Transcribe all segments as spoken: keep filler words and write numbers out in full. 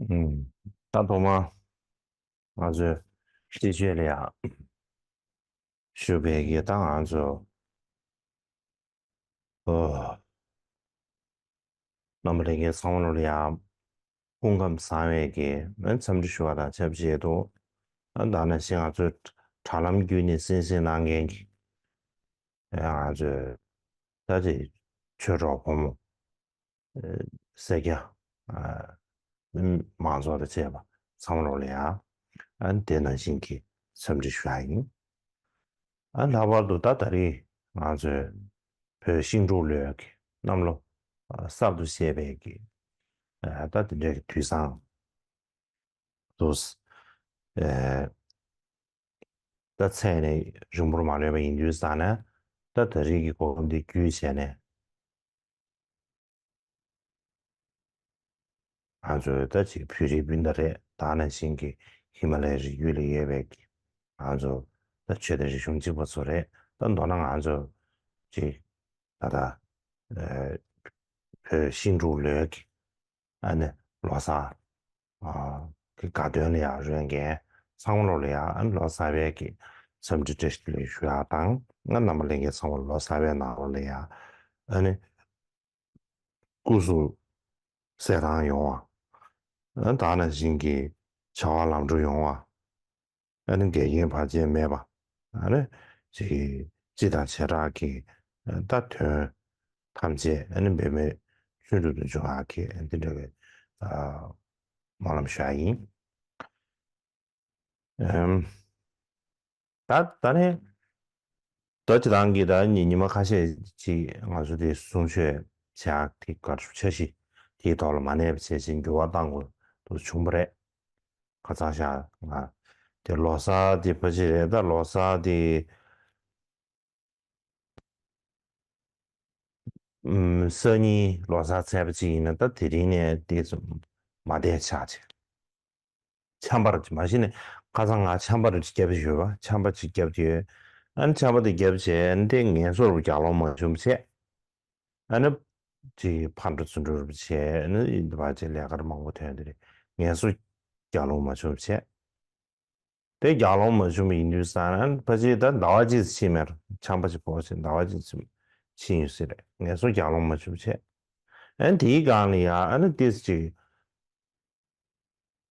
ཨུམ། ད་ཐོག་མ་ང་ཚོས་སྤྱི་སྤྱོད་ལ་ཡང་ཞུ་བའི་གི་ད་ང་ཚོ་ཨོ། རྣམ་པ་ལྷན་རྒྱས་ཚང་མ་ལོ་ལ་ཡང་སྐུ་ཁམས་བཟང་བའི་གི་འཚམས་འདྲི་ཞུ་བ་དང་ཆབས་ཅིག་ཏུ། ད་ནང་བཞིན་ང་ཚོའི་དྲ་ལམ་བརྒྱུད་ནས་གསན་གཟིགས་གནང་མཁན་གྱི་ང་ཚོའི་ད་ཅིག་ཆོས་གྲོགས་ཕོ་མོ་སེར་སྐྱ་མང་ཚོགས་དང་བཅས་པ་ཚང་མ་ལོ་ལ་ཡང་དེ་ནང་བཞིན་གྱི་འཚམས་འདྲི་ཞུ་ཡ་ཡིན། ཨ་ལྷག་པར་དུ་ད་ད་རེས་ང་ཚོའི་བོད་ཤིང་འབྲུག་ལོའི་གི་གནམ་ལོ་གསར་དུ་བཤད་པའི་གི་ད་དེ་འདྲའི་གི་དུས་བཟང་དུ་ད་ཚེས་ནས་རིང་པོར་མ་ལོན་པ་ཡིན་དུས་ཙང་ནས་ད་ད་རེས་ཀྱི་གོ་སྐབས་འདི་བརྒྱུད་བྱས་ནས། ང་ཚོའི་ད་ཅིག་བོད་རིགས་སྤུན་ཟླ་རེད། ད་ནང་བཞིན་གྱི་ཧི་མ་ལ་ཡའི་རི་རྒྱུད་ལ་ཡོད་པའི་གི་ང་ཚོ་ད་ཆོས་དང་རིག་གཞུང་གཅིག་པ་ཚོ་རེད། ད་མདོར་ན་ང་ཚོ་ཅིག་ད་ལྟ་ཨ་བོད་ཤིང་འབྲུག་ལོའི་གི་ཨ་ནི་ལོ་གསར་ཨ་གི་དགའ་སྟོན་ལ་ཡང་རོལ་མཁན་ཚང་མ་ལོ་ལ་ཡང་ཨ་ནི་ལོ་གསར་པའི་གི་འཚམས་འདྲི་བཀྲ་ཤིས་བདེ་ལེགས་ཞུ་ཡག་དང་། ང་རྣམ་པ་ལྷན་རྒྱས་ཚང་མ་ལོ་གསར་པའི་ནང་ལོ་ལ་ཡང་ཨ་ནི་སྐུ་གཟུགས་གསལ་ཐང་ཡོང་བ། ཨ་ནི་ད་ནང་བཞིན་གྱི་བྱ་བ་ལམ་འགྲོ་ཡོང་བ། ཨ་ནི་འགལ་རྐྱེན་བར་ཆད་མེད་པ། ཨ་ནི་ཅིག་སྤྱི་དང་བྱེ་བྲག་གི་ད་དོན་ཐམས་ཅད་ཨ་ནི་འབད་མེད་ལྷུན་གྲུབ་ཏུ་འབྱུང་བ་གི་འདི་འདྲ་བའི་སྨོན་ལམ་ཞུ་ཡ་ཡིན། ཨམ། ད་ད་ནི་ད་སྤྱི་བཏང་གི་ད་ཉི་ཉི་མ་ཁ་ཤས་ཅིག་ང་ཚོ་དེ་གསུང་ཆོས་བྱ་དེ་གར་འཆར་གཞི་དེའི་ཐོག་ལ་མ་གནས་པ་བྱས་ཅིང་འགྱུར་བ་གཏང་དགོས་འདུག་བྱུང་བ་རེད། ཁ་ཚང་ཤག་ང་དེ་ལོ་གསར་དེ་ཕལ་ཆེར་རེད། ད་ལོ་གསར་དེ་ཨམ། སང་ཉིན་ལོ་གསར་ཚེས་པ་གཅིག་ཡིན་ན་ད་དེ་རིང་ནས་དེ་ཚོ་མ་བསྡད་ཆགས་ཆེ། ཆམ་པ་རུ་མ་གཞི་ནས་ཁ་སང་ང་ཆམ་པ་རུ་ཅིག་བརྒྱབ་ཡོད་པ། ཆམ་པ་ཅིག་བརྒྱབ་ཡོད། ཨ་ནི་ཆམ་པ་དེ་བརྒྱབ་བྱས་ཨ་ནི་དེ་ངལ་གསོ་རུ་རྒྱག་ལོང་མ་བྱུང་བྱས། ཨ་ནི་ཅིག་ཕར་འགྲོ་ཚུར་འགྲོ་རུ་བྱས་ཨ་ནི་ཡིན་པ་ཅིག་ལས་ཀར་མང་པོ་ཐོན་དེ་རེད། ངལ་གསོ་རྒྱག་ལོང་མ་བྱུང་བྱས། དེ་རྒྱག་ལོང་མ་བྱུང་བ་ཡིན་དུས་ཙང་ན་ཕལ་ཆེར་ད་ཟླ་བ་གཅིག་ཕྱིན་མེད། ཆམ་པ་ཅིག་ཕོག་ཕྱིན་ཟླ་བ་གཅིག་ཕྱིན་ཡོད་སྲིད་རེད། ངལ་གསོ་རྒྱག་ལོང་མ་བྱུང་བྱས། ཨ་ནི་དེའི་སྒང་ལ་ཡང་ཨ་ནི་ཏིས་ཅིག་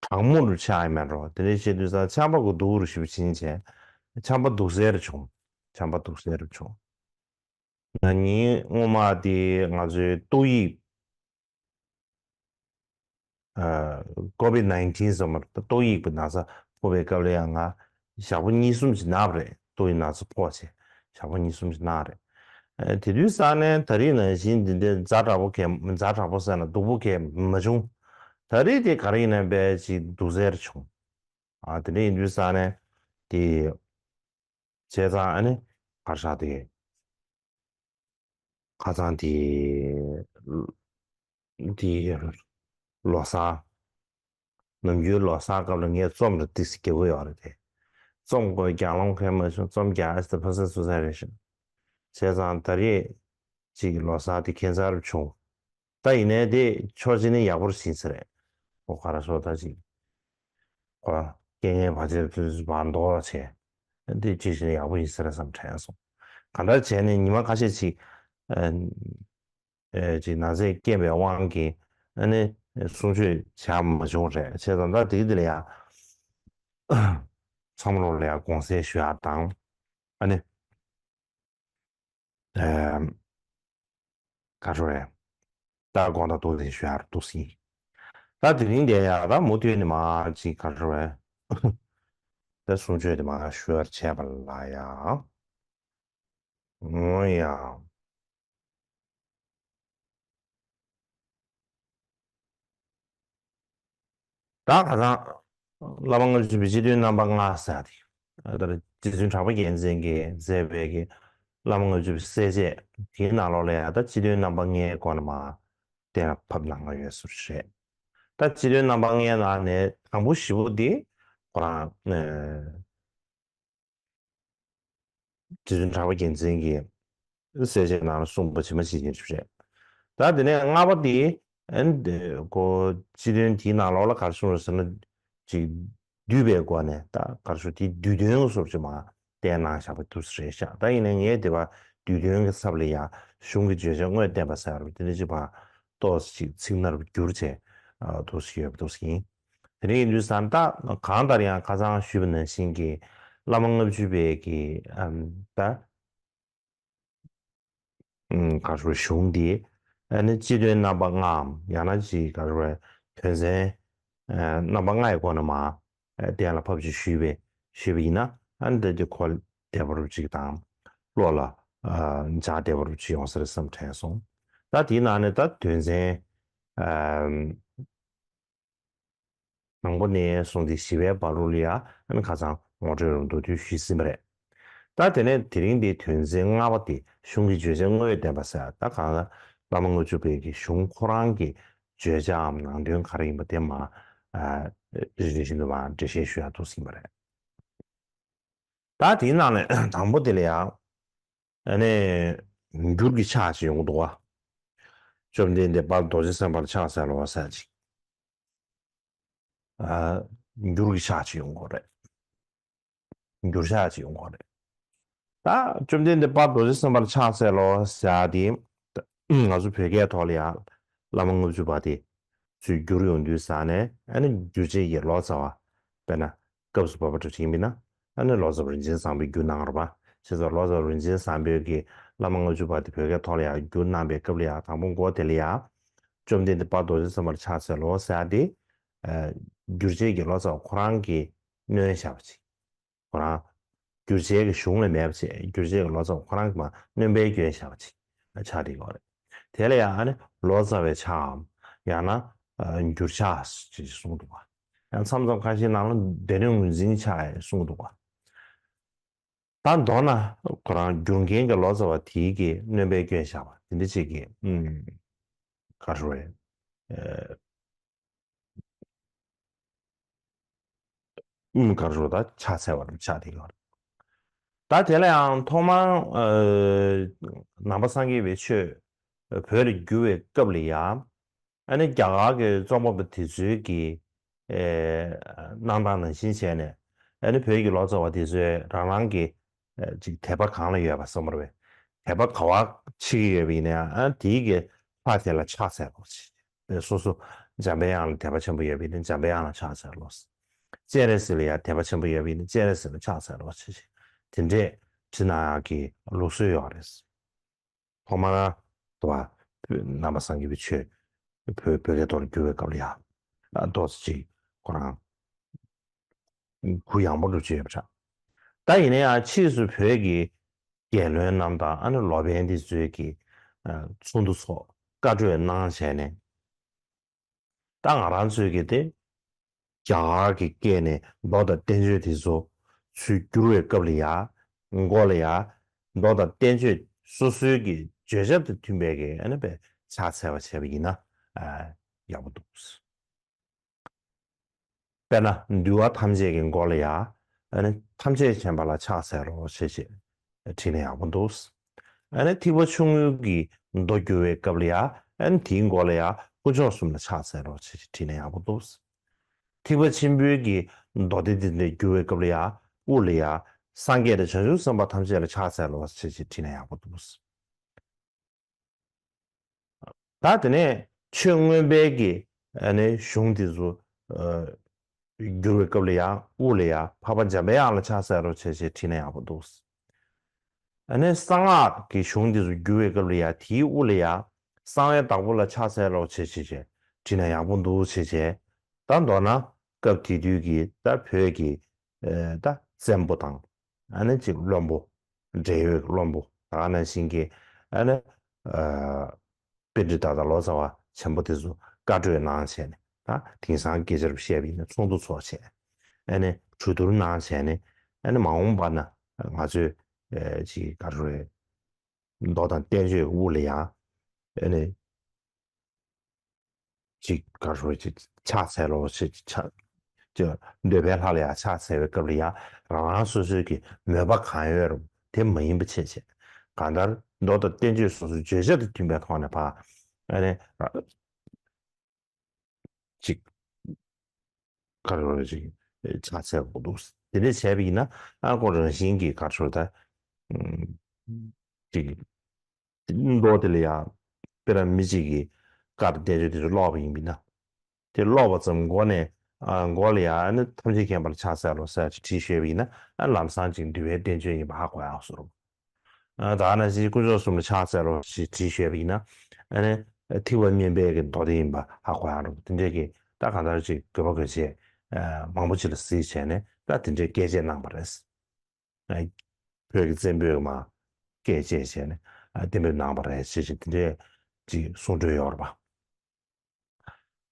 གྲང་མོ་རུ་ཆགས་ཡོད་མེད་རོ། དེ་འདྲ་བྱེད་དུས་ཙང་ཆམ་པ་གོ་སྡུག་རུ་ཞིབ་ཕྱིན་བྱས། ཆམ་པ་སྡུག་སེ་རུ་བྱུང་། ཆམ་པ་སྡུག་སེ་རུ་བྱུང་། ན་ནིང་སྔོན་མ་དེ་ང་ཚོའི་ཏོག་དབྱིབས་ཨ་ཀོ་བིད་ནའིན་ཊིན་ཟེར་མ་རེད། ཏོག་དབྱིབས་ཀྱི་ན་ཚ་ཕོག་པའི་སྐབས་ལ་ཡང་ང་ཞག་པོ་གཉིས་གསུམ་ཅིག་ན་བ་རེད། ཏོག་དབྱིབས་ན་ཚ་ཕོག་བྱས་ཞག་པོ་གཉིས་གསུམ་ཅིག་ན་རེད། ཨ་དེ་དུས་ཙང་ནས་ད་རེས་ནང་བཞིན་འདི་འདྲའི་ཛ་དྲག་པོ་གས་ཛ་དྲག་པོ་ཟེར་ན་སྡུག་པོ་གས་མ་བྱུང་། ད་རེས་དེ་ག་རེ་ཡིན་ན་དཔེ་ཅིག་སྡུག་ཟེར་བྱུང་། ཨ་དེ་འདྲ་ཡིན་དུས་ཙང་ནས་དེ་བྱས་ཙང་ཨ་ནི་གར་ཤག་དེ་ཁ་སང་དེ་དེ་ལོ་གསར་ནམ་རྒྱུན་ལོ་གསར་སྐབས་ལ་ངས་རྩོམ་རེ་ཏིག་ཙམ་རྒྱག་གི་ཡོད་རེད་དེ། རྩོམ་དགོས་རྒྱག་ལོང་མཁན་མ་བྱུང་། རྩོམ་རྒྱག་ཨ་སི་ཏི་ཕ་སི་སུ་ས་རེ་ཞིག་བྱས་ཙང་ད་རེས་ཅིག་ལོ་གསར་དེ་ཁྱད་མཚར་བྱུང་། ད་ཡིན་ནའི་དེ་ཕྱོགས་གཅིག་ནས་ཡག་པོ་ཕྱིན་ས་རེད། ཁོ་ག་རེ་ཟེར་ད་ཅིག་ཁོ་རྐྱེན་ངན་བར་ཆད་དུ་བར་འདོར་བྱས། དེ་ཅིག་བྱས་ནས་ཡག་པོ་ཡིན་ས་རེད་བསམ་དྲན་སོང་། གང་ལྟར་བྱས་ནས་ཉི་མ་ཁ་ཤས་ཅིག་ཨ་ཨེ་ཅིག་ན་ཚས་རྐྱེན་པའི་དབང་གིས་ཨ་ནི་གསུང་ཆོས་བྱ་མ་བྱུང་རེད། བྱས་ཙང་ད་དེ་དེ་ལ་ཡང་ཚང་མ་ལོ་ལ་ཡང་དགོངས་སེལ་ཞུ་ཡག་དང་ཨ་ནི། ཨེམ། ག་རེ་རེད། ད་དགོངས་དག་ཏོག་ཙམ་ཞུ་ཡག་འདུག་སེ། ད་དེ་རིང་འདི་ཡང་ད་མུ་མཐུད་ནས་མར་ཅིག་ག་རེ་རེད། ད་གསུང་ཆོས་དེ་མར་ཞུ་ཡག་བྱས་པ་ལ་ཡང་། འོ་ཡ། ད་ཁ་སང་བླ་མ་ལྔ་བཅུ་པའི་སྤྱི་དོན་རྣམ་པ་ལྔ་ཟེར་ཡག་དེ། ད་རྗེ་བཙུན་གྲགས་པ་རྒྱལ་མཚན་གྱིས་མཛད་པའི་གི་བླ་མ་ལྔ་བཅུ་པའི་གསལ་བྱེད་དེའི་ནང་ལོགས་ལ་ཡང་ད་སྤྱི་དོན་རྣམ་པ་ལྔའི་སྐོར་ནས་མར་གཏན་ལ་ཕབ་གནང་གི་ཡོད་ས་རེད། ད་སྤྱི་དོན་རྣམ་པ་ལྔའི་ནང་ནས་དང་པོ་བཞི་པོ་དེ་ཁོ་རང་ཨེ། རྗེ་བཙུན་གྲགས་པ་རྒྱལ་མཚན་གྱིས་གསལ་བྱེད་ནང་ལ་གསུངས་པ་ཇི་མ་ཇི་བཞིན་རེད། ད་དེ་ནས་ལྔ་པ་དེ་ ཨན་དེ་ཀོ་སྤྱི་དོན་དེའི་ནང་ལོགས་ལ་ག་རེ་གསུངས་རེད་ཟེར་ན། ཅིག་བསྡུས་པའི་སྒོ་ནས་ད་ག་རེ་ཞུ་དེ་བསྡུས་དོན་སོགས་ཅིག་མ་བསྟན་གནང་བཞག་པ་དུས་རེད་ཤག་ད་ཡིན་ནའི་ངས་དེ་བ་བསྡུས་དོན་གྱི་ཚབ་ལ་ཡ་གཞུང་གི་བརྗོད་བྱ་དངོས་བསྟན་པ་ཟེར་བ་དེ་འདྲ་ཅིག་བ་ཏོག་ཙམ་ཅིག་ཚིག་ནར་བསྒྱུར་བྱས་ཏོག་ཙམ་ཡོད་པ་ཏོག་ཙམ་ཡིན། དེ་ནས་ཡིན་དུས་ཙང་ད་གང་ལྟར་ཡང་ཁ་སང་ཞུས་པ་ནང་བཞིན་གྱི་བླ་མ་ལྔ་བཅུ་པའི་གི་ཨམ་ད་ཨམ་ག་རེ་ཞུ་གཞུང་འདི་ཨ་ནི་སྤྱི་དོན་རྣམ་པ་ལྔའམ་ཡང་ན་ཅིག་ག་རེ་དོན་ཚན་ཨ་རྣམ་པ་ལྔ་ཡི་སྒོ་ནས་མ་ཨ་གཏན་ལ་ཕབ་ཅིག་ཞུས་པས་ཞུས་པ་ཡིན་ན་ཨ་ནི་ད་དེ་ཁོ་བདེ་བོ་ཅིག་དང་བློ་ལ་ཨ་འཇགས་བདེ་བོ་ཅིག་ཡོང་ས་རེད་བསམ་དྲན་སོང་། ད་དེའི་ནང་ནས་ད་དོན་ཚན་ཨ་དང་པོ་ནས་བཟུང་སྟེ་བཞི་པའི་བར་དུ་ལ་ཡང་ཁ་སང་ངོ་སྤྲོད་རུ་མདོར་བསྡུས་ཞུས་ཟིན་པ་རེད། ད་དེ་ནས་དེ་རིང་འདིའི་དོན་ཚན་ལྔ་པ་དེ་གཞུང་གི་བརྗོད་བྱ་དངོས་བསྟན་པ་ཟེར། ད་གང་ལ་བླ་མ་ལྔ་བཅུ་པའི་གི་གཞུང་ཁོ་རང་གི་བརྗོད་བྱའམ་ནང་དོན་ག་རེ་ཡིན་པ་དེ་མ་རེ་རེ་བཞིན་དུ་མ་འགྲེལ་བཤད་ཞུ་ཡག་ཐུགས་ཟིན་པ་རེད། ད་དེའི་ནང་ནས་དང་པོ་དེ་ལ་ཡང་ཨ་ནི་འགྱུར་གྱི་ཕྱག་ཅིག་ཡོང་གི་འདུག་བ། བཅོམ་ལྡན་འདས་དཔལ་རྡོ་རྗེ་སེམས་དཔའ་ལ་ཕྱག་འཚལ་ལོ་ཟེར་ཅིག་ཨ་འགྱུར་གྱི་ཕྱག་ཅིག་ཡོང་གི་རེད། འགྱུར་ཕྱག་ཅིག་ཡོང་གི་རེད། ད་བཅོམ་ལྡན་འདས་དཔལ་རྡོ་རྗེ་སེམས་དཔའ་ལ་ཕྱག་འཚལ་ལོ་ཟེར་དེ་ང་ཚོ་བོད་སྐད་ཐོག་ལ་ཡང་བླ་མ་ལྔ་བཅུ་པ་དེ་ཚུར་བསྒྱུར་ཡོང་དུས་ཙང་ནས་ཨ་ནི་བསྒྱུར་བྱེད་ཀྱི་ལོ་ཙཱ་བ་དཔེར་ན་སྐབས་སུ་བབ་པ་འདྲ་ཞིག་ཡིན་ན་ཨ་ནི་ལོ་ཙཱ་བ་རིན་ཆེན་བཟང་པོས་བསྒྱུར་གནང་བ་རེད་པ། བྱས་ཙང་ལོ་ཙཱ་བ་རིན་ཆེན་བཟང་པོས་ཀྱི་བླ་མ་ལྔ་བཅུ་པ་དེ་བོད་སྐད་ཐོག་ལ་ཡང་བསྒྱུར་གནང་པའི་སྐབས་ལ་ཡང་དང་པོ་མགོ་དེ་ལ་ཡང་བཅོམ་ལྡན་འདས་དཔལ་རྡོ་རྗེ་སེམས་དཔའ་ལ་ཕྱག་འཚལ་ལོ་ཟེར་ཡ་དེ་ཨ་བསྒྱུར་བྱེད་ཀྱི་ལོ་ཙཱ་བ་ཁོ་རང་གིས་སྣོན་བཞག་པ་ཅིག་ཁོ་རང་བསྒྱུར་བྱེད་ཀྱི་གཞུང་ལ་མེད་པ་བྱས་བསྒྱུར་བྱེད་ཀྱི་ལོ་ཙཱ་བ་ཁོ་རང་གིས་མ་སྣོན་པའི་སྐྱོན་བཞག་པ་ཅིག་ཆགས་བསྡད་ཡོད་རེད། དེ་ལ་ཡང་ཨ་ནི་ལོ་ཙཱ་བའི་ཕྱག་གམ་ཡང་ན་ཨ་འགྱུར་ཕྱག་ཅེས་གསུངས་འདུག་བ། ཡང་མཚམས་མཚམས་ཁ་ཤས་ནང་ལ་སྡེ་སྣོད་ངོས་འཛིན་ཕྱག་ཡང་གསུངས་འདུག་བ། ད་མདོར་ན་ཁོ་རང་བསྒྱུར་མཁན་གྱི་ལོ་ཙཱ་བ་དེའི་གི་སྣོན་པའི་སྐྱོན་བཞག་པ་དེ་འདྲ་ཅིག་གི་ཨུམ་ག་རེ་རེད། ཨ། ཨུམ་ག་རེ་ད་ཕྱག་འཚལ་བ་རུ་ཆགས་བསྡད་ཡོད་རེད། ད་དེ་ལ་ཡང་ཐོག་མར་ཨ་ནང་པ་སངས་རྒྱས་པའི་ཆོས་བོད་ལ་བསྒྱུར་བའི་སྐབས་ལ་ཡང་ཨ་ནི་རྒྱ་གར་གྱི་རྩོམ་པ་པོ་དེ་ཚོའི་གི་ཨེ་གནང་སྟངས་ནང་བཞིན་བྱས་ནས་ཨ་ནི་བོད་ཀྱི་ལོ་ཙཱ་བ་དེ་ཚོས་རང་རང་གི་ཨེ་ཅིག་དད་པ་གང་ལ་ཡོད་པ་བསམ་པར་བས། དད་པ་ག་བ་ཆེ་གི་ཡོད་པ་ཡིན་ན་ཡང་ཨ་དེའི་གི་ལྷ་དེ་ལ་ཕྱག་འཚལ་རོགས་བྱེད། སོ་སོ་འཇམ་པའི་དབྱངས་ལ་དད་པ་ཆེན་པོ་ཡོད་པ་ཡིན་ན་འཇམ་པའི་དབྱངས་ལ་ཕྱག་འཚལ་རོགས། སྤྱན་རས་གཟིགས་ལ་ཡང་དད་པ་ཆེན་པོ་ཡོད་པ་ཡིན་ན་སྤྱན་རས་གཟིགས་ལ་ཕྱག་འཚལ་རོགས་བྱེད། དེ་འདྲས་བྲིས་གནང་ཡག་གི་ལུགས་སྲོལ་ཡོད་རེད། ཐོག་མར་དུ་བ་ནང་པ་སངས་རྒྱས་པའི་ཆོས་བོད་བོད་སྐད་ཐོག་ལ་བསྒྱུར་བའི་སྐབས་ལ་ཡང་ཏོག་ཙམ་ཅིག་ཁོ་རང་གུ་ཡངས་པོ་འགྲོ་ཆེ་ཡོད་པ་འདྲ། ད་ཡིན་ན་ཡང་ཕྱིས་སུ་བོད་ཀྱི་རྒྱལ་བློན་རྣམས་དང་ཨ་ནི་ལོ་པཎ་འདི་ཚོས་ཀྱི་ཚོགས་འདུ་ཚོགས་བཀའ་གྲོས་གནང་བྱས་ནས། ད་ང་རང་ཚོས་ཀྱི་དེ་རྒྱ་གར་གྱི་སྐད་ནས་མདོ་དང་བསྟན་བཅོས་དེ་ཚོ་ཚུར་བསྒྱུར་བའི་སྐབས་ལ་ཡ་མགོ་ལ་ཡ་མདོ་དང་བསྟན་བཅོས་སོ་སོའི་གི་བརྗོད་བྱ་དང་མཐུན་པའི་གི་ཨ་ནི་པའི་ཕྱག་འཚལ་བ་བྱས་པ་ཡིན་ན་ཨ་ཡག་པོ་འདུག་དཔེར་ན་འདུལ་བ་ཐམས་ཅད་ཀྱི་མགོ་ལ་ཡ་ཨ་ནི་ཐམས་ཅད་མཁྱེན་པ་ལ་ཕྱག་འཚལ་ལོ་ཞེས་བྱས་བྲིས་ན་ཡག་པོ་འདུག་ཨ་ནི་ཐེག་པ་ཆུང་ངུའི་གི་མདོ་བསྒྱུར་བའི་སྐབས་ལ་ཡ་ཨ་ནི་དེའི་མགོ་ལ་ཡ་དཀོན་མཆོག་གསུམ་ལ་ཕྱག་འཚལ་ལོ་ཞེས་བྱས་བྲིས་ན་ཡག་པོ་འདུག་ཐེག་པ་ཆེན་པོའི་གི་མདོ་སྡེ་འདི་འདྲ་བསྒྱུར་བའི་སྐབས་ལ་ཡ་དབུ་ལ་ཡ་སངས་རྒྱས་དང་བྱང་ཆུབ་སེམས་དཔའ་ཐམས་ཅད་ལ་ཕྱག་འཚལ་ལོ་ཞེས་བྱས་བྲིས་ན་ཡག་པོ་འདུག་ད་དེ་ནས་ཆོས་མངོན་པའི་གི་ཨ་ནི་གཞུང་དེ་ཚོ་ཨ་བསྒྱུར་བའི་སྐབས་ལ་ཡང་དབུ་ལ་ཡང་འཕགས་པ་འཇམ་པའི་དབྱངས་ལ་ཕྱག་འཚལ་ལོ་ཞེས་བྱས་བྲིས་ན་ཡག་པོ་འདུག་ཨ་ནི་གསང་སྔགས་ཀྱི་གཞུང་དེ་ཚོ་བསྒྱུར་བའི་སྐབས་ལ་ཡང་དེའི་དབུ་ལ་ཡང་གསང་བའི་བདག་པོ་ལ་ཕྱག་འཚལ་ལོ་ཞེས་བྱས་བྱས་བྲིས་ན་ཡག་པོ་འདུག་ཞེས་བྱས། ད་མདོར་ན་སྐབས་དེ་དུས་ཀྱི་ད་བོད་ཀྱི་ཨེ་ད་བཙན་པོ་དང་ཨ་ནི་གཅིག་བློན་པོ། འབྲེལ་ཡོད་བློན་པོ་ད་ག་ནང་བཞིན་གྱི་ཨ་ནི་ཨ་པཎྜི་ཏ་དང་ལོ་ཙཱ་བ་ཆེན་པོ་དེ་ཚོ་བཀའ་གྲོས་གནང་བྱས་ནས་ད་དེང་སང་སྐད་ཆར་བཤད་པ་ཡིན་ན་ཚོགས་འདུ་ཚོགས་བྱས་ཨ་ནི་གྲོས་བསྡུར་གནང་བྱས་ནས་ཨ་ནི་མ་འོངས་པ་ན་ང་ཚོས་ཨེ་ཅིག་ག་རེ་རེད། མདོ་དང་བསྟན་བཅོས་དབུ་ལ་ཡང་ཨ་ནི་ཅིག་ག་རེ་ཅིག་ཕྱག་འཚལ་ལོ་ཞེས་ཕྱག་ཅིག་འདོད་པའི་ལྷ་ལ་ཡང་ཕྱག་འཚལ་བའི་སྐབས་ལ་ཡང་རང་རང་སོ་སོའི་གི་མོས་པ་གང་ཡོད་རུང་དེ་མ་ཡིན་པ་བྱས་བྱས་གང་ལྟར་མདོ་དང་བསྟན་བཅོས་སོ་སོའི་བརྗོད་བྱ་དང་མཐུན་པའི་ཐོག་ནས་ཕར་ཨ་ནི་ ཅིག་ག་རེ་ཅིག་ཕྱག་འཚལ་དགོས་འདུག་དེ་འདྲས་བྱས་པ་ཡིན་ན་ཨ་ཁོ་རང་བཞིན་གྱིས་ག་རེ་ད་ཨུམ་ཅིག་མདོ་དེ་ལ་ཡང་དཔེར་ན་མི་གཅིག་གིས་བཀའ་དང་བསྟན་བཅོས་དེ་ཚོ་ཀློག་པ་ཡིན་པ་ཡིན་ན། དེ་ཀློག་པ་ཙམ་མགོ་ནས་ཨ་མགོ་ལ་ཡང་ཨ་ནི་ཐམས་ཅད་མཁྱེན་པ་ལ་ཕྱག་འཚལ་ལོ་ཟེར་ཅིག་བྲིས་ཤོད་པ་ཡིན་ན་ཨ་ལམ་སང་ཅིག་འདུལ་བའི་བསྟན་བཅོས་ཡིན་པ་ཧ་གོ་ཡག་བཟོ་འདྲ། ཨ་ད་ནང་བཞིན་དཀོན་མཆོག་གསུམ་ལ་ཕྱག་འཚལ་ལོ་ཞེས་བྲིས་ཤོད་པ་ཡིན་ན་ཨ་ནི་ཐེག་པ་དམན་པའི་གི་མདོ་སྡེ་ཡིན་པ་ཧ་གོ་ཡག་འདྲ་པོ་དེ་འདྲས་ཀྱི་ད་གང་ལྟར་ཅིག་དགོས་པ་དགོས་ཆེད་ཨ་མང་པོ་ཅིག་ལ་གཟིགས་བྱས་ནས་ད་དེ་འདྲའི་བཀས་བཅད་གནང་བ་རེད། ཨ་བོད་ཀྱི་བཙན་པོས་མ་བཀས་བཅད་བྱས་ནས་ཨ་གཏན་འབེབས་གནང་བ་རེད་ཅེས་བྱས་དེ་འདྲའི་ཅིག་གསུང་སྲོལ་ཡོད་རེད་པ།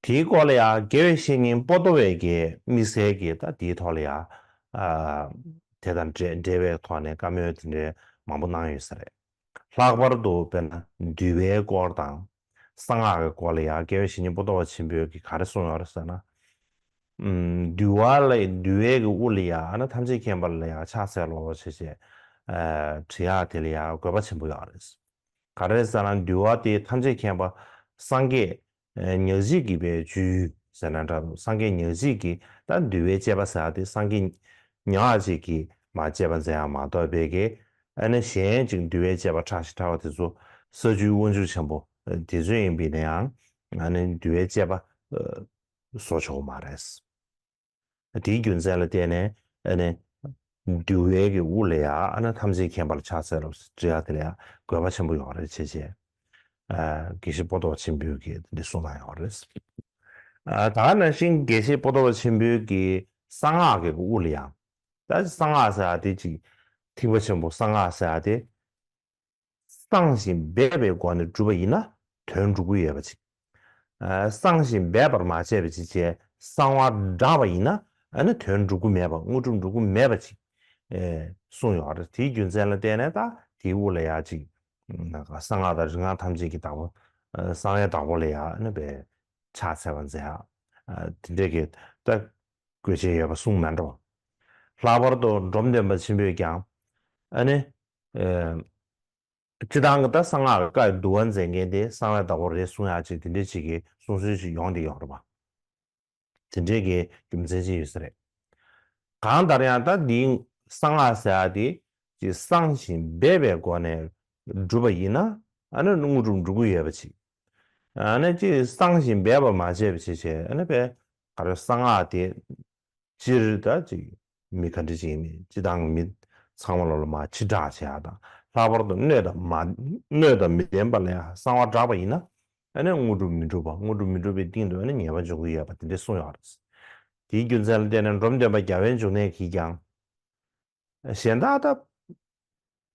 དེའི་སྐོར་ལ་ཡང་དགེ་བའི་བཤེས་གཉེན་པོ་ཏོ་བས་ཀྱི་དམིགས་བསལ་གྱི་ད་དེའི་ཐོག་ལ་ཡང་ཨ་དེ་དང་འབྲེལ་འབྲེལ་བའི་ཐོག་ནས་བཀའ་མོལ་དེ་འདྲའི་མང་པོ་གནང་ཡོད་ས་རེད། ལྷག་པར་དུ་དཔེར་ན་འདུལ་བའི་སྐོར་དང་གསང་སྔགས་ཀྱི་སྐོར་ལ་ཡང་དགེ་བའི་བཤེས་གཉེན་པོ་ཏོ་བ་ཆེན་པོས་ཀྱི་ག་རེ་གསུངས་ཡོད་རེད་ཟེར་ན། ཨམ་འདུལ་བ་ལ་འདུལ་བའི་གི་དབུ་ལ་ཡང་ཨ་ན་ཐམས་ཅད་མཁྱེན་པ་ལ་ཡང་ཕྱག་འཚལ་ལོ་ཞེས་བྱས་ཨ་བྲི་ཡག་དེ་ལ་ཡང་དགོས་པ་ཆེན་པོ་ཡོད་རེད། ག་རེ་ཟེར་ན་འདུལ་བ་དེ་ཐམས་ཅད་མཁྱེན་པ་སངས་རྒྱས་ཨ་ཉག་གཅིག་གིས་པའི་བཅུད་ཟེར་ན་འདྲ་འདུག་སངས་རྒྱས་ཉག་གཅིག་གིས་ད་འདུལ་བའི་བཅས་པ་ཟེར་ཡག་དེ་སངས་རྒྱས་ཉག་གཅིག་གིས་མ་བཅས་པ་མཛད་ཡག་མ་གཏོགས་པའི་གི་ཨ་ནི་གཞན་ཅིག་འདུལ་བའི་བཅས་པ་ཕྲ་ཞིང་ཕྲ་བ་དེ་ཚོ་ས་བཅུའི་དབང་ཕྱུག་ཆེན་པོ་དེ་ཚོ་ཡིན་པས་ན་ཡང་ཨ་ནི་འདུལ་བའི་བཅས་པ་ཨ་བཟོ་ཆོག་མ་རེད། དེའི་རྒྱུ་མཚན་ལ་བརྟེན་ནས་ཨ་ནི་འདུལ་བའི་གི་དབུ་ལ་ཡང་ཨ་ནི་ཐམས་ཅད་མཁྱེན་པ་ལ་ཕྱག་འཚལ་ལོ་ཟེར་ཡག་དེ་ལ་ཡང་དགོས་པ་ཆེན་པོ་ཡོད་རེད་བྱས་བྱས། ཨ་དགེ་བཤེས་པོ་ཏོ་བ་ཆེན་པོས་ཀྱིས་འདི་གསུངས་གནང་ཡོད་རེད། ཨ་ད་ག་ནང་བཞིན་དགེ་བཤེས་པོ་ཏོ་བ་ཆེན་པོས་ཀྱིས་གསང་སྔགས་ཀྱི་དབུ་ལ་ཡང་ད་གསང་སྔགས་ཟེར་ཡག་དེ་ཅིག་ཐེག་པ་ཆེན་པོ་གསང་སྔགས་ཟེར་ཡག་དེ། གསང་ཞིང་སྦས་པའི་སྒོ་ནས་བསྒྲུབས་པ་ཡིན་ན་དོན་འགྲུབ་ཀྱི་ཡོད་པ་ཅིག་ཨ་གསང་ཞིང་སྦས་པར་མ་བྱས་པ་ཅིག་བྱས་གསང་བ་བསྒྲགས་པ་ཡིན་ན་ཨ་ནི་དོན་འགྲུབ་ཀྱི་མེད་པ་དངོས་གྲུབ་འགྲུབ་ཀྱི་མེད་པ་ཅིག་ཨེ་གསུངས་ཡོད་རེད། དེའི་རྒྱུ་མཚན་ལ་བརྟེན་ནས་ད་དེའི་དབུ་ལ་ཡང་ཅིག་གསང་སྔགས་དང་རིག་སྔགས་ཐམས་ཅད་ཀྱི་བདག་པོ་ཨ་གསང་བའི་བདག་པོ་ལ་ཡང་ཨ་ནི་པའི་ཕྱག་འཚལ་བ་མཛད་ཡག་ཨ་དེ་འདྲས་ཀྱི་ད་དགོས་ཆེད་ཡོད་པ་གསུངས་མེད་འགྲོ། ལྷག་པར་དུ་འབྲོམ་སྟོན་པ་ཆེན་པོས་ཀྱང་ཨ་ནི་ཨེ། སྤྱིར་བཏང་གི་ད་གསང་སྔགས་ཀྱི་བཀའ་ཡི་བསྡུ་བ་མཛད་མཁན་དེ་གསང་བའི་བདག་པོ་རེད་གསུང་ཡག་ཅིག་དེ་འདྲ་ཅིག་གི་གསུང་སྲོལ་ཞིག་ཡོང་བསྡད་ཡོད་རེད་པ། དེ་འདྲའི་གི་རྒྱུ་མཚན་ཅིག་ཡོད་ས་རེད། གང་ལྟར་ཡང་ད་འདིའི་གསང་སྔགས་ཟེར་ཡག་དེ་ཅིག་གསང་ཞིང་སྦས་པའི་སྒོ་ནས་བསྒྲུབས་པ་ཡིན་ན་ཨ་ནི་དངོས་གྲུབ་འགྲུབ་ཀྱི་ཡོད་པ་ཅིག་ཨ་ནི་ཅིག་གསང་ཞིང་སྦས་པ་མ་བྱས་པ་ཅིག་བྱས་ཨ་ནི་པའི་ག་རེ་གསང་སྔགས་དེ། སྤྱིར་ད་ཅིག་མི་ག་འདྲ་ཅིག་ཡིན་མིན་སྤྱི་བཏང་གི་མི་ཚང་མ་ལོ་ལ་མ་ཕྱི་བསྒྲགས་བྱེད་ཡག་དང་ལྷག་པར་དུ་སྣོད་དང་མ་སྣོད་དང་མི་ལྡན་པ་ལ་ཡང་གསང་བ་བསྒྲགས་པ་ཡིན་ན་ཨ་ནི་དངོས་གྲུབ་མི་འགྲུབ་པ་དངོས་གྲུབ་མི་འགྲུབ་པའི་སྟེང་དུ་ཨ་ནི་ཉེས་པ་འབྱུང་གི་ཡོད་པ་དེ་འདྲ་གསུངས་ཡོད་རེད། དེའི་རྒྱུ་མཚན་ལ་བརྟེན་ནས་འབྲོམ་སྟོན་པ་རྒྱལ་བའི་འབྱུང་གནས་ཀྱིས་ཀྱང་གཞན་དག་ད་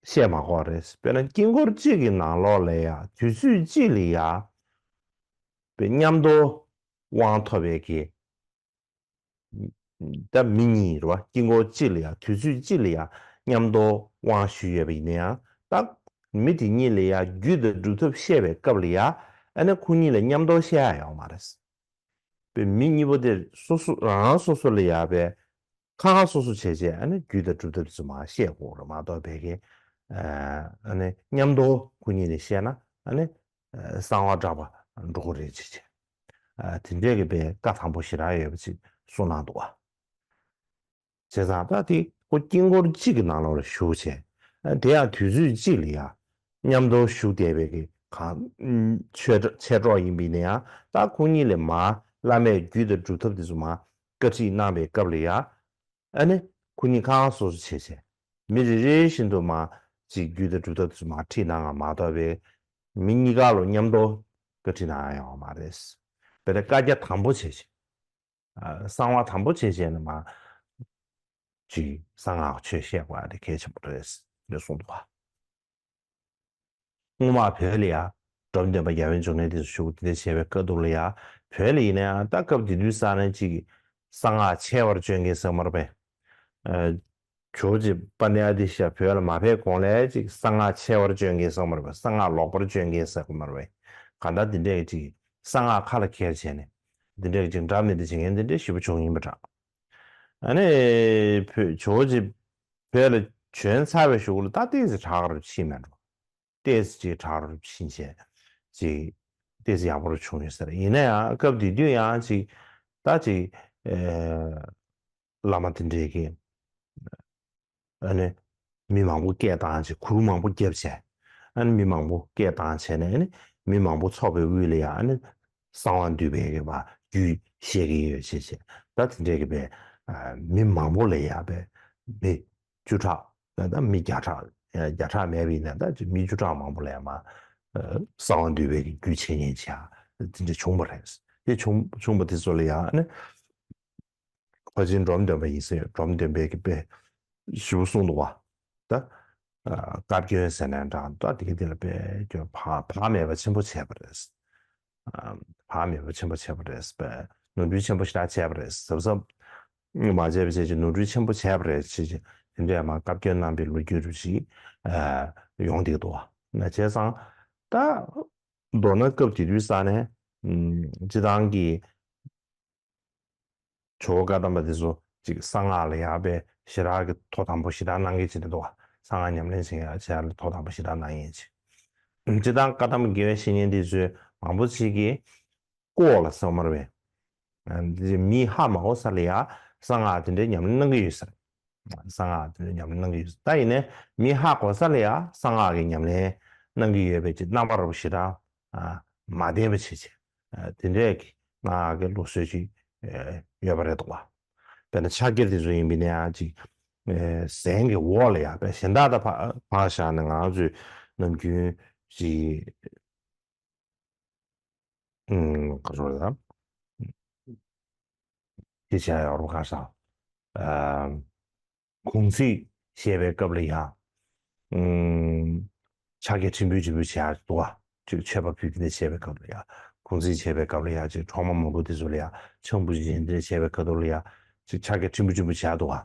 བཤད་མ་དགོས་རེད། དཔེར་ན་དཀྱིལ་འཁོར་གཅིག་གི་ནང་ལོགས་ལ་ཡང་དུས་ཚོད་གཅིག་ལ་ཡང་པའི་མཉམ་དུ་དབང་ཐོབ་པའི་གི་ད་མི་གཉིས་རེད་བ། དཀྱིལ་འཁོར་གཅིག་ལ་ཡང་དུས་ཚོད་གཅིག་ལ་ཡང་མཉམ་དུ་དབང་ཞུས་ཡོད་པ་ཡིན་ན་ཡང་ད་མི་དེ་གཉིས་ལ་ཡང་རྒྱུད་དང་སྒྲུབ་ཐབས་བཤད་པའི་སྐབས་ལ་ཡང་ཨ་ནི་ཁོ་གཉིས་ལ་མཉམ་དུ་བཤད་ཡ་ཡོད་མ་རེད། པའི་མི་གཉིས་པོ་དེ་སོ་སོ་རང་རང་སོ་སོ་ལ་ཡང་པའི་ཁ་ཁ་སོ་སོ་བྱས་བྱས་ཨ་ནི་རྒྱུད་དང་སྒྲུབ་ཐབས་དེ་ཚོ་མར་བཤད་དགོས་རེད་མ་གཏོགས་པའི་གི་ཨ་ནི་མཉམ་དུ་ཁོ་གཉིས་ནས་བཤད་ན་ཨ་ནི་གསང་བ་བསྒྲགས་པ་འགྲོ་གི་རེད་ཅེས་བྱས། ཨ་དེ་འདྲའི་གི་པའི་བཀའ་དམ་པོ་ཞེ་དྲག་ཡོད་པ་ཅིག་གསུངས་གནང་འདུག་བ། བྱས་ཙང་ད་དེ་ཁོ་དཀྱིལ་འཁོར་གཅིག་གི་ནང་ལོགས་ལ་བཞུགས་བྱས། ཨ་དེ་ཡང་དུས་ཚོད་གཅིག་ལ་ཡང་མཉམ་དུ་བཞུགས་བསྡད་པའི་གི་གང་ཆོས་མཆེད་གྲོགས་ཡིན་པ་ཡིན་ན་ཡང་ད་ཁོ་གཉིས་ལ་མར་བླ་མས་རྒྱུད་དང་སྒྲུབ་ཐབས་དེ་ཚོ་མར་བཀའ་ཁྲིད་གནང་པའི་སྐབས་ལ་ཡང་། ཨ་ནི་ཁོ་གཉིས་ཁ་ཁ་སོ་སོ་བྱས་བྱས། མི་རེ་རེ་བཞིན་དུ་མར་ཅིག་རྒྱུད་དང་སྒྲུབ་ཐབས་དེ་ཚོ་མར་ཁྲིད་གནང་བ་མ་གཏོགས་པའི་མི་གཉིས་ཀ་ལ་མཉམ་དུ་བཀའ་ཁྲིད་གནང་ཡ་ཡོད་མ་རེད། དཔེར་ན་བཀའ་རྒྱ་དམ་པོ་བྱས་བྱས། ཨ་གསང་བ་དམ་པོ་བྱས་བྱས་ནས་མར་ཅིག་གསང་སྔགས་ཆོས་བཤད་དགོས་ཡ་དེ་གལ་ཆེན་པོ་རེད་ཅེས་གསུངས་འདུག་བ། སྔོན་མ་བོད་ལ་ཡ་འབྲོམ་སྟོན་པ་རྒྱལ་བའི་འབྱུང་གནས་དེ་ཚོ་བཞུགས་དེ་འདྲ་བྱས་པའི་སྐབས་དུ་ལ་ཡ་བོད་ལ་ཡིན་ན་ཡང་ད་སྐབས་དེ་དུས་ས་ནས་ཅིག་གསང་སྔགས་ཆེ་བར་སྤྱོད་མཁན་ཟེར་མ་རེད་པས། ཨ་ཇོ་བོ་རྗེ་དཔལ་ལྡན་ཨ་ཏི་ཤ་བོད་ལ་མ་ཕེབས་གོང་ལ་ཅིག་གསང་སྔགས་ཆེ་བར་སྤྱོད་མཁན་ཟེར་མ་རེད་པས། གསང་སྔགས་ལོག་པར་སྤྱོད་མཁན་ཟེར་གོ་མ་རེད་པས། གང་ལྟར་དེ་འདྲས་ཀྱི་ཅིག་གསང་སྔགས་ཁ་ལ་འཁྱེར་བྱས་ནས་དེ་འདྲས་ཀྱི་ཅིག་འདྲ་མི་འདྲ་བྱེད་མཁན་དེ་འདྲས་ཞེ་པོ་བྱུང་ཡིན་པ་འདྲ། ཨ་ནི་བོད་ཇོ་བོ་རྗེ་བོད་ལ་བྱོན་ཚར་བའི་གཞུག་ལ་ད་ཏོག་ཙམ་དྲག་རུ་ཕྱིན་མེད་འགྲོ། ཏོག་ཙམ་ཅིག་དྲག་རུ་ཕྱིན་བྱས་ཅིག་ཏོག་ཙམ་ཡག་པོ་རུ་བྱུང་ཡོད་ས་རེད། ཡིན་ན་ཡང་སྐབས་དེ་དུས་ཡང་ཅིག་ ད་ཅིག་ཨེ་བླ་མ་དེ་འདྲས་ཀྱིས་ཨ་ནི་མི་མང་པོ་སྐད་བཏང་བྱས། གུར་མང་པོ་བརྒྱབ་བྱས། ཨ་ནི་མི་མང་པོ་སྐད་བཏང་བྱས་ནས། ཨ་ནི་མི་མང་པོ་ཚོགས་པའི་དབུས་ལ་ཡང་ཨ་ནི་གསང་བ་འདུས་པའི་གི་བ་རྒྱུད་བཤད་ཀྱི་ཡོད་ཅེས་བྱས། ད་དེ་འདྲས་ཀྱི་བས་ཨ་མི་མང་པོ་ལ་ཡང་བས་མི་བཅུ་ཕྲག་ད་ད་མི་བརྒྱ་ཕྲག་བརྒྱ་ཕྲག་མེད་པ་ཡིན་ན། ད་ཅིག་མི་བཅུ་ཕྲག་མང་པོ་ལ་ཡང་མ་ཨ་གསང་བ་འདུས་པའི་གི་རྒྱུད་འཆད་ཉན་བྱས། དེ་འདྲས་བྱུང་བ་རེད། དེ་བྱུང་བྱུང་བ་དེ་ཚོ་ལ་ཡང་ཨ་ནི། ཕར་ཕྱིན་འབྲོམ་སྟོན་པ་ཡིན་ཟེར། འབྲོམ་སྟོན་པས་ཀྱི་དཔེ་ཞིབ་གསུངས་འདུག་བ། ད་ཨ་བཀའ་བཀྱོན་ཟེར་ནའང་འདྲ། ད་དེ་ག་དེ་ལ་དཔེ་སྐྱོན་བག་བག་མེད་པ་ཆེན་པོ་བྱས་པ་རེད། ཨ་བག་མེད་པ་ཆེན་པོ་བྱས་པ་རེད། དཔེ་ནོར་འཁྲུལ་ཆེན་པོ་ཞེ་དྲག་བྱས་པ་རེད། གཟབ་གཟབ་མ་བྱས་པ་བྱས་ཀྱི་ནོར་འཁྲུལ་ཆེན་པོ་བྱས་པ་རེད་ཅེས་ཀྱི་དེ་འདྲས་མ་བཀའ་བཀྱོན་གནང་པའི་ལོ་རྒྱུས་རུ་ཞིག་ཨ་ཡོང་བསྡད་འདུག་བ། ན་བྱས་ཙང་ད་མདོར་ན་སྐབས་དེ་དུས་ས་ནས་ཨམ་སྤྱི་བཏང་གི་ཇོ་བོ་བཀའ་གདམས་པ་དེ་ཚོ་ཅིག་གསང་སྔགས་ལ་ཡག་པའི་ཞེ་དྲག་གི་ཐོག་དང་པོ་ཞེ་དྲག་གནང་མཁན་ཅིག་རེད་འདུག་བ། གསང་སྔགས་ཉམས་ལེན་བྱེད་མཁན་ལ་ཐོག་དང་པོ་ཞེ་དྲག་གནང་མཁན་ཅིག་སྤྱིར་བཏང་བཀའ་གདམས་དགེ་བའི་བཤེས་གཉེན་དེ་ཚོས་མང་པོ་ཅིག་གིས་ཀོ་ལ་སོ་མར་བས། ཨ་འདི་མི་ཧ་མ་གོ་ས་ལ་ཡ་གསང་སྔགས་དེ་འདྲའི་ཉམས་ལེན་གནང་གི་ཡོད་ས་རེད། གསང་སྔགས་དེ་འདྲའི་ཉམས་ལེན་གནང་གི་ཡོད་ས། ད་ཡིན་ནའི་མི་ཧ་གོ་ས་ལ་ཡ་གསང་སྔགས་ཀྱི་ཉམས་ལེན་གནང་གི་ཡོད་པའི་ཅིག་རྣམ་པ་རུ་ཞེ་དྲག་ཨ་མ་བསྟན་པ་བྱེད་ཅིག་ཨ་དེ་འདྲས་ཀྱི་ང་གི་ལུགས་སྲོལ་ཅིག་ཨེ་ཡོད་པ་རེད་འདུག་བ། དཔེར་ན་ཕྱག་འཁྱེར་དེ་ཚོ་ཡིན་པ་ཡིན་ན་ཡང་ཅིག་ཨེ་ཟན་གྱི་འོག་ལ་ཡ་དཔེ་གཞན་དག་དང་ཕར་ཕར་བཞག་ནས་ང་ཚོས་ནམ་རྒྱུན་ཅིག་ཨུམ་ག་ཚོད་རེད་ད། དེ་བྱས་ཡོད་རེད་པ། ག་ས་ཨ་གུང་ཚིགས་བཤད་པའི་སྐབས་ལ་ཡང་། ཨུམ། ཕྱག་འཁྱེར་ཕྲན་བུ་ཕྲན་བུ་བྱེད་ཡག་འདུག་ག་ཅིག་མཆོད་པ་ཕུལ་དེ་འདྲ་བྱེད་པའི་སྐབས་ལ་ཡང་། གུང་ཚིགས་བྱེད་པའི་སྐབས་ལ་ཡང་ཅིག་གྲོག་མ་མང་པོ་དེ་ཚོ་ལ་ཡང་ཕྱག་འབུལ་བྱེད་དེ་འདྲ་བྱེད་པའི་སྐབས་ལ་ཡང་ཅིག་ཕྱག་འཁྱེར་ཕྲན་བུ་ཕྲན་བུ་བྱེད་ཡག་འདུག་ག་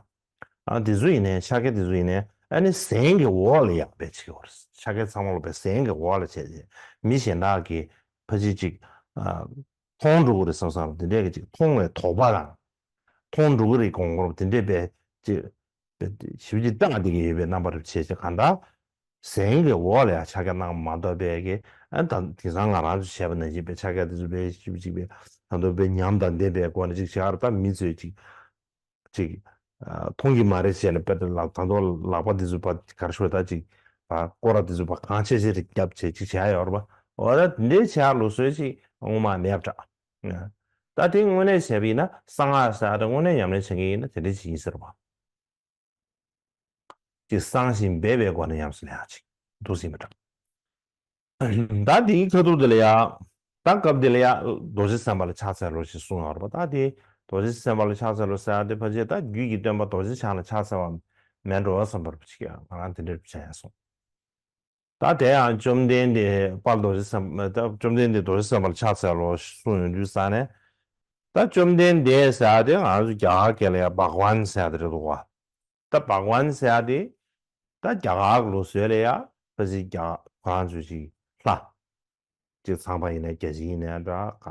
ཨ་དེ་ཚོ་ཡིན་ནའི་ཕྱག་འཁྱེར་དེ་ཚོ་ཡིན་ནའི་ཨ་ནི་ཟན་གྱི་འོག་ལ་ཡང་དཔེ་བྱེད་ཀྱི་ཡོད་རེད། ཕྱག་འཁྱེར་ཚང་མ་ལ་དཔེ་ཟན་གྱི་འོག་ལ་བྱས་རྗེས་མི་གཞན་དག་གིས་ཕལ་ཆེར་ཅིག་ཨ། མཐོང་འགྲོ་གི་རེད་བསམ་བསམ་དེ་འདྲས་ཀྱི་ཅིག་མཐོང་བའི་དོགས་པ་དང་། མཐོང་འགྲོ་གི་རེད་དགོངས་དགོངས་དེ་འདྲས་པའི་ཅིག་པའི་ཞིབ་ཅིག་བལྟ་བསྡད་ཀྱི་ཡོད་པའི་རྣམ་པ་རེ་བྱས་ཅིག་གང་ལྟར་ཟན་གྱི་འོག་ལ་ཡང་ཕྱག་འཁྱེར་གནང་མ་གཏོགས་པའི་གི་ཨ་ད་དེང་སང་ང་རང་ཚོས་བྱས་པ་ནང་བཞིན་པའི་ཕྱག་འཁྱེར་དེ་ཚོ་པའི་ཞིབ་ཅིག་པའི་ད་དུང་པའི་ཉམས་དང་ལྡན་པའི་སྒོ་ནས་ཅིག་བྱས་ཨ་ར་ད་མི་ཚོས་ཅིག་ཅིག་ཨ་མཐོང་གི་མ་རེད་ཟེར་ནས་དཔེ་ལ་ད་དུང་ལག་པ་འདི་ཚོ་ཕར་ག་རེ་ཞུ་ད་ཅིག་ཕར་སྐོར་ར་འདི་ཚོ་ཕར་གང་ཆེ་ཆེ་རེ་བརྒྱབ་བྱས་ཅིག་བྱས་ཡོད་རེད་པ། འོ་ད་འདི་འདྲའི་བྱས་ལུགས་སྲོལ་ཅིག་སྔོན་མ་མེད་པ་འདྲ། ད་དེ་དངོས་གནས་བྱས་པ་ཡིན་ན་གསང་སྔགས་ཟེར་ཡ་དེ་དངོས་གནས་ཉམས་ལེན་བྱེད་མཁན་ཡིན་ན་དེ་འདྲ་ཅིག་ཡིན་ཟེར་བ། ཅིག་གསང་ཞིང་སྦས་པའི་སྒོ་ནས་ཉམས་སུ་ལེན་ཡག་ཅིག་འདུག་ཟིན་པ་འདྲ། ད་དེའི་ཁ་ཐུག་དེ་ལ་ཡ། ད་སྐབས་དེ་ལ་ཡ། རྡོ་རྗེ་སེམས་དཔའ་ལ་ཕྱག་འཚལ་ལོ་ཞེས་གསུངས་ཡོད་རེད་པ། ད་དེ་རྡོ་རྗེ་སེམས་དཔའ་ལ་ཕྱག་འཚལ་ལོ་ཟེར་ཡ་དེ་ཕལ་ཆེར་ད་རྒྱུད་ཀྱི་སྟོན་པ་རྡོ་རྗེ་འཆང་ལ་ཕྱག་འཚལ་བ་མིན་འགྲོ་བསམ་པར་ཅིག་ཡང་ང་རང་དེ་འདྲར་བྱས་སོང་། ད་དེ་ཡང་བཅོམ་ལྡན་འདས་དཔལ་རྡོ་རྗེ་སེམས་ད་བཅོམ་ལྡན་འདས་རྡོ་རྗེ་སེམས་དཔའ་ལ་ཕྱག་འཚལ་ལོ་གསུངས་ཡོང་དུས་ས་ནས། ད་བཅོམ་ལྡན་འདས་ཟེར་ཡ་དེ་ང་ཚོ་རྒྱ་གར་སྐད་ལ་ཡ་བྷག་ཝན་ཟེར་ཡ་དེ་རེད་འདུག་བ། ད་བྷག་ཝན་ཟེར་ཡ་དེ། ད་རྒྱ་གར་གྱི་ལུགས་སྲོལ་ལ་ཡ་ཕལ་ཆེར་རྒྱ་ཁོ་རང་ཚོས་ཅིག་ལྷ། ཅིག་ཚངས་པ་ཡིན་ན་བརྒྱ་བྱིན་ཡིན་ན་འདྲ་ག་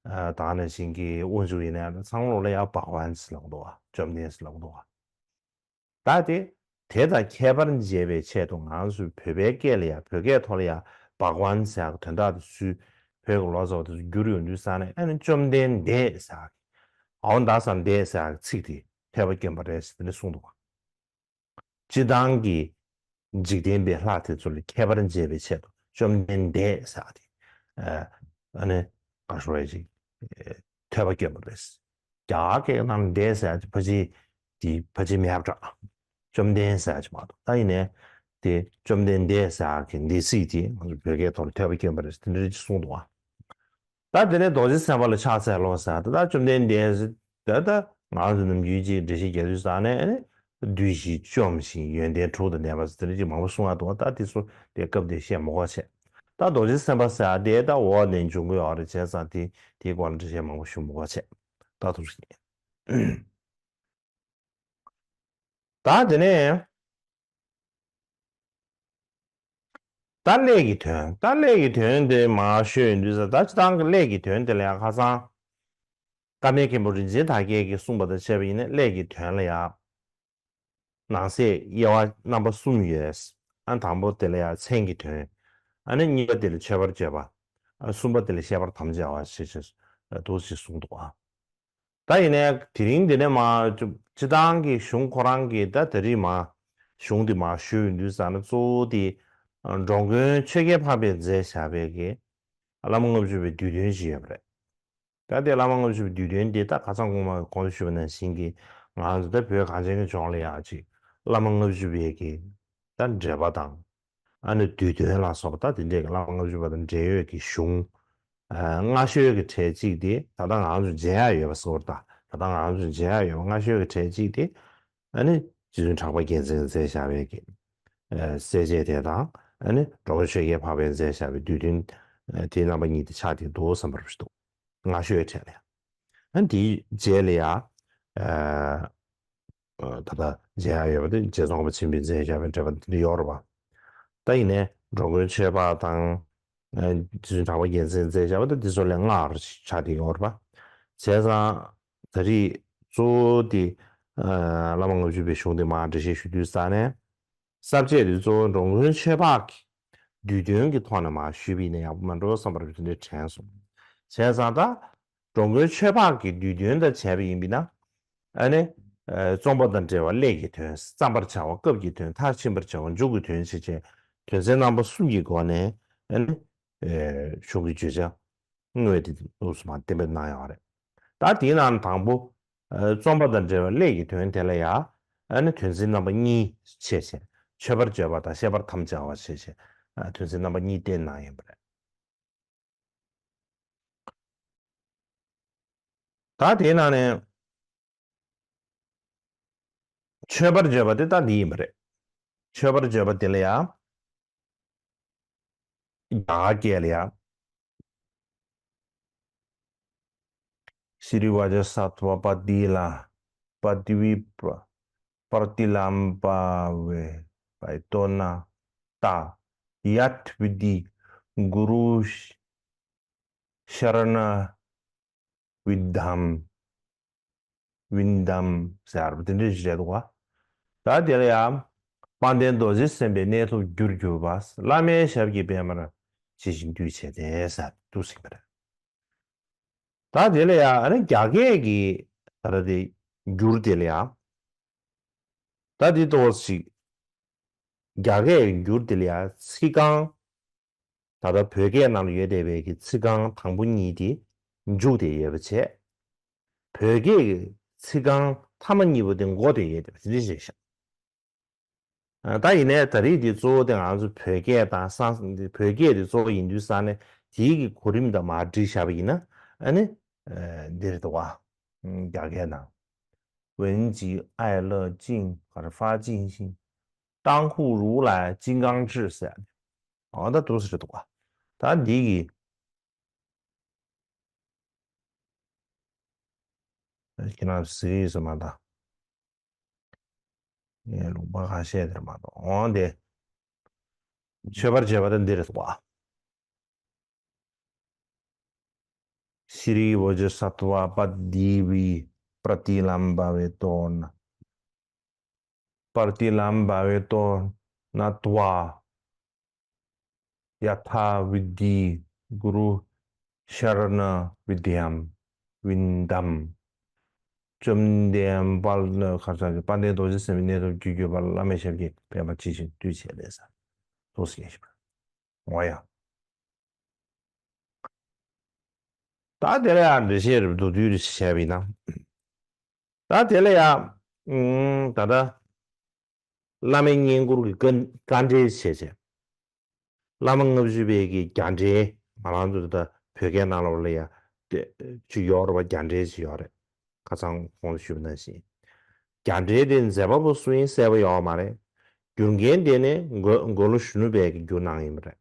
ཨ་ད་ག་ནང་བཞིན་གྱི་དབང་ཕྱུག་ཡིན་ན་འདྲ་ཚང་མ་ལ་ཡ་བྷག་ཝན་ཟེར་ལབ་འདུག་བ། བཅོམ་ལྡན་ཟེར་ལབ་འདུག་བ། ད་དེ་དེ་དང་ཁྱད་པར་འབྱེད་པའི་ཆེད་དུ་ང་ཚོས་བོད་པའི་སྐད་ལ་ཡ་བོད་སྐད་ཐོག་ལ་ཡ་བྷག་ཝན་ཟེར་ཡག་གི་དོན་དག་དེ་ཚུར་བོད་ཀྱི་ལོ་ཙཱ་བ་དེ་ཚོ་བསྒྱུར་ཡོང་དུས་ས་ནས་ཨ་ནི་བཅོམ་ལྡན་འདས་ཟེར་ཡག་གི་ཨའོ་ད་ས་འདས་ཟེར་ཡག་གི་ཚིག་དེ་ཐོས་པ་སྐྱོན་པ་རེད་ཟེར་དེ་འདྲ་གསུངས་འདུག་བ། སྤྱིར་བཏང་གི་འཇིག་རྟེན་པའི་ལྷ་དེ་ཚོ་ལས་ཁྱད་པར་འབྱེད་པའི་ཆེད་དུ་བཅོམ་ལྡན་འདས་ཟེར་ཏེ། ཨ་ནི་ག་ཞུ་བ་ཅིག་ཐོས་པ་སྐྱོན་པ་རེད། རྒྱ་གར་སྐད་ནང་འདས་ཟེར་ཅིག་ཕལ་ཆེར་དེ་ཕལ་ཆེར་མེད་པ་འདྲ། བཅོམ་ལྡན་ཟེར་ཅིག་མ་གཏོགས། ད་ཡིན་ནའི་དེ་བཅོམ་ལྡན་འདས་ཟེར་གི་འདས་ཚིག་དེ་ང་ཚོ་བོད་སྐད་ཐོག་ལ་ཐོས་པ་སྐྱོན་པ་རེད་དེ་འདྲ་ཅིག་གསུངས་འདུག་བ། ད་དེ་ནས་རྡོ་རྗེ་སེམས་དཔའ་ལ་ཕྱག་འཚལ་ལོ་ཟེར། ད་ད་བཅོམ་ལྡན་འདས་ཟེར། ད་ད་ང་ཚོ་ནམ་རྒྱུན་གྱི་འགྲེལ་བཤད་རྒྱག་དུས་ས་ནས་ཨ་ནི་བསྡུས་ཤིང་བཅོམ་ཞིང་ཡོན་ཏན་དྲུག་དང་ལྡན་པ་ཟེར་དེ་འདྲ་ཅིག་མང་པོ་གསུང་ཡ་འདུག་ད་དེ་ཚོ་དེ་སྐབས་དེ་བཤད་མི་དགོས་བྱས། ད་རྡོ་རྗེ་སེམས་དཔའ་ཟེར་ཡ་དེ་ད་འོག་ནས་འབྱུང་གི་ཡོད་རེད་བྱས་ཙང་དེ་དེའི་སྐོར་ལ་འགྲེལ་བཤད་མང་པོ་ཞུ་མི་དགོས་བྱས། ད་ཐུགས་རྗེ་ཆེ། ད་དེ་ནས། ད་ཀླད་ཀྱི་དོན། ད་ཀླད་ཀྱི་དོན་དེ་མར་ཤོད་ཡོང་དུས་ཙང་ད་སྤྱིར་བཏང་གི་ཀླད་ཀྱི་དོན་དེ་ལ་ཡང་ཁ་སང་། ཀ་མེད་མཁན་པོ་རིན་ཆེན་དར་རྒྱས་ཀྱིས་གསུངས་པ་དང་བཅས་པ་ཡིན་ན་ཀླད་ཀྱི་དོན་ལ་ཡང་། ནང་གསེས་དབྱེ་བ་རྣམ་པ་གསུམ་ཡོད། ཨ་དང་པོ་དེ་ལ་ཡང་མཚན་གྱི་དོན། ཨ་ནི་གཉིས་པ་དེ་ལ་མཆོད་པར་བརྗོད་པ། ཨ་གསུམ་པ་དེ་ལ་བཤད་པར་དམ་བཅའ་བ་ཞེས་བྱས་འདུག་ཅེས་གསུངས་འདུག་ཨ། ད་ཡིན་ནའི་དེ་རིང་འདི་ནས་མ་སྤྱི་བཏང་གི་གཞུང་ཁོ་རང་གི་ད་ད་རེས་མ་གཞུང་འདི་མ་ཞུ་ཡོང་དུས་ཙ་ན་གཙོ་བོ་དེ་འགྲོ་མགོན་ཆོས་རྒྱལ་འཕགས་པས་མཛད་བཞག་པའི་གི་བླ་མ་ལྔ་བཅུ་པའི་བསྡུས་དོན་ཅིག་ཡོད་པ་རེད། ད་ལྟའི་བླ་མ་ལྔ་བཅུ་པའི་བསྡུས་དོན་འདི་ད་ཁ་སང་གོང་མ་གོང་དུ་ཞུས་པ་ནང་བཞིན་གྱི་ང་ཚོ་ད་བོད་གངས་ཅན་གྱི་ལྗོངས་ལ་ཡག་ཅིག་བླ་མ་ལྔ་བཅུ་པའི་གི་ད་འགྲེལ་པ་དང་ཨ་ནི་བསྡུས་དོན་ལ་སོགས་པ་ད་དེ་འདྲའི་གི་བླ་མ་ལྔ་བཅུ་པ་དང་འབྲེལ་ཡོད་ཀྱི་གཞུང་ཨ་སྔ་ཤོས་ཀྱི་གྲས་གཅིག་དེ་ད་ལྟ་ང་ཚོ་མཇལ་ཡག་ཡོད་པ་སོགས་ད་ད་ལྟ་ང་ཚོ་མཇལ་ཡག་ཡོད་པ་སྔ་ཤོས་ཀྱི་གྲས་གཅིག་དེ་ཨ་ནི་རྗེ་བཙུན་གྲགས་པ་རྒྱལ་མཚན་མཛད་བཞག་པའི་གི་ཨ་གསལ་བྱེད་དེ་དང་ཨ་ནི་འགྲོ་མགོན་ཆོས་རྒྱལ་འཕགས་པས་མཛད་བཞག་པའི་བསྡུས་དོན་ཨ་དེ་རྣམ་པ་གཉིས་དེ་ཆགས་བསྡད་འདུག་བསམ་པ་རེད་འདུག་སྔ་ཤོས་གྲས་ལ་ཡང་། ཨ་འདིའི་རྗེས་ལ་ཡང་ཨ་ད་ལྟ་མཇལ་ཡག་ཡོད་པ་དེ་རྗེ་ཙོང་ཁ་པ་ཆེན་པོས་མཛད་བཞག་པའི་འགྲེལ་པ་འདི་འདྲ་ཡོད་རེད་པ། ད་ཡིན་ནའི་འགྲོ་མགོན་ཆོས་འཕགས་དང་ཨ་རྗེ་བཙུན་གྲགས་པ་རྒྱལ་མཚན་མཛད་བཞག་པ་དེ་འདི་ཚོ་ལས་སྔ་བར་ཆགས་བསྡད་ཡོད་རེད་པ། བྱས་ཙང་ད་རེས་གཙོ་བོ་དེ་ཨ་བླ་མ་ལྔ་བཅུ་པའི་གཞུང་དེ་མར་འགྲེལ་བཤད་ཞུ་དུས་ཙ་ནས། ས་བཅད་དེ་གཙོ་བོ་འགྲོ་མགོན་ཆོས་འཕགས་ཀྱི་བསྡུས་དོན་གྱི་ཐོག་ནས་མར་ཞུས་པ་ཡིན་ན་ཡག་པོ་མ་འགྲོ་བསམ་པ་རེད་པ། དེ་འདྲ་དྲན་སོང་། བྱས་ཙང་ད་འགྲོ་མགོན་ཆོས་འཕགས་ཀྱི་བསྡུས་དོན་དང་བྱས་པ་ཡིན་པ་ན་ཨ་ནི་ཨ་རྩོམ་པ་དང་འབྲེལ་བ་སླད་ཀྱི་དོན། བརྩམ་པར་བྱ་བ་སྐབས་ཀྱི་དོན། མཐར་ཕྱིན་པར་བྱ་བ་མཇུག་གི་དོན་བྱས་བྱས་དོན་ཚན་རྣམ་པ་གསུམ་གྱི་སྒོ་ནས་ཨ་ནི་ཨ་གཞུང་གི་བརྗོད་བྱ་དངོས་དེ་ལུགས་སུ་མར་གཏན་འབེབས་གནང་ཡོད་རེད། ད་དེའི་ནང་དང་པོ་ཨ་རྩོམ་པ་དང་འབྲེལ་བའི་སླད་ཀྱི་དོན་དེ་ལ་ཡང་ཨ་ནི་དོན་ཚན་རྣམ་པ་གཉིས་ཕྱེ་བྱས། མཆོད་པར་བརྗོད་པ་དང་བཤད་པར་དམ་བཅའ་བ་ཞེས་བྱས་ཨ་དོན་ཚན་རྣམ་པ་གཉིས་བསྟན་གནང་ཡོད་པ་རེད། ད་དེའི་ནང་ནས་མཆོད་པར་བརྗོད་པ་དེ་ད་འདི་ཡིན་པ་རེད། མཆོད་པར་བརྗོད་པ་དེ་ལ་ཡང་རྒྱ་གར་སྐད་ལ་ཡང་། Srīvajrasattva paṭila- paṭivi- paṭilambhāve paito nātha yatthāvidhi guru saraṇavidham- vidham ཟེར་བ་དེ་འདྲ་ཞིག་རེད་འདུག་ག་ད་དེ་ལ་ཡང་དཔལ་ལྡན་རྡོ་རྗེ་སེམས་དཔའི་གནས་ཐོབ་རྒྱུར་གྱུར་པ། བླ་མའི་ཞབས་ཀྱིས་པདྨར་ཇི་བཞིན་འདུད་བྱས་ཏེ་ཟེར་འདུག་ཟིན་པ་རེད། ད་དེ་ལ་ཡང་ཨ་ནི་རྒྱ་སྐད་ཀྱི་ད་ལྟ་དེ་འགྱུར་དེ་ལ་ཡང་། ད་དེ་ཏོག་ཙམ་ཞིག་རྒྱ་སྐད་ཀྱི་འགྱུར་དེ་ལ་ཡང་ཚིག་རྐང་། ད་ལྟ་བོད་སྐད་ནང་ལ་ཡོད་བསྡད་པའི་གི་ཚིག་རྐང་དང་པོ་གཉིས་དེ་མཇུག་སྟེ་ཡོད་པ་བྱས། བོད་སྐད་ཀྱི་ཚིག་རྐང་མཐའ་མ་གཉིས་པོ་དེ་འགོ་སྟེ་ཡོད་བསྡད་པ་དེ་འདྲ་ཞིག་བཞག་ད་ཡིན་ནའི་ད་རེས་འདི་གཙོ་བོ་དེ་ང་ཚོ་བོད་སྐད་དང་སང་བོད་སྐད་དེ་གཙོ་བོ་ཡིན་དུས་ཙང་ནས་དེའི་གི་གོ་རིམ་དང་མར་བསྒྲིགས་བཞག་པ་ཡིན་ན་ཨ་ནི་འདི་རེད་འདུག་བ། རྒྱ་སྐད་ནང་། 文集爱乐敬 ག་རེ་发进行 当户如来金刚智 ཟེར་ནས། འོ་ད་འདུག་སེ་རེད་འདུག་བ། ད་འདི་གི་ཁྱེད་རང་ཟེར་གི་ཡོད་ས་མ་གཏོགས། ངས་ལུང་པ་ཁ་ཤས་དེར་མ་གཏོགས། འོང་དེ། མཆོད་པར་བྱེད་པ་དེ་འདི་རེད་འདུག་བ། Srīvajrasattva paṭivi- paṭilambhāveto nā- paṭilambhāveto nātha yatthāvidhi guru saraṇavidham vidham བཅོམ་ལྡན་དཔལ་ཁ་སང་གི་དཔལ་ལྡན་རྡོ་རྗེ་སེམས་དཔའི་གནས་ཐོབ་རྒྱུར་གྱུར་པ། བླ་མའི་ཞབས་ཀྱིས་པདྨར་ཇི་བཞིན་འདུད་བྱས་ཏེ་ཟེར། ཏོག་ཙམ་ཞིག་འོ་ཡ། ད་དེ་ལ་ཡང་འགྲེལ་བཤད་རེ་མདོར་བསྡུས་རེ་བྱས་པ་ཡིན་ན། ད་དེ་ལ་ཡང་ད་ལྟ་བླ་མའི་བསྙེན་བཀུར་གྱི་བཀའ་བཀའ་འགྲེལ་བྱས་བྱས། བླ་མ་ལྔ་བཅུ་པའི་གི་རྒྱ་འགྲེལ་ང་རང་ཚོ་ད་བོད་སྐད་ནང་ལོགས་ལ་ཡ་དེ་ཅིག་ཡོད་རེད་པ། རྒྱ་འགྲེལ་ཅིག་ཡོད་རེད། ཁ་སང་གོང་དུ་ཞུས་པ་ནང་བཞིན། རྒྱ་འགྲེལ་དེ་མཛད་པ་པོ་སུ་ཡིན་གསལ་པོ་ཡོད་མ་རེད། བསྒྱུར་མཁན་དེ་ནི་མགོན་མགོན་པོ་གཞོན་ནུ་དཔལ་གྱིས་བསྒྱུར་གནང་ཡིན་པ་རེད།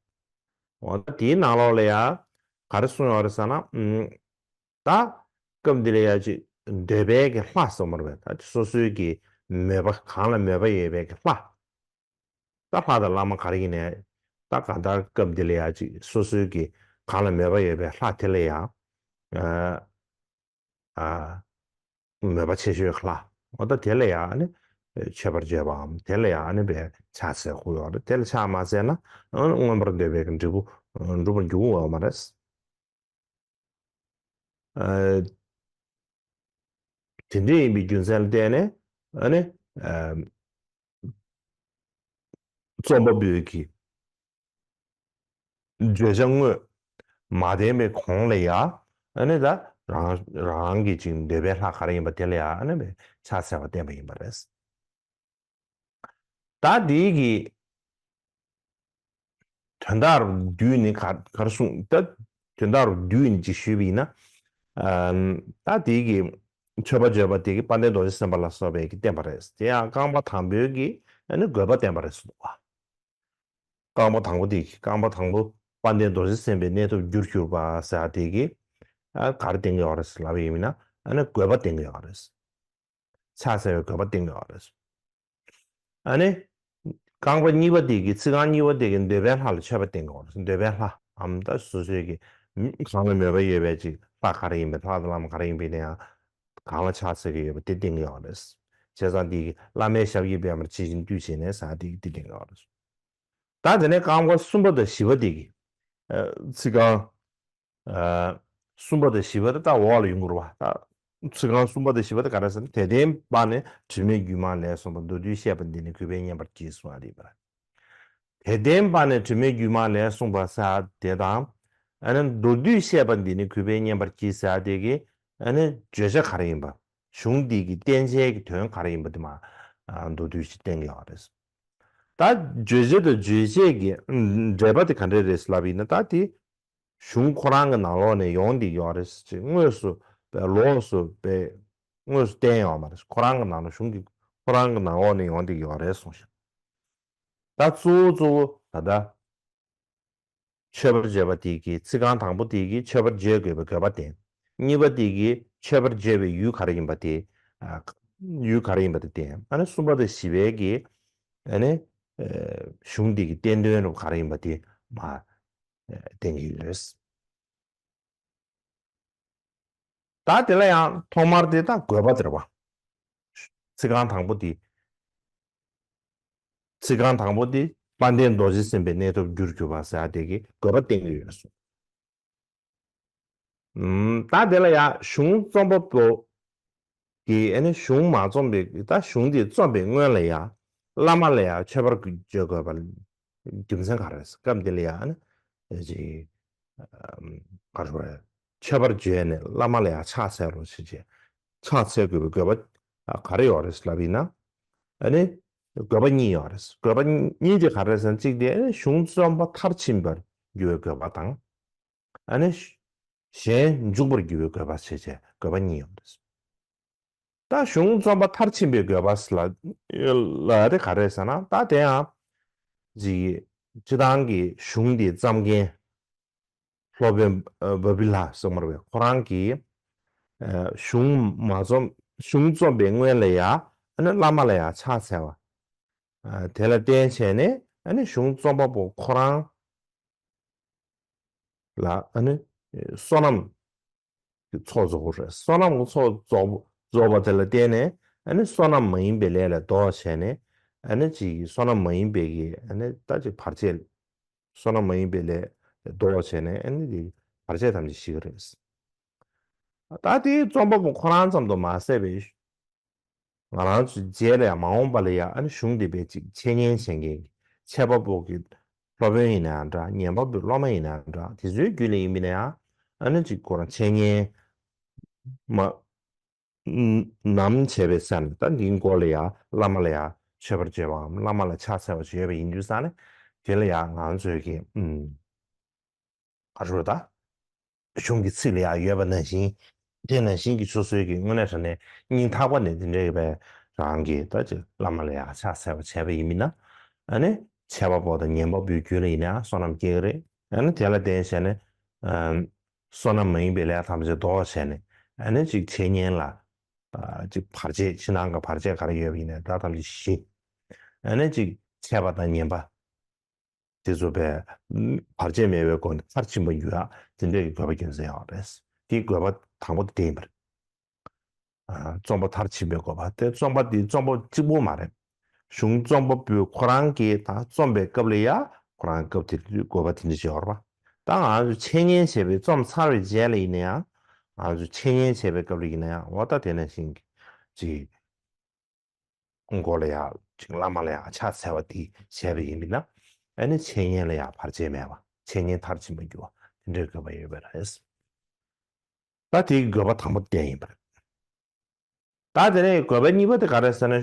འོ་ད་དེའི་ནང་ལོགས་ལ་ཡ་ག་རེ་གསུངས་ཡོད་རེད་ཟེར་ན། ད་སྐབས་འདི་ལ་ཡ་ཅིག་འདོད་པའི་གི་ལྷ་གསུངས་པ་རེད་པ། ད་སོ་སོའི་གི་མོས་པ་གང་ལ་མོས་པ་ཡོད་པའི་གི་ལྷ། ད་ལྷ་དང་བླ་མ་ག་རེ་ཡིན་ནའི་ད་གང་ལྟར་སྐབས་འདི་ལ་ཡ་ཅིག་སོ་སོའི་གི་གང་ལ་མོས་པ་ཡོད་པའི་ལྷ་དེ་ལ་ཡ་ཨ་ཨ་མོས་པ་ཆེ་ཤོས་ལྷ། འོ་ད་དེ་ལ་ཡ་ཨ་ནི་མཆོད་པར་བརྗོད་པའམ་དེ་ལ་ཡ་ཨ་ནི་བས་ཕྱག་འཚལ་དགོས་ཡོད་རེད། དེ་ལ་ཕྱག་མ་འཚལ་ན་ཨ་ནི་མངོན་པར་འདོད་པའི་གི་འབྲས་བུ་འགྲུབ་པར་འགྱུར་འོས་མ་རེད། ཨ་ དེ་འདྲ་ཡིན་པའི་རྒྱུ་མཚན་ལ་བརྟེན་ནས་ཨ་ནི། རྩོམ་པ་པོའི་གི་བརྗོད་བྱ་དངོས་མ་བསྟན་པའི་གོང་ལ་ཡ། ཨ་ནི་ད་རང་རང་གི་ཅིག་འདོད་པའི་ལྷ་ག་རེ་ཡིན་པ་དེ་ལ་ཡ་ཨ་ནི་ཕྱག་འཚལ་བ་བསྟན་པ་ཡིན་པ་རེད། ད་དེའི་གི་དོན་དག་རུ་བསྡུས་ནས་ག་ག་རེ་གསུངས་ད། དོན་དག་རུ་བསྡུས་ནས་ཅིག་ཞུས་པ་ཡིན་ན། ཨ་ད་དེའི་གི་མཆོད་པ་བརྗོད་པ་དེ་གི་དཔལ་ལྡན་རྡོ་རྗེ་སེམས་དཔའ་ལ་སོགས་པའི་གི་བསྟན་པ་རེད། དེ་ཡང་རྐང་པ་དང་པོའི་གི་ཨ་ནི་དགོས་པ་བསྟན་པ་རེད་གསུངས་པ། རྐང་པ་དང་པོ་དེ་གི་རྐང་པ་དང་པོ་དཔལ་ལྡན་རྡོ་རྗེ་སེམས་དཔའི་གནས་ཐོབ་རྒྱུར་གྱུར་པ་ཟེར་བ་དེ་གི་ཨ་ག་རེ་བསྟན་གི་ཡོད་རེད་ལབ་པ་ཡིན་ན་ཨ་ནི་དགོས་པ་བསྟན་གི་ཡོད་རེད། ཕྱག་འཚལ་བའི་དགོས་པ་བསྟན་གི་ཡོད་རེད། ཨ་ནི། རྐང་པ་གཉིས་པ་དེ་གི་ཚིག་རྐང་གཉིས་པ་དེ་གི་འདོད་པའི་ལྷ་ལ་མཆོད་པ་བསྟན་གི་ཡོད་རེད། འདོད་པའི་ལྷ་འམ་ད་སོ་སོའི་གི་གང་ལ་མོས་པ་ཡོད་པའི་ཅིག་ལྷ་ག་རེ་ཡིན་པའི་ལྷ་དང་བླ་མ་ག་རེ་ཡིན་པའི་ནའང་གང་ལ་ཕྱག་འཚལ་གི་ཡོད་པ་དེ་བསྟན་གི་ཡོད་རེད། བྱས་ཙང་དེ་གི་བླ་མའི་ཞབས་ཀྱིས་པདྨར་ཇི་བཞིན་བཏུད་ཅེས་ནས་ཟེར་དེ་གི་དེ་བསྟན་གི་ཡོད་རེད། ད་དེ་ནས་རྐང་པ་གསུམ་པ་དང་བཞི་པ་དེ་གི་ཚིག་རྐང་གསུམ་པ་དང་བཞི་པ་དེ་ད་འོག་ལ་ཡོང་གི་རེད་བ། ད་ཚིག་རྐང་གསུམ་པ་དང་བཞི་པ་དེ་ག་རེ་ཟེར་ན། དད་ལྡན་པ་ནི་དྲི་མེད་རྒྱུད་མ་ལས་གསུངས་པ། མདོར་བསྡུས་བཤད་པ་འདི་ནི་གུས་པས་མཉན་པར་གྱིས་གསུངས་པ་རེད་པ། དད་ལྡན་པ་ནི་དྲི་མེད་རྒྱུད་མ་ལས་གསུངས་པ་ཟེར་དེ་དང་། ཨ་ནི་མདོར་བསྡུས་བཤད་པ་འདི་ནི་གུས་པས་མཉན་པར་གྱིས་ཟེར་དེ་གི་ཨ་ནི་བརྗོད་བྱ་ག་རེ་ཡིན་པ། གཞུང་འདི་གི་བསྟན་བྱའི་གི་དོན་ག་རེ་ཡིན་པ་དེ་མ་མདོར་བསྡུས་ཤིག་བསྟན་གི་ཡོད་རེད། ད་བརྗོད་བྱ་དང་རྗོད་བྱེད་ཀྱི་འབྲེལ་པ་དེ་ག་འདྲ་རེད་ལབ་ཡིན་ན། ད་དེ་གཞུང་ཁོ་རང་གི་ནང་ལོགས་ནས་ཡོང་བསྡད་ཡོད་རེད་ཅེས་དངོས་སུ་པའི་ལོགས་སུ་པའི་དངོས་སུ་བསྟན་ཡོད་མ་རེད། ཁོ་རང་གི་ནང་ལ་གཞུང་གི་ཁོ་རང་གི་ནང་ལོགས་ནས་ཡོང་བསྡད་ཡོད་རེད་གསུངས་ཤག་ད་གཙོ་བོ་གཙོ་བོ་ད་ལྟ་མཆོད་པར་བརྗོད་པ་དེ་གི་ཚིག་རྐང་དང་པོ་དེ་གི་མཆོད་པར་བརྗོད་དགོས་པའི་དགོས་པ་བསྟན། གཉིས་པ་དེ་གི་མཆོད་པར་བརྗོད་པའི་ཡུལ་ག་རེ་ཡིན་པ་དེ། ཡུལ་ག་རེ་ཡིན་པ་དེ་བསྟན། ཨ་ནི་གསུམ་པ་དང་བཞི་པའི་གི་ཨ་ནི་གཞུང་འདི་གི་བསྟན་དོན་རུ་ག་རེ་ཡིན་པ་དེ་མ་བསྟན་གྱི་ཡོད། ད་དེ་ལ་ཡང་ཐོག་མར་དེ་དང་དགོས་པ་དེ་རེད་བ། ཚིག་རྐང་དང་པོ་དེ། ཚིག་རྐང་དང་པོ་དེ་དཔལ་ལྡན་རྡོ་རྗེ་སེམས་དཔའི་གནས་ཐོབ་རྒྱུར་གྱུར་པ་ཟེར་ཡ་དེ་གི་དགོས་པ་བསྟན་གྱི་ཡོད་གསུངས། ད་དེ་ལ་ཡང་གཞུང་རྩོམ་པ་པོ་གིས་ཨ་ནི་གཞུང་མ་རྩོམ་པའི་ད་གཞུང་དེ་རྩོམ་པའི་སྔོན་ལ་ཡང་བླ་མ་ལ་ཡང་མཆོད་པར་བརྗོད་དགོས་པ་རྒྱུ་མཚན་ག་རེ་རེད། སྐབས་འདི་ལ་ཡང་ཨ་ནི་ཅིག་ག་རེ་རེད། མཆོད་པར་བརྗོད་ནས་བླ་མ་ལ་ཡང་ཕྱག་འཚལ་རོགས་བྱེད་ཅེས། ཕྱག་འཚལ་དགོས་པའི་དགོས་པ་ག་རེ་ཡོད་རེད་ལབ་ཡིན་ན། ཨ་ནི་དགོས་པ་གཉིས་ཡོད་རེད། དགོས་པ་གཉིས་དེ་ག་རེ་རེད་ཟེར་ན། གཅིག་དེ་ཨ་ནི་གཞུང་རྩོམ་པ་མཐར་ཕྱིན་པར་འགྱུར་བའི་དགོས་པ་དང་། ཨ་ནི་གཞན་འཇུག་པར་འགྱུར་བའི་དགོས་པ་བྱས་བྱས་དགོས་པ་གཉིས་ཡོད་རེད། ད་གཞུང་རྩོམ་པ་མཐར་ཕྱིན་པའི་དགོས་པ་ལ་ལ་དེ་ག་རེ་ཟེར་ན། ད་དེ་ཡང་ཅིག་སྤྱི་བཏང་གི་གཞུང་འདི་བརྩམས་མཁན་སློབ་དཔོན་བ་བི་ལ་གསུང་མར་བས་ཁོ་རང་གིས་གཞུང་མ་རྩོམ་གཞུང་རྩོམ་པའི་སྔོན་ལ་ཡང་ཨ་ནི་བླ་མ་ལ་ཡང་ཕྱག་འཚལ་བ། དེ་ལ་བརྟེན་བྱས་ནས་ཨ་ནི་གཞུང་རྩོམ་པ་པོ་ཁོ་རང་ལ་ཨ་ནི་བསོད་ནམས་ཀྱི་ཚོགས་རྫོགས་པ་རེད། བསོད་ནམས་ཀྱི་ཚོགས་རྫོགས་རྫོགས་པ་དེ་ལ་བརྟེན་ནས་ཨ་ནི་བསོད་ནམས་མ་ཡིན་པའི་ལས་ལ་ལྡོག་བྱས་ནས་ཨ་ནི་ཅིག་བསོད་ནམས་མ་ཡིན་པའི་གི་ཨ་ནི་ད་ཅིག་བར་ཆད། བསོད་ནམས་མ་ཡིན་པའི་ལས་ལ་ལྡོག་བྱས་ནས་ཨ་ནི་དེ་བར་ཆད་ཐམས་ཅད་ཞི་གི་རེད། ད་དེའི་རྩོམ་པ་པོ་ཁོ་རང་ཙམ་དུ་མ་ཟད་པའི་ང་རང་ཚོའི་རྗེས་ལ་ཡང་མ་འོངས་པ་ལ་ཡང་ཨ་ནི་གཞུང་འདི་དཔེ་ཅིག་འཆད་ཉན་བྱེད་མཁན་གྱི་འཆད་པ་པོ་གི་སློབ་དཔོན་ཡིན་ན་ཡང་འདྲ། ཉན་པ་པོའི་སློབ་མ་ཡིན་ན་ཡང་འདྲ། དེ་ཚོའི་རྒྱུད་ལ་ཡིན་པ་ཡིན་ན་ཡང་ཨ་ནི་ཅིག་ཁོ་རང་འཆད་ཉན་མ་ནམ་བྱས་པའི་ས་ནས་ད་འདིའི་མགོ་ལ་ཡང་བླ་མ་ལ་ཡང་མཆོད་པར་བརྗོད་པའམ་བླ་མ་ལ་ཕྱག་འཚལ་བ་ཞིག་ཡོད་པ་ཡིན་དུས་ཙང་ནས་དེ་ལ་ཡང་ང་ཚོས་ཀྱི་ཨུམ། ག་རེ་ཟེར་ད། གཞུང་གི་ཚིག་ལ་ཡང་ཡོད་པ་ནང་བཞིན། དེ་ནང་བཞིན་གྱི་སོ་སོའི་གི་དངོས་གནས་དྲང་གནས་སྙིང་ཐག་པ་ནས་དེ་འདྲའི་བའི་རང་གི་ད་ཅིག་བླ་མ་ལ་ཡང་ཕྱག་འཚལ་བ་བྱས་པ་ཡིན་མིན་ན། ཨ་ནི་འཆད་པ་པོ་དང་ཉན་པ་པོའི་རྒྱུད་ལ་ཡིན་ན་ཡང་བསོད་ནམས་སྐྱེ་གི་རེད། ཨ་ནི་དེ་ལ་བརྟེན་བྱས་ནས་བསོད་ནམས་མ་ཡིན་པའི་ལས་ཐམས་ཅད་ལྡོག་བྱས་ནས་ཨ་ནི་ཅིག་འཆད་ཉན་ལ་ཅིག་བར་ཆད་ཕྱི་ནང་གི་བར་ཆད་ག་རེ་ཡོད་པ་ཡིན་ན་ད་ཐམས་ཅད་ཞི། ཨ་ནི་ཅིག་འཆད་པ་དང་ཉན་པ། དེ་ཚོ་བས་བར་ཆད་མེད་པའི་སྒོ་ནས་མཐར་ཕྱིན་པ་ཡོད་ཡ་དེ་འདྲ་གི་དགོས་པ་རྒྱུ་མཚན་ཡོད་རེད། དེའི་དགོས་པ་དང་པོ་དེ་ཡིན་པ་རེད། རྩོམ་པ་མཐར་ཕྱིན་པའི་དགོས་པ་དེ་རྩོམ་པ་འདི་རྩོམ་པ་གཅིག་པོ་མ་རེད། གཞུང་རྩོམ་པ་པོས་ཁོ་རང་གིས་ད་རྩོམ་པའི་སྐབས་ལ་ཡ་ཁོ་རང་སྐབས་དེ་དུས་དགོས་པ་དེ་འདྲ་ཅིག་ཡོད་རེད་པ། ད་ང་ཚོ་འཆད་ཉན་བྱས་པའི་རྩོམ་ཚར་བའི་རྗེས་ལ་ཡིན་ན་ཡང་ང་ཚོ་འཆད་ཉན་བྱས་པའི་སྐབས་ལ་ཡིན་ན་ཡང་འོ་ད་དེ་ནང་བཞིན་གྱི་ ཅིག་མགོ་ལ་ཡ་ཅིག་བླ་མ་ལ་ཡ་ཕྱག་འཚལ་བ་དེ་བྱས་པ་ཡིན་པས་ན། ཨ་ནི་འཆད་ཉན་ལ་ཡ་བར་ཆད་མེད་པ། འཆད་ཉན་མཐར་ཕྱིན་པར་འགྱུར་བ་དེ་འདྲའི་དགོས་པ་ཡོད་པ་རེད། ད་དེའི་དགོས་པ་དང་པོ་དེ་ཡིན་པ་རེད། ད་དེ་ནས་དགོས་པ་གཉིས་པ་དེ་ག་རེ་ཟེར་ན།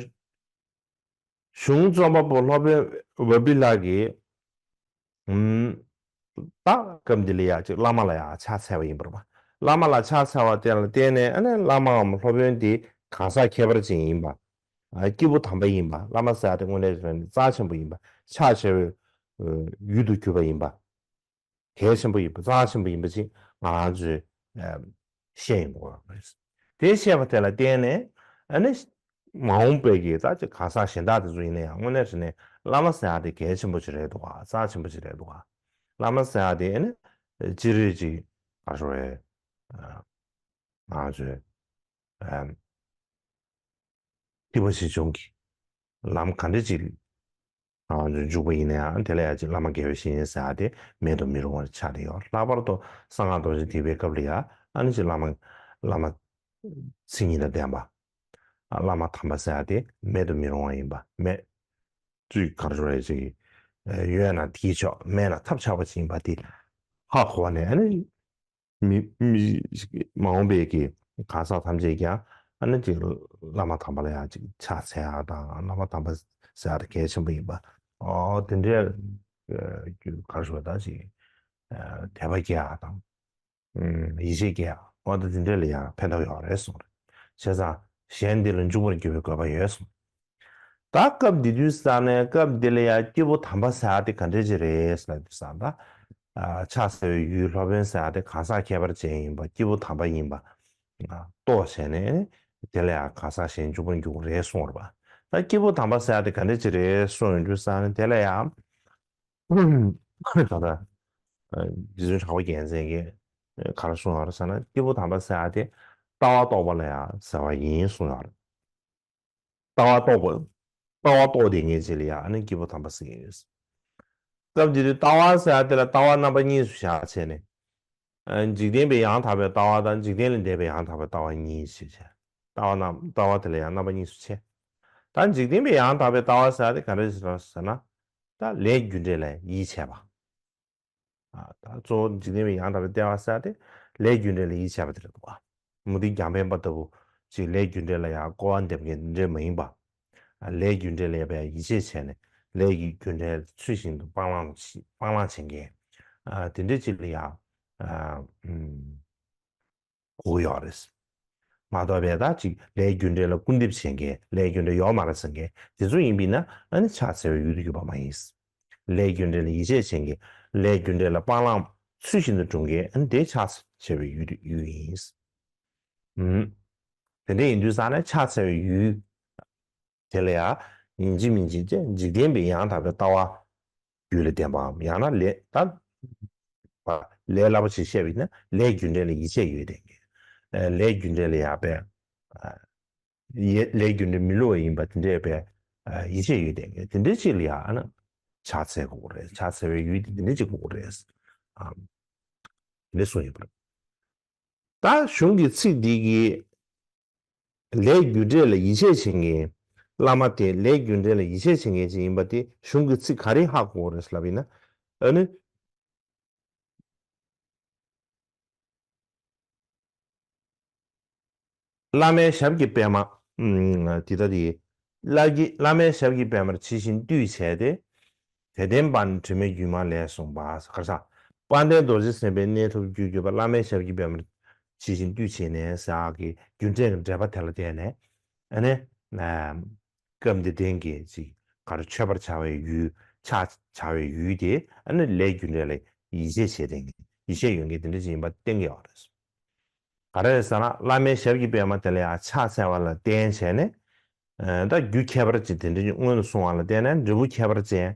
གཞུང་རྩོམ་པ་པོ་སློབ་དཔོན་བ་པི་ལ་གིས། ཨུམ། ད་སྐབས་འདི་ལ་ཡ་ཅིག་བླ་མ་ལ་ཡ་ཕྱག་འཚལ་བ་ཡིན་པ་རེད་པ། བླ་མ་ལ་ཕྱག་འཚལ་བ་དེ་ལ་བརྟེན་ནས་ཨ་ནི་བླ་མའམ་སློབ་དཔོན་དེ་གང་ཟག་ཁྱད་པར་ཅན་ཡིན་པ། ཨ། སྐྱེས་བུ་དམ་པ་ཡིན་པ། བླ་མ་ཟེར་ཡ་དེ་དངོས་གནས་རང་ནས་རྩ་ཆེན་པོ་ཡིན་པ། ཕྱག་བྱ་བའི་ཡུལ་དུ་གྱུར་པ་ཡིན་པ། གལ་ཆེན་པོ་ཡིན་པ། རྩ་ཆེན་པོ་ཡིན་པ་ཅིག་ང་རང་ཚོས་ཨ་བཤད་ཡོང་གི་ཡོད་རེད། དེ་བཤད་པ་དེ་ལ་བརྟེན་ནས་ཨ་ནི་མ་འོངས་པའི་གི་ད་ཅིག་གང་ཟག་གཞན་དག་དེ་ཚོ་ཡིན་ན་ཡང་དངོས་གནས་དྲང་གནས་བླ་མ་ཟེར་ཡ་དེ་གལ་ཆེན་པོ་ཅིག་རེད་འདུག་ག་རྩ་ཆེན་པོ་ཅིག་རེད་འདུག་ག་བླ་མ་ཟེར་ཡ་དེ་ཨ་ནི་སྤྱིར་ཅིག་ག་རེ་ཟེར་དགོས་རེད། ང་ཚོས་ཨ་ཐེག་པ་ཆེ་ཆུང་གི་ལམ་ག་འདྲ་ཅིག་ཨ་འཇུག་པ་ཡིན་ན་ཡང་དེ་ལ་ཡང་ཅིག་བླ་མ་དགེ་བའི་བཤེས་གཉེན་ཟེར་ཡ་དེ་མེད་དུ་མི་རུང་བར་ཆགས་ཏེ་ཡོད། ལྷག་པར་དུ་གསང་སྔགས་རྡོ་རྗེ་ཐེག་པའི་སྐབས་ལ་ཡང་ཨ་ནི་ཅིག་བླ་མ་བླ་མ་མཚན་ཉིད་དང་ལྡན་པ། ཨ། བླ་མ་དམ་པ་ཟེར་ཡ་དེ་མེད་དུ་མི་རུང་བ་ཡིན་པ། མེད་ཅིག་ག་རེ་ཟེར་བ་ཅིག་ཡོད་ན་དེས་ཆོག་མེད་ན་ཐབས་ཆག་པ་ཅིག་ཡིན་པ་དེ་ཧ་གོ་བ་ནས་ཨ་ནི། མི་མི་མ་འོངས་པའི་གི་གང་ཟག་ཐམས་ཅད་ཀྱང་ཨ་ནི་ཅིག་བླ་མ་དམ་པ་ལ་ཡང་ཅིག་ཕྱག་འཚལ་ཡག་དང་བླ་མ་དམ་པ་ཟེར་ཡག་དེ་གལ་ཆེན་པོ་ཡིན་པ། ཨོ་དེ་འདྲའི་ག་རེ་ཞུ་དགོས་ད་ཅིག་དད་པ་སྐྱེ་ཡག་དང་ཡིད་ཆེས་སྐྱེ་ཡག་ཨོ་ད་དེ་འདྲའི་ལ་ཡང་ཕན་ཐོགས་ཡོད་རེད་གསུངས་རེད། བྱས་ཙང་གཞན་འདི་ལ་འཇུག་པར་འགྱུར་བའི་དགོས་པ་ཡོད་གསུངས། ད་སྐབས་འདི་དུས་ས་ནས་སྐབས་འདི་ལ་ཡང་སྐྱེས་བུ་དམ་པ་ཟེར་ཡག་དེ་ག་འདྲ་ཅིག་རེད་ཟེར་ན་དུས་ས་ད། ཕྱག་འཚལ་བའི་ཡུལ་སློབ་དཔོན་ཟེར་ཡག་དེ་གང་ཟག་ཁྱད་པར་ཅན་ཡིན་པ་སྐྱེས་བུ་དམ་པ་ཡིན་པ། རྟོགས་བྱས་ནས་དེ་ལ་ཡང་གང་ཟག་གཞན་འཇུག་པར་འགྱུར་རེད་གསུངས་པ་རེད་པ། ད་སྐྱེས་བུ་དམ་པ་ཟེར་ཡག་དེ་ག་འདྲ་ཅིག་རེད་གསུངས་ཡོང་དུས་ས་ནས་དེ་ལ་ཡང་། ད་ལྟ་རྗེ་བཙུན་གྲགས་པ་རྒྱལ་མཚན་གྱིས་ག་རེ་གསུངས་ཡོད་རེད་ཟེར་ན་སྐྱེས་བུ་དམ་པ་ཟེར་ཡག་དེ་ལྟ་བ་རྟོགས་པ་ལ་ཡང་ཟེར་བ་ཡིན་གསུངས་ཡོད་རེད། ལྟ་བ་རྟོགས་པ། ལྟ་བ་རྟོགས་བསྡད་མཁན་ཅིག་ལ་ཡང་ཨ་ནི་སྐྱེས་བུ་དམ་པ་ཟེར་གྱི་ཡོད། སྐབས་འདི་དུས་ལྟ་བ་ཟེར་ཡག་དེ་ལ་ལྟ་བ་རྣམ་པ་གཉིས་སུ་བཞག་བྱས་ནས། ཨ། འཇིག་རྟེན་པའི་ཡང་དག་པའི་ལྟ་བ་དང་འཇིག་རྟེན་ལས་འདས་པའི་ཡང་དག་པའི་ལྟ་བ་གཉིས་ཞེས་བྱས། ལྟ་བ་རྣམ་ལྟ་བ་དེ་ལ་ཡང་རྣམ་པ་གཉིས་སུ་ཕྱེ། ད་འཇིག་རྟེན་པའི་ཡང་དག་པའི་ལྟ་བ་ཟེར་ཡག་དེ་ག་འདྲ་ཞིག་རེད་ཟེར་ན། ད་ལས་རྒྱུ་འབྲས་ལ་ཡིད་ཆེས་པ། ཨ། ད་གཙོ་བོ་འཇིག་རྟེན་པའི་ཡང་དག་པའི་ལྟ་བ་ཟེར་ཡག་དེ་ལས་རྒྱུ་འབྲས་ལ་ཡིད་ཆེས་པ་དེ་རེད་འདུག་ག་མུ་སྟེགས་རྒྱང་འཕེན་པ་ལྟ་བུ་ཅིག་ལས་རྒྱུ་འབྲས་ལ་ཡང་སྐུར་བ་འདེབས་མཁན་དེ་འདྲ་མ་ཡིན་པ། ཨ། ལས་རྒྱུ་འབྲས་ལ་ཡང་ཡིད་ཆེས་བྱས་ནས་ལས་ཀྱི་རྒྱུ་འབྲས་ཚུལ་བཞིན་དུ་སྤང་བླང་སྤང་བླང་བྱེད་མཁན། ཨ། དེ་འདྲ་ཅིག་ལ་ཡང་། ཨ། ཨུམ། དགོས་ཀྱི་ཡོད་རེད། མ་གཏོགས་པའི་ད་ཅིག་ལས་རྒྱུ་འབྲས་ལ་སྐུར་འདེབས་བྱེད་མཁན་ལས་རྒྱུ་འབྲས་ཡོད་མ་རེད་ཟེར་མཁན་དེ་ཚོ་ཡིན་པས་ན་ཨ་ནི་ཕྱག་འཚལ་བའི་ཡུལ་དུ་གྱུར་པ་མ་ཡིན། ལས་རྒྱུ་འབྲས་ལ་ཡིད་ཆེས་བྱེད་མཁན་ལས་རྒྱུ་འབྲས་ལ་སྤང་བླང་ཚུལ་བཞིན་དུ་སྒྲུབ་མཁན་ཨ་ནི་དེ་ཕྱག་འཚལ་བའི་ཡུལ་དུ་ཡུལ་ཡིན། ཨུམ། དེ་འདྲ་ཡིན་དུས་ཙང་ནས་ཕྱག་འཚལ་བའི་ཡུལ། དེ་ལ་ཡང་ཡིན་གཅིག་མིན་གཅིག་ཅེས་འཇིག་རྟེན་པའི་ཡང་དག་པའི་ལྟ་བ་རྒྱུད་ལ་ལྡན་པའམ་ཡང་ན་ལས་ད་ལས་སླ་པོ་ཞིག་བཤད་པ་ཡིན་ན་ལས་རྒྱུ་འབྲས་ལ་ཡིད་ཆེས་ཡོད་བསྡད་མཁན། ལས་རྒྱུ་འབྲས་ལ་ཡང་པའི་ལས་རྒྱུ་འབྲས་མི་བསླུ་བ་ཡིན་པ་དེ་འདྲས་པའི་ཡིད་ཆེས་ཡོད་བསྡད་མཁན་དེ་འདྲས་ཅིག་ལ་ཡང་ཕྱག་འཚལ་དགོས་རེད། ཕྱག་འཚལ་བའི་ཡུལ་དེ་འདི་འདྲས་ཅིག་དགོས་རེད། དེ་འདྲས་གསུངས་ཡོད་པ་རེད། ད་གཞུང་གི་ཚིག་འདི་གིས་ལས་རྒྱུ་འབྲས་ལ་ཡིད་ཆེས་བྱེད་མཁན། བླ་མ་དེ་ལས་རྒྱུ་འབྲས་ལ་ཡིད་ཆེས་བྱེད་མཁན་ཅིག་ཡིན་པ་དེ་གཞུང་གི་ཚིག་ག་རེ་ཧ་གོ་རེད་ལབ་ཡིན་ན། ཨ་ནི། བླ་མའི་ཞབས་ཀྱི་པདྨ། ཨུམ། དེ་ལྟ་སྟེ། བླ་གི་བླ་མའི་ཞབས་ཀྱི་པདྨར་ཇི་བཞིན་འདུད་བྱས་ཏེ། དད་ལྡན་པ་ནི་དྲི་མེད་སྒྱུ་མ་ལས་གསུངས་པ། ག་རེ་ཟེར། དཔལ་ལྡན་རྡོ་རྗེ་སེམས་དཔའི་གནས་ཐུབ་རྒྱུར་གྱུར་པ་བླ་མའི་ཞབས་ཀྱི་པདྨར་ཇི་བཞིན་འདུད་བྱས་ནས་ཟེར་ཡག་གི་རྒྱུ་འབྲས་ཀྱི་འགྲེལ་པ་དེ་ལ་བརྟེན་ནས། ཨ་ནི། སྐབས་འདིར་ལྡན་གྱི་ཅིག་ག་རེ་མཆོད་པར་བྱ་བའི་ཡུལ། ཕྱག་བྱ་བའི་ཡུལ་དེ་ཨ་ནི་ལས་རྒྱུ་འབྲས་ལ་ཡིད་ཆེས་བྱེད་མཁན་ཡིད་ཆེས་ཡོད་མཁན་དེ་འདྲ་ཅིག་ཡིན་པ་གཏན་འཁེལ་བ་རེད། ག་རེ་རེད་ཟེར་ན་བླ་མའི་ཞབས་ཀྱི་པདྨ་དེ་ལ་ཡང་ཕྱག་འཚལ་བ་ལ་བརྟེན་བྱས་ནས། ད་རྒྱུ་ཁྱད་པར་ཅན་དེ་འདྲ་ཅིག་སྔོན་དུ་སོང་བ་ལ་བརྟེན་ནས་འབྲས་བུ་ཁྱད་པར་ཅན།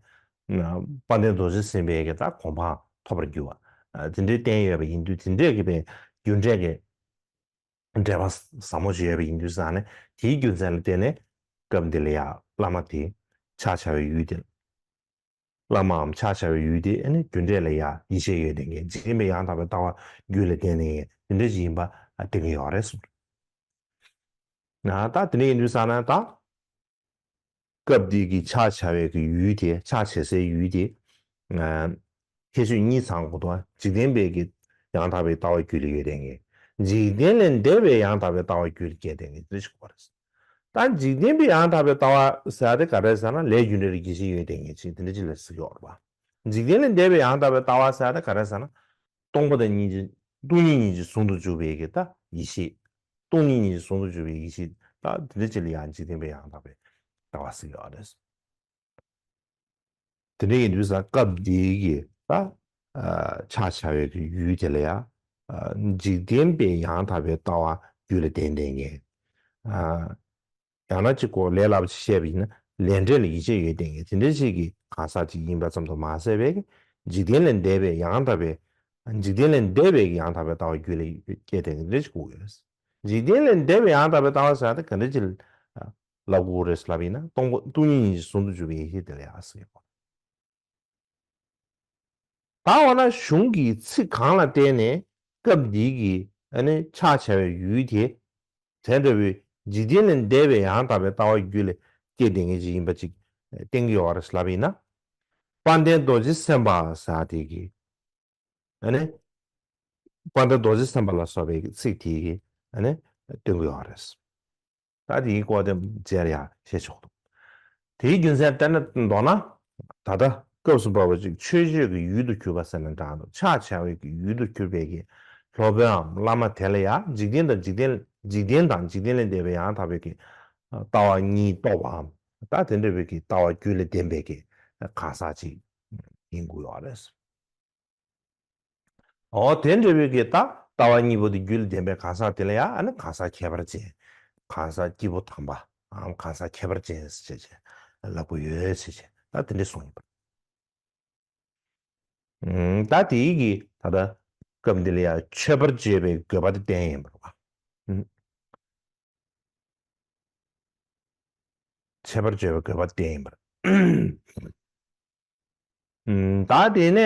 དཔལ་ལྡན་རྡོ་རྗེ་སེམས་དཔའི་གི་ད་གོ་འཕང་ཐོབ་པར་འགྱུར་བ། དེ་འདྲའི་བསྟན་ཡོད་པ་ཡིན་དུས་དེ་འདྲས་ཀྱི་པའི་རྒྱུ་འབྲས་ཀྱི་འགྲེལ་པ་ཟབ་མོ་ཞིག་ཡོད་པ་ཡིན་དུས་ཙང་ནས་དེའི་རྒྱུ་མཚན་ལ་བརྟེན་ནས་སྐབས་འདི་ལ་ཡང་བླ་མ་དེ་ཕྱག་བྱ་བའི་ཡུལ་དེ། བླ་མའམ་ཕྱག་བྱ་བའི་ཡུལ་དེ་ཨ་ནི་རྒྱུ་འབྲས་ལ་ཡང་ཡིད་ཆེས་ཡོད་བསྡད་མཁན་འཇིག་རྟེན་པའི་ཡང་དག་པའི་ལྟ་བ་རྒྱུད་ལ་བརྟེན་ནས་དེ་འདྲ་ཞིག་ཡིན་པ་གཏན་འཁེལ་ཡོད་རེད་གསུངས། ན་ད་དེ་འདྲ་ཡིན་དུས་ཙ་ན་ད། སྐབས་འདི་གི་ཕྱག་བྱ་བའི་གི་ཡུལ་དེ་ཕྱག་བྱེད་སའི་ཡུལ་དེ། ཨ། ཁྱད་ཆོས་གཉིས་ཚང་དགོས་འདུག་འཇིག་རྟེན་པའི་གི་ཡང་དག་པའི་ལྟ་བ་རྒྱུད་ལ་ཡོད་བསྡད་མཁན། འཇིག་རྟེན་ལས་འདས་པའི་ཡང་དག་པའི་ལྟ་བ་རྒྱུད་ལ་སྐྱེས་བསྡད་མཁན་དེ་ཞིག་དགོས་པ་རེད། ད་འཇིག་རྟེན་པའི་ཡང་དག་པའི་ལྟ་བ་ཟེར་ཡ་དེ་ག་རེ་ཟེར་ན་ལས་རྒྱུ་འབྲས་ལ་རྒྱུ་ཆ་ཡོད་བསྡད་མཁན་ཅིག་དེ་འདྲ་ཅིག་ལ་ཟེར་གྱི་ཡོད་རེད་པ། འཇིག་རྟེན་ལས་འདས་པའི་ཡང་དག་པའི་ལྟ་བ་ཟེར་ཡ་དེ་ག་རེ་ཟེར་ན། སྟོང་པ་དང་སྟོང་ཉིད་ཀྱི་སྟོང་ཉིད་གཉིས་ཀྱི་ཟུང་དུ་འཇུག་པའི་གི་ད་ཡེ་ཤེས། སྟོང་ཉིད་གཉིས་ཀྱི་ཟུང་དུ་འཇུག་པའི་ཡེ་ཤེས་ད་དེ་འདྲ་ཅིག་ལ་ཡང་འཇིག་རྟེན་པའི་ཡང་དག་པའི་ལྟ་བ་ཟེར་གྱི་ཡོད་རེད། དེ་འདྲ་ཡིན་དུས་ཙང་སྐབས་འདིའི་གི་ད་ཨ་ཕྱག་བྱ་བའི་གི་ཡུལ་དེ་ལ་ཡང་ཨ་འཇིག་རྟེན་པའི་ཡང་དག་པའི་ལྟ་བ་རྒྱུད་ལ་ལྡན་བསྡད་མཁན། ཨ། ཡང་ན་གཅིག་གོ་ལས་སླ་པོ་ཅིག་བཤད་པ་ཡིན་ན་ལས་འབྲས་ལ་ཡིད་ཆེས་ཡོད་བསྡད་མཁན་དེ་འདྲ་ཞིག་གི་གང་ཟག་ཅིག་ཡིན་པ་ཙམ་དུ་མ་ཟད་པའི་འཇིག་རྟེན་ལས་འདས་པའི་ཡང་དག་པའི། འཇིག་རྟེན་ལས་འདས་པའི་ཡང་དག་པའི་ལྟ་བ་རྒྱུད་ལ་སྐྱེས་བསྡད་མཁན་དེ་འདྲ་ཞིག་དགོས་ཡོད། འཇིག་རྟེན་ལས་འདས་པའི་ཡང་དག་པའི་ལྟ་བ་ཟེར་ཡ་དེ་ག་འདྲ་ཅིག་ལབ་དགོས་རེད་ལབ་ཡིན་ན་སྟོང་པ་སྟོང་ཉིད་གཉིས་ཀྱི་ཟུང་དུ་འཇུག་པའི་ཡེ་ཤེས་དེ་ལ་ཡང་ཟེར་གྱི་ཡོད། ད་འོ་ན་གཞུང་གི་ཚིག་གང་ལ་བརྟེན་ནས་སྐབས་འདིའི་གི་ཨ་ནི་ཕྱག་བྱ་བའི་ཡུལ་དེ། དེ་འདྲ་བའི་འཇིག་རྟེན་ལས་འདས་པའི་ཡང་དག་པའི་ལྟ་བ་རྒྱུད་ལ་སྐྱེས་བསྡད་མཁན་ཅིག་ཡིན་པ་ཅིག་བསྟན་གྱི་ཡོད་རེད་ལབ་ཡིན་ན། དཔལ་ལྡན་རྡོ་རྗེ་སེམས་དཔའ་ཟེར་དེ་གི་ཨ་ནི། དཔལ་ལྡན་རྡོ་རྗེ་སེམས་དཔའ་ལ་སོགས་པའི་ཚིག་དེ་གི་ཨ་ནི་སྟོན་གྱི་ཡོད་རེད། ད་དེའི་སྐོར་དེ་མཇལ་ཡ་བཤད་ཆོག་འདུག་དེའི་རྒྱུ་མཚན་བསྟན་ན་མདོར་ན། ད་ལྟ་སྐབས་སུ་བབ་པ་ཅིག་མཆོད་བརྗོད་ཀྱི་ཡུལ་དུ་གྱུར་པ་ཟེར་ན་འདྲ་འདུག་ཕྱག་བྱ་བའི་གི་ཡུལ་དུ་གྱུར་པའི་གི་སློབ་དཔོནའམ་བླ་མ་དེ་ལ་ཡང་འཇིག་རྟེན་དང་འཇིག་རྟེན་འཇིག་རྟེན་དང་འཇིག་རྟེན་ལས་འདས་པའི་ཡང་དག་པའི་གི་ལྟ་བ་གཉིས་རྟོགས་པའམ་ད་དེ་འདྲ་བའི་གི་ལྟ་བ་རྒྱུད་ལ་ལྡན་པའི་གི་གང་ཟག་ཅིག་ཡིན་དགོས་ཡོད་རེད། འོ་དེ་འདྲ་བའི་གི་ད་ལྟ་བ་གཉིས་པོ་དེ་རྒྱུད་ལ་ལྡན་པའི་གང་ཟག་དེ་ལ་ཡང་ཨ་ནི་གང་ཟག་ཁྱད་པར་ཅན། གང་ཟག་སྐྱེས་བུ་དམ་པའམ་གང་ཟག་ཁྱད་པར་ཅན་ཟེར་བྱས་ལབ་དགོས་ཡོད་ཟེར་བྱས་ད་དེ་འདྲ་གསུངས་ཡིན་པ། ཨུམ། ད་དེའི་གི་ད་ལྟ་སྐབས་འདི་ལ་ཡང་མཆོད་པར་བརྗོད་པའི་དགོས་པ་དེ་བསྟན་ཡིན་པ་རེད་པ། ཨུམ། མཆོད་པར་བརྗོད་པའི་དགོས་པ་བསྟན་ཡིན་པ་རེད། ཨུམ། ད་དེ་ནས་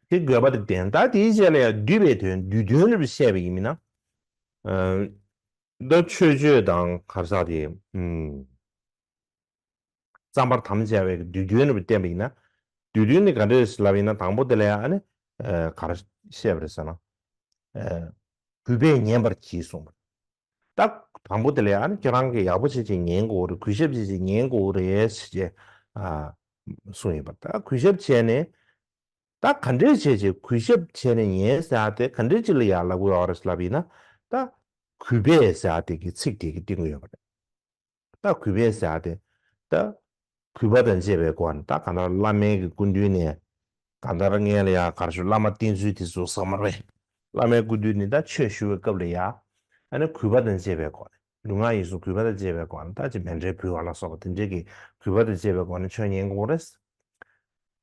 དེ་དགོས་པ་དེ་བསྟན། ད་དེའི་རྗེས་ལ་ཡང་བསྡུས་པའི་དོན་བསྡུས་དོན་རེ་བཤད་པ་ཡིན་མིན་ན། ཨ། ད་མཆོད་བརྗོད་དང་ག་རེ་ཟེར་དེ། ཨུམ། བརྩམ་པར་དམ་བཅའ་བའི་བསྡུས་དོན་རེ་བསྟན་པ་ཡིན་ན། བསྡུས་དོན་ནི་ག་འདྲ་རེད་ལབ་ཡིན་ན་དང་པོ་དེ་ལ་ཡང་ཨ་ནི། ཨ། ག་རེ་བཤད་པ་རེད་ཟེར་ན། ཨ། གུས་པས་ཉན་པར་གྱིས་གསུངས་པ། ད་དང་པོ་དེ་ལ་ཡང་ཁྱེད་རང་གིས་ཡག་པོ་བྱེད་ཅིག་ཉན་དགོས་རེད། གུས་ཞབས་བྱེད་ཅིག་ཉན་དགོས་རེད་ཟེར་བྱས་ཨ་གསུངས་ཡོད་པ་རེད། ད་གུས་ཞབས་བྱས་ནས་ད་ག་འདྲས་བྱས་ཅིག་གུས་ཞབས་བྱས་ནས་ཉན་ཟེར་ཡ་དེ་ག་འདྲས་ཅིག་ལ་ཡང་ལབ་དགོས་ཡོད་རེད་ལབ་ཡིན་ན། ད་གུས་པས་ཟེར་ཡ་དེ་གི་ཚིག་དེ་གི་སྟེང་གི་ཡོད་པ་རེད། ད་གུས་པས་ཟེར་ཡ་དེ། ད་གུས་པ་དང་བཅས་པའི་སྒོ་ནས་ད་གང་ལྟར་བླ་མའི་གི་སྐུ་མདུན་ནས་གང་ལྟར་སྔོན་ལ་ཡང་ག་རེ་ཞུ་བླ་མ་བསྟེན་ཚུལ་དེ་ཚོ་ཟེར་མ་རེད། བླ་མའི་སྐུ་མདུན་ནས་ད་ཆོས་ཞུ་བའི་སྐབས་ལ་ཡང་ཨ་ནི་གུས་པ་དང་བཅས་པའི་སྒོ་ནས་ལུས་ངག་ཡིད་གསུམ་གུས་པ་དང་བཅས་པའི་སྒོ་ནས་ད་ཅིག་མཎྜལ་ཕུལ་བ་ལ་སོགས་པ་དེ་འདྲའི་གི་གུས་པ་དང་བཅས་པའི་སྒོ་ནས་ཆོས་ཉན་དགོས་རེད།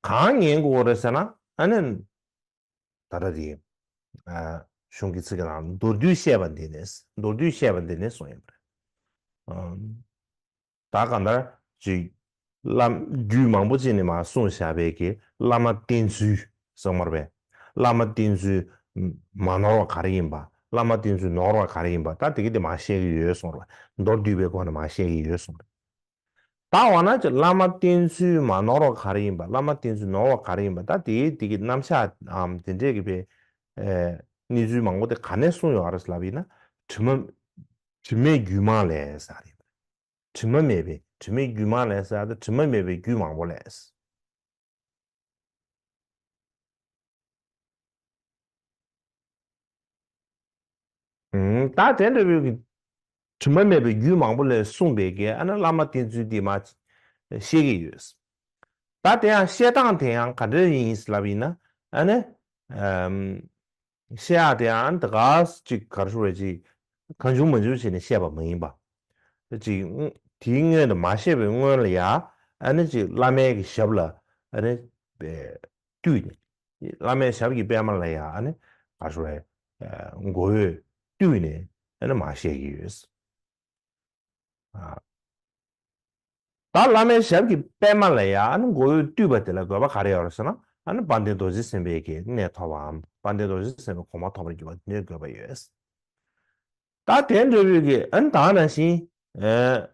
གང་ཉན་དགོས་རེད་ཟེར་ན་ཨ་ནི། ད་ལྟ་དེ། ཨ། གཞུང་གི་ཚིག་གི་ནང་མདོར་བསྡུས་བཤད་པ་འདི་ནས་མདོར་བསྡུས་བཤད་པ་འདི་ནས་གསུངས་ཡོད་པ་རེད། ཨ། ད་གང་ལྟར་ཅིག་བླ་རྒྱུད་མང་པོ་ཅིག་ནས་མར་གསུངས་བཞག་པའི་གི་བླ་མ་བསྟེན་ཚུལ་གསུངས་པ་རེད་པས། བླ་མ་བསྟེན་ཚུལ་མ་ནོར་བ་ག་རེ་ཡིན་པ། བླ་མ་བསྟེན་ཚུལ་ནོར་བ་ག་རེ་ཡིན་པ། ད་དེ་གི་དེ་མར་བཤད་ཀྱི་ཡོད་གསུངས་རེད། མདོར་བསྡུས་པའི་སྒོ་ནས་མར་བཤད་ཀྱི་ཡོད་གསུངས་རེད། ད་འོ་ན་ཅིག་བླ་མ་བསྟེན་ཚུལ་མ་ནོར་བ་ག་རེ་ཡིན་པ། བླ་མ་བསྟེན་ཚུལ་ནོར་བ་ག་རེ་ཡིན་པ། ད་དེའི་དེ་གི་རྣམ་གཞག་འམ་དེ་འདྲས་ཀྱི་པའི་ཨེ་གནས་ཚུལ་མང་པོ་དེ་ག་ནས་གསུངས་ཡོད་རེད་ལབ་ཡིན་ན། དྲི་མ་དྲི་མེད་རྒྱུད་མང་ལས་ཟེར་རེད། དྲི་མ་མེད་པའི་དྲི་མེད་རྒྱུད་མང་ལས་ཟེར་ཡ་ད་དྲི་མ་མེད་པའི་རྒྱུད་མང་པོ་ལས། ཨུམ། ད་དེ་འདྲ་བའི་གི་དྲི་མ་མེད་པའི་རྒྱུད་མང་པོ་ལས་གསུངས་པའི་གི་ཨ་ནི་བླ་མ་བསྟེན་ཚུལ་འདི་མར་བཤད་ཀྱི་ཡོད། ད་དེ་ཡང་བཤད་སྟངས་དེ་ཡང་ག་འདྲ་ཡིན་ལབ་ཡིན་ན་ཨ་ནི། ཨམ། བཤད་ཡག་དེ་ཡང་ད་ག་ཅིག་ག་རེ་ཞུ་དགོས་རེད། ཅིག་གང་བྱུང་མང་བྱུང་བྱས་ནས་བཤད་པ་མ་ཡིན་པ། ཅིག་དེའི་སྔོན་དུ་མ་བཤད་པའི་སྔོན་ལ་ཡ་ཨ་ནི་ཅིག་བླ་མའི་གི་ཞབས་ལ་ཨ་ནི་བཏུད་ནས། བླ་མའི་ཞབས་ཀྱི་པད་མ་ལ་ཡ་ཨ་ནི་ག་རེ་ཞུ་དགོས་རེད། མགོ་བོས་བཏུད་ནས་ཨ་ནི་མར་བཤད་ཀྱི་ཡོད། ཨ། ད་བླ་མའི་ཞབས་ཀྱི་པད་མ་ལ་ཡ་ཨ་ནི་མགོ་བོས་བཏུད་པ་དེ་ལ་དགོས་པ་ག་རེ་ཡོད་རེད་ཟེར་ན། ཨ་ནི་དཔལ་ལྡན་རྡོ་རྗེ་སེམས་དཔའི་གི་གནས་ཐོབ་པའམ་དཔལ་ལྡན་རྡོ་རྗེ་སེམས་དཔའི་གོ་འཕང་ཐོབ་པར་འགྱུར་བ་དེ་འདྲའི་དགོས་པ་ཡོད། ད་དེ་འདྲ་བའི་གི་ཨ་ནི་ད་ག་ནང་བཞིན་ ཨེ།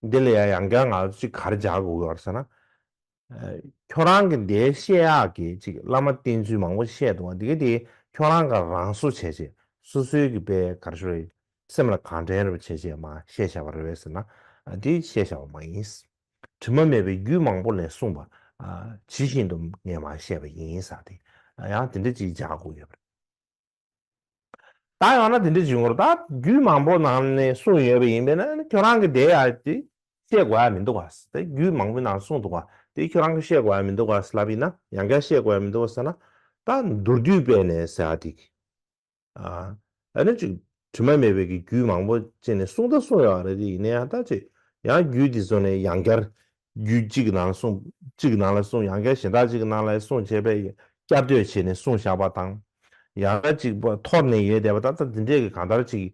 འདི་ལ་ཡང་ཡང་བསྐྱར་ང་ཚོ་ཅིག་ག་རེ་སྦྱར་དགོས་ཡོད་རེད་ཟེར་ན། ཨེ། ཁྱོད་རང་གི་འདི་བཤད་ཡག་གི་ཅིག་བླ་མ་བསྟེན་ཚུལ་མང་པོ་བཤད་འདུག་བ། འདི་ག་དེ་ཁྱོད་རང་ག་རང་བཟོ་བྱས་བྱས་སོ་སོའི་གི་པའི་ག་རེ་ཞུ་རེད། སེམས་ལ་གང་དྲན་རེ་བྱས་བྱས་མ་བཤད་བཞག་པ་རེད་བས་ཟེར་ན། ཨ། འདི་བཤད་བཞག་པ་མ་ཡིན། དྲི་མ་མེད་པའི་རྒྱུད་མང་པོ་ནས་གསུངས་པ། ཨ། ཇི་བཞིན་དུ་ངས་མ་བཤད་པ་ཡིན་ཟེར་ཏེ། ཡང་དེ་འདྲ་ཅིག་སྦྱར་དགོས་ཡོད་པ་རེད། ད་ཡང་ན་དེ་འདྲ་ཅིག་ཡོང་གི་རེད། ད་རྒྱུད་མང་པོ་ནང་ནས་གསུངས་ཡོད་པ་ཡིན་པས་ན་ཁྱོད་རང་གི་དེ་ཡ་དེ་བཤད་དགོས་ཡ་མི་འདུག་ག་ཟེར། དེ་རྒྱུད་མང་པོའི་ནང་གསུངས་འདུག་ག་དེ་ཁྱོད་རང་གི་བཤད་དགོས་ཡ་མི་འདུག་ག་ཟེར་ལབ་ཡིན་ན། ཡང་བསྐྱར་བཤད་དགོས་ཡ་མི་འདུག་ག་ཟེར་ན། ད་མདོར་བསྡུས་པས་ནས་ཟེར་ཡ་དེ། ཨ། ཨ་ནི་ཅིག་དྲི་མ་མེད་པའི་གི་རྒྱུད་མང་པོ་བྱས་ནས་གསུངས་ད་གསུངས་ཡོད་རེད། དེ་ཡིན་ན་ཡང་ད་ཅིག་ཡང་རྒྱུད་འདི་ཚོ་ནས་ཡང་བསྐྱར་རྒྱུད་གཅིག་གི་ནང་ལ་གསུངས། གཅིག་གི་ནང་ལ་གསུངས། ཡང་བསྐྱར་གཞན་དག་ཅིག་གི་ནང་ལ་གསུངས་བྱས་པས་བསྐྱར་ཟློས་བྱས་ནས་གསུངས་བཞག་པ་དང་། ཡང་ན་ཅིག་པ་འཐོར་ནས་ཡོད་བསྡད་པ་ད་ལྟ་འདི་འདྲས་ཀྱི་གང་ལྟར་ཅིག་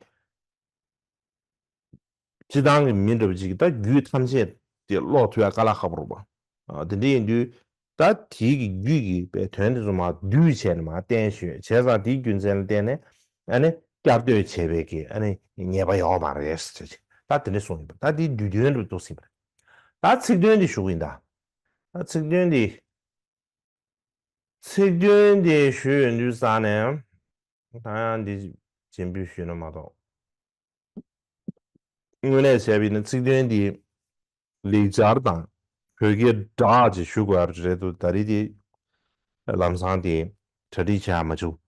སྤྱི་བཏང་གི་མི་འདྲ་བ་ཅིག་གིས་ད་རྒྱུད་ཐམས་ཅད་དེ་ཀློག་ཐུབ་ཡ་དཀའ་ལས་ཁག་པོ་རེད་པ། ཨ། དེ་འདྲ་ཡིན་དུས་ད་དེའི་གི་རྒྱུད་ཀྱི་པའི་དོན་དེ་ཚོ་མར་བསྡུས་བྱས་ནས་མར་བསྟན་ཞུས་བྱས་ཙང་། དེའི་རྒྱུ་མཚན་ལ་བརྟེན་ནས་ཨ་ནི་བསྐྱར་ཟློས་བྱས་པའི་གི་ཨ་ནི་ཉེས་པ་ཡོད་མ་རེད་ཟེར་ཅིག་ད་དེ་འདྲ་གསུངས་ཡིན་པ། ད་དེའི་བསྡུས་དོན་རུ་འདུག་ཟིན་པ་རེད། ད་ཚིག་དོན་དེ་ཞུ་གི་ཡིན་ད། ད་ཚིག་དོན་དེ། ཚིག་དོན་དེ་ཞུས་ཡོང་དུས་ཙང་ནས། ད་ཡང་འདི་རྗེས་འབུལ་ཞུས་ན་མ་གཏོགས། དངོས་གནས་བྱས་པ་ཡིན་ན་ཚིག་དོན་འདི་ལེགས་སྦྱར་དང་བོད་སྐད་སྦྲགས་ཅིག་ཞུ་དགོས་ཡ་རེད་འདུག་ད་རེས་དེ་ལམ་སང་དེ་གྲ་སྒྲིག་བྱས་མ་བྱུང་།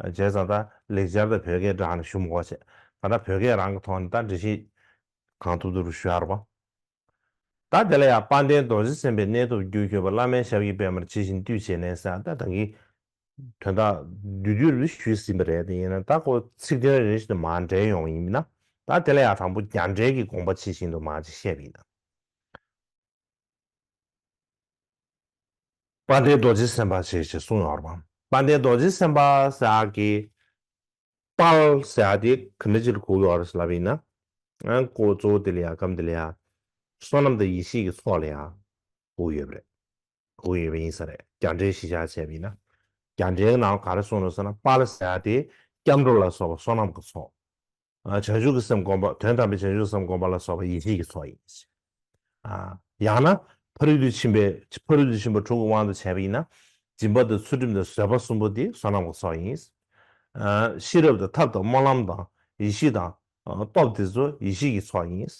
བྱས་ཙང་ད་ལེགས་སྦྱར་དང་བོད་སྐད་སྦྲགས་ནས་ཞུ་མི་དགོས་བྱས། ད་ལྟ་བོད་སྐད་རང་གི་ཐོག་ནས་ད་འགྲེལ་བཤད་གང་ཐུབ་ཐུབ་རུ་ཞུ་ཡ་རེད་པ། ད་དེ་ལ་ཡང་དཔལ་ལྡན་རྡོ་རྗེ་སེམས་དཔའི་གནས་ཐོབ་རྒྱུར་གྱུར་པ་བླ་མའི་ཞབས་ཀྱི་པདྨར་ཇི་བཞིན་བཏུད་བྱས་ནས་ཟེར། ད་ད་གིན་དོན་དག་བསྡུས་བསྡུས་རུ་ཞུས་ཟིན་པ་རེད། དེ་ཡིན་ན་ད་ཁོ་ཚིག་དོན་རེ་རེ་བཞིན་དུ་མར་འགྲེལ་ཡོང་བ་ཡིན་ན། ད་དེ་ལ་ཡང་དང་པོ་རྒྱ་འགྲེལ་གྱི་དགོངས་པ་ཇི་བཞིན་དུ་མར་ཅིག་བཤད་པ་ཡིན་ན། དཔལ་ལྡན་རྡོ་རྗེ་སེམས་དཔའ་ཞེས་ཞེས་གསུངས་ཡོད་རེད་པ། དཔལ་ལྡན་རྡོ་རྗེ་སེམས་དཔའ་ཟེར་གི། དཔལ་ཟེར་ཡ་དེ་ག་འདྲ་ཅིག་ལ་གོ་ཡོད་རེད་ལབ་ཡིན་ན། ཨ། ཁོ་གཙོ་བོ་དེ་ལ་ཡ་སྐབས་འདི་ལ་ཡ་བསོད་ནམས་དང་ཡེ་ཤེས་ཀྱི་ཚོགས་ལ་ཡ་གོ་ཡོད་པ་རེད། གོ་ཡོད་པ་ཡིན་ས་རེད། རྒྱ་འགྲེལ་གཞི་བཞག་བྱས་པ་ཡིན་ན། རྒྱ་འགྲེལ་ནང་ག་རེ་གསུངས་འདུག་ཟེར་ན། དཔལ་ཟེར་ཡ་དེ་སྐྱབས་འགྲོ་ལ་སོགས་པ་བསོད་ནམས་ཀྱི་ཚོགས། ཨ། བྱང་ཆུབ་ཀྱི་སེམས་བསྒོམ་པ། དོན་དམ་པའི་བྱང་ཆུབ་སེམས་བསྒོམ་པ་ལ་སོགས་པ་ཡེ་ཤེས་ཀྱི་ཚོགས་ཡིན། ཨ། ཡང་ན་ཕ་རོལ་ཏུ་ཕྱིན་པའི་ཕ་རོལ་ཏུ་ཕྱིན་པ་དྲུག་གི་དབང་དུ་བྱས་པ་ཡིན་ན། སྦྱིན་པ་དང་ཚུལ་ཁྲིམས་དང་བཟོད་པ་གསུམ་པོ་དེ་བསོད་ནམས་ཀྱི་ཚོགས་ཡིན། ཨ། ཤེས་རབ་དང་ཐབས་དང་སྨོན་ལམ་དང་ཡེ་ཤེས་དང་། ཨ། སྟོབས་དེ་ཚོ་ཡེ་ཤེས་ཀྱི་ཚོགས་ཡིན།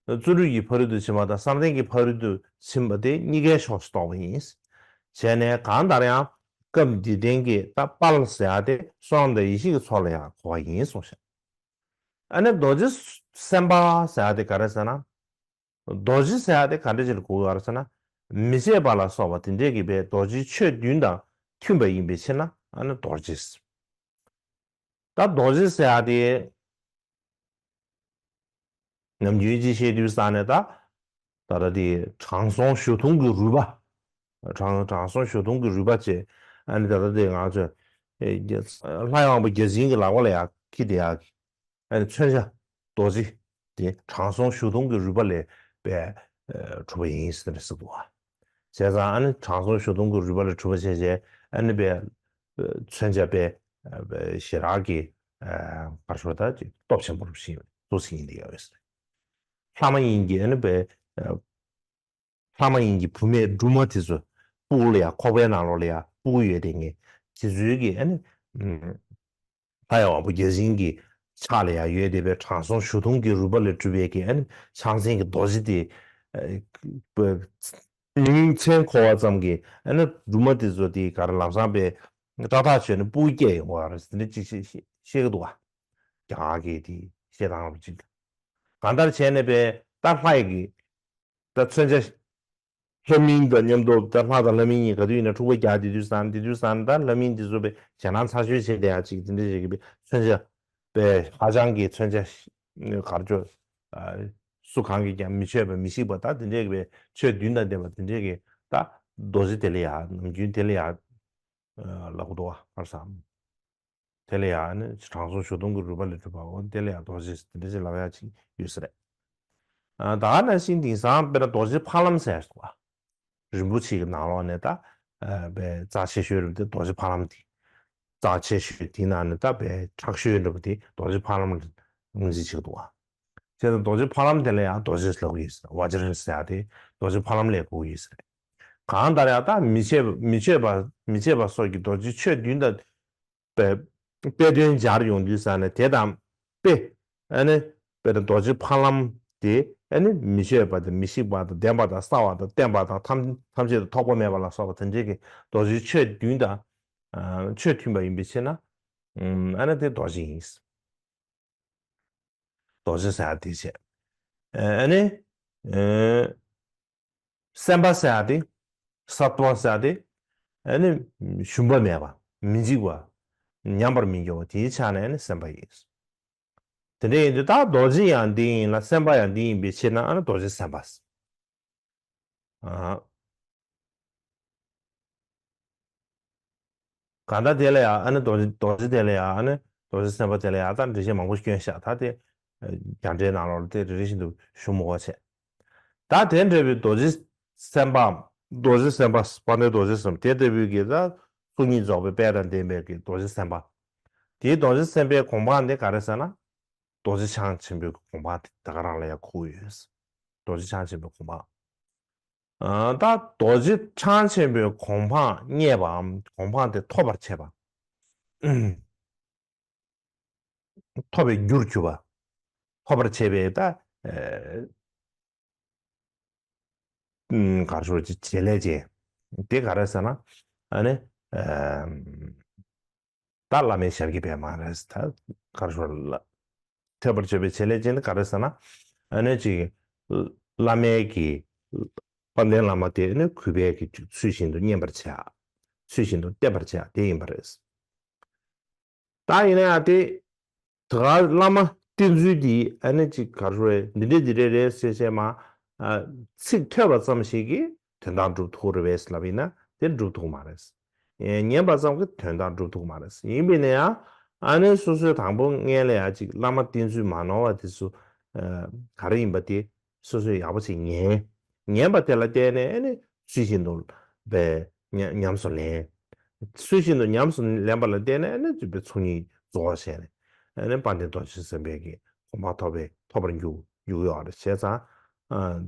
བརྩོན་འགྲུས་ཀྱི་ཕ་རོལ་ཏུ་ཕྱིན་པ་དང་བསམ་གཏན་གྱི་ཕ་རོལ་ཏུ་ཕྱིན་པ་དེ་གཉིས་ཀའི་ཕྱོགས་སུ་གཏོགས་པ་ཡིན། བྱས་ནས་གང་ལྟར་ཡང་སྐབས་འདི་དོན་གྱི་ད་དཔལ་ཟེར་ཡ་དེ་བསོད་ནམས་དང་ཡེ་ཤེས་ཀྱི་ཚོགས་ལ་ཡང་གོ་བ་ཡིན་གསུངས་ཤག་ཨ་ནི་རྡོ་རྗེ་སེམས་དཔའ་ཟེར་ཡ་དེ་ག་རེ་ཟེར་ན། རྡོ་རྗེ་ཟེར་ཡ་དེ་ག་འདྲ་ཅིག་ལ་གོ་དགོས་རེད་ཟེར་ན། མི་ཕྱེད་པ་ལ་སོགས་པ་དེ་འདྲས་ཀྱི་པའི་རྡོ་རྗེ་ཆོས་བདུན་དང་མཐུན་པ་ཡིན་པའི་ཕྱིར་ན་ཨ་ནི་རྡོ་རྗེ། ད་རྡོ་རྗེ་ཟེར་ཡ་དེ་ནམ་རྒྱུན་ཅིག་བཤད་དུས་ཙང་ནས་ད། ད་ལྟ་དེ་དྲང་སྲོང་ཞོ་འཐུང་གི་རུས་པ། དྲང་དྲང་སྲོང་ཞོ་འཐུང་གི་རུས་པ་བཅས། ཨ་ནི་ད་ལྟ་དེ་ང་ཚོས་ཨེ་ལྷ་ཡི་དབང་པོ་བརྒྱ་བྱིན་གྱི་ལག་པ་ལ་ཡ་འཁྱེར་བསྡད་ཡག་གི། ཨ་ནི་མཚོན་ཆ་རྡོ་རྗེ་དེ་དྲང་སྲོང་ཞོ་འཐུང་གི་རུས་པ་ལས་པའི་ཨེ་གྲུབ་པ་ཡིན་ཟེར་ནས་ཟེར་འདུག་བ། བྱས་ཙང་ཨ་ནི་དྲང་སྲོང་ཞོ་འཐུང་གི་རུས་པ་ལས་གྲུབ་པ་བྱས་བྱས། ཨ་ནི་པའི་ཨེ་མཚོན་ཆ་པའི་ཨེ་པའི་ཞེ་དྲག་གི་ཨེ་ག་རེ་ཞུ་དགོས། ད་ཅིག་སྟོབས་ཆེན་པོ་རུ་ཕྱིན་འདུག་ཟེར་ཡིན་དེ་ཡོད་ཟེར། ལྷ་མ་ཡིན་གྱི་ཨ་ནི་པའི་ཨེ་ལྷ་མ་ཡིན་གྱི་བུད་མེད་སྦྲུམ་མ་དེ་ཚོ་སྤུ་གུ་ལ་ཡ་ཁོག་པའི་ནང་ལོགས་ལ་ཡ་སྤུ་གུ་ཡོད་དེ་ངས་དེ་ཚོའི་གི་ཨ་ནི་ཨུམ་ལྷ་ཡི་དབང་པོ་བརྒྱ་བྱིན་གྱི་ཕྱག་ལ་ཡ་ཡོད་དེ་པའི་དྲང་སྲོང་ཞོ་འཐུང་གི་རུས་པ་ལས་གྲུབ་པའི་གི་ཨ་ནི་ཕྱག་མཚན་གྱི་རྡོ་རྗེ་དེ་ཨ་མིང་མཚན་གོ་བ་ཙམ་གྱིས་ཨ་ནི་སྦྲུམ་མ་དེ་ཚོ་དེ་ག་རེ་ལམ་སང་པའི་སྐྲག་ཐག་ཆོད་ནས་སྤུ་གུ་སྐྱེ་ཡོང་བ་རེད་ཟེར་ནས་ཅིག་བཤད་བཤད་བཤད་གི་འདུག་བ། རྒྱ་གར་གྱི་དེ་བཤད་སྟངས་རུ་ཅིག་གང་ལྟར་བྱས་ནས་པའི་ད་ལྷ་ཡི་གི་ད་མཚོན་ཆ། ལྷ་མིན་དང་མཉམ་དུ་ད་ལྷ་དང་ལྷ་མིན་གཉིས་ག་དུས་ཡིན་ན་འཁྲུག་པ་རྒྱག་དེ་དུས་ཙང་དེ་དུས་ཙང་ད་ལྷ་མིན་དེ་ཚོ་པའི་ཞེད་སྣང་ཚ་ཤོས་བྱས་བསྡད་ཡ་ཅིག་དེ་འདྲ་ཞིག་གི་པའི་མཚོན་ཆ། པའི་ཧ་ཅང་གི་མཚོན་ཆ་གར་ཅོ། སུ་གང་གིས་ཀྱང་མི་ཆོད་པ་མི་ཤིགས་པ་ད་དེ་འདྲས་ཀྱི་པའི་ཆོས་བདུན་དང་ལྡན་པ་དེ་འདྲས་ཀྱི་ད་རྡོ་རྗེ་དེ་ལ་ཡ་ནམ་རྒྱུན་དེ་ལ་ཡ་ལ་ཧུ་དོ་བ་ཧར་སམ། དེ་ལ་ཡང་ནི་དྲང་སྲོང་ཞོ་སྟོང་གི་རུས་པ་ལས་གྲུབ་པའོ། དེ་ལ་ཡང་རྡོ་རྗེ་དེ་འདྲ་ཞིག་ལབ་ཡ་ཅིག་ཡོད་ས་རེད། ཨ། ད་ག་ནང་བཞིན་དེང་སང་དཔེར་ན་རྡོ་རྗེ་ཕ་ལམ་ཟེར་ཡ་ཞིག་འདུག་བ། རིན་པོ་ཆེ་གི་ནང་ལོགས་ནས་ད་ཨ་པའི་རྩ་ཆེ་ཤོས་རེད་པ། དེ་རྡོ་རྗེ་ཕ་ལམ་དེ། རྩ་ཆེ་ཤོས་དེའི་ནང་ནས་ད་པའི་མཁྲེགས་ཤོས་རེད་པ། དེ་རྡོ་རྗེ་ཕ་ལམ་ལ་ངོས་འཛིན་བྱེད་ཀྱི་འདུག་བ། བྱས་ཙང་རྡོ་རྗེ་ཕ་ལམ་དེ་ལ་ཡང་རྡོ་རྗེ་ལབ་ཀྱི་ཡོད་ཟེར། བཛྲ་ཟེར་ཡ་དེ་རྡོ་རྗེ་ཕ་ལམ་ལ་གོ་གི་ཡོད་ཟེར། གང་ལྟར་ཡང་ད་མི་ཕྱེད་མི་ཕྱེད་པ་མི་ཕྱེད་པ་སོགས་ཀྱི་རྡོ་རྗེ་ཆོས་བདུན་དང་དཔེ་དཔེ་དོན་སྦྱར་ཡོང་དུས་ཙ་ནས་དེ་དང་དཔེ་ཨ་ནི་དཔེར་ན་རྡོ་རྗེ་ཕ་ལམ་དེ་ཨ་ནི་མི་ཕྱེད་པ་དང་མི་ཤིགས་པ་དང་ལྡན་པ་དང་གསལ་བ་དང་བརྟན་པ་དང་ཐམས་ཐམས་ཅད་དུ་ཐོགས་པ་མེད་པ་ལ་སོགས་པ་དེ་འདྲའི་གི་རྡོ་རྗེ་ཆོས་བདུན་དང་ཨ་ཆོས་མཐུན་པ་ཡིན་པའི་ཕྱིར་ན་ཨ་ནི་དེ་རྡོ་རྗེ་ཡིན། རྡོ་རྗེ་ཟེར་ཡ་དེ་བྱས། ཨ་ནི་ཨ་སེམས་དཔའ་ཟེར་ཡ་དེ་སཏྭ་ཟེར་ཡ་དེ་ཨ་ནི་ཞུམ་པ་མེད་པ་མི་འཇིགས་པ་ཉམས་པར་མི་འགྱུར་བ་དེའི་ཆ་ནས་ཨ་ནི་སེམས་དཔའ་ཡིན། དེ་འདྲ་ཡིན་དུས་ད་རྡོ་རྗེ་ཡང་འདི་ཡིན་ལ་སེམས་དཔའ་ཡང་འདི་ཡིན་པའི་ཕྱིར་ན་ཨ་ནི་རྡོ་རྗེ་སེམས་དཔའ། ཨ། གང་ལྟར་དེ་ལ་ཡང་ཨ་ནི་རྡོ་རྗེ་རྡོ་རྗེ་དེ་ལ་ཡང་ཨ་ནི་རྡོ་རྗེ་སེམས་དཔའ་དེ་ལ་ཡང་ད་འགྲེལ་བཤད་མང་པོ་བསྐྱོན་བཞག་ད་དེ་རྒྱ་འགྲེལ་ནང་ལོགས་ལ་དེ་རེ་རེ་བཞིན་དུ་ཞུ་མི་དགོས་བྱས། ད་དེ་འདྲ་བའི་རྡོ་རྗེ་སེམས་དཔའ་རྡོ་རྗེ་སེམས་དཔའ་དཔལ་ལྡན་རྡོ་རྗེ་སེམས་དཔའ་དེ་ལྟ་བུའི་གི་ད་ཚོགས་གཉིས་རྫོགས་པའི་དཔལ་དང་ལྡན་པའི་གི་རྡོ་རྗེ་སེམས་དཔའ། དེའི་རྡོ་རྗེ་སེམས་དཔའི་གོ་འཕང་དེ་ག་རེ་ཟེར་ན། རྡོ་རྗེ་འཆང་ཆེན་པོའི་གོ་འཕང་དེ་ད་ག་རང་ལ་ཡང་གོ་ཡོད། རྡོ་རྗེ་འཆང་ཆེན་པོའི་གོ་འཕང་། ཨ་ད་རྡོ་རྗེ་འཆང་ཆེན་པོའི་གོ་འཕང་བརྙེས་པའམ་གོ་འཕང་དེ་ཐོབ་པར་བྱེད་པ། ཐོབ་པའི་རྒྱུར་གྱུར་པ། ཐོབ་པར་བྱེད་པའི་ད་ཨ་ཨ་ག་རེ་ཞུ་བྱེད་ལས་ཅན། དེ་ག་རེ་ཟེར་ན། ཨ་ནི་ཨ་ད་བླ་མའི་ཞབས་ཀྱིས་པདྨ་རེད། ད་ག་རེ་ཞུ་ལ། ཐོབ་པར་བྱེད་པའི་བྱེད་ལས་ཅན་དེ་ག་རེ་ཟེར་ན། ཨ་ནི་ཅིག་བླ་མའི་གི་དཔལ་ལྡན་བླ་མ་དེ་ཨ་ནི་གུས་པས་ཀྱི་ཚུལ་བཞིན་དུ་མཉན་པར་བྱ། ཚུལ་བཞིན་དུ་བསྟེན་པར་བྱ་དེ་ཡིན་པ་རེད། ད་ཡིན་ན་ཡང་དེ་ད་ག་བླ་མ་བསྟེན་ཚུལ་འདི་ཨ་ནི་ཅིག་ག་རེ་ཞུ་རེད། འདི་འདྲས་འདི་འདྲས་རེད་ཟེར་བྱས་མ། ཨ་ཚིག་ཐོས་པ་ཙམ་ཞིག་གིས་དོན་དག་འགྲུབ་ཐུབ་རེད་པས་ལབ་ཡིན་ན་དེ་འགྲུབ་ཐུབ་མ་རེད། ཨེ་ཉན་པ་ཙམ་གྱིས་དོན་དག་འགྲུབ་ཐུབ་མ་རེད། ཡིན་པས་ན་ཡང་ཨ་ནི་སོ་སོའི་དང་པོ་སྔོན་ལ་ཡང་ཅིག་བླ་མ་བསྟེན་ཚུལ་མ་ནོར་བ་དེ་ཚོ་ཨ་ག་རེ་ཡིན་པ་དེ་སོ་སོས་ཡག་པོ་ཞིག་ཉན། ཉན་པ་དེ་ལ་བརྟེན་ནས་ཨ་ནི་ཚུལ་བཞིན་དུ་བས་ཉམས་ཉམས་སུ་ལེན། ཚུལ་བཞིན་དུ་ཉམས་སུ་ལེན་པ་ལ་བརྟེན་ནས་ཨ་ནི་ཚུལ་བའི་ཚོགས་གཉིས་རྫོགས་བྱས་ནས་ཨ་ནི་དཔལ་ལྡན་རྡོ་རྗེ་སེམས་དཔའི་གི་གོ་འཕང་ཐོབ་པའི་ཐོབ་པར་འགྱུར་འགྱུར་ཡོད་རེད། བྱས་ཙང་ཨ་ཨ་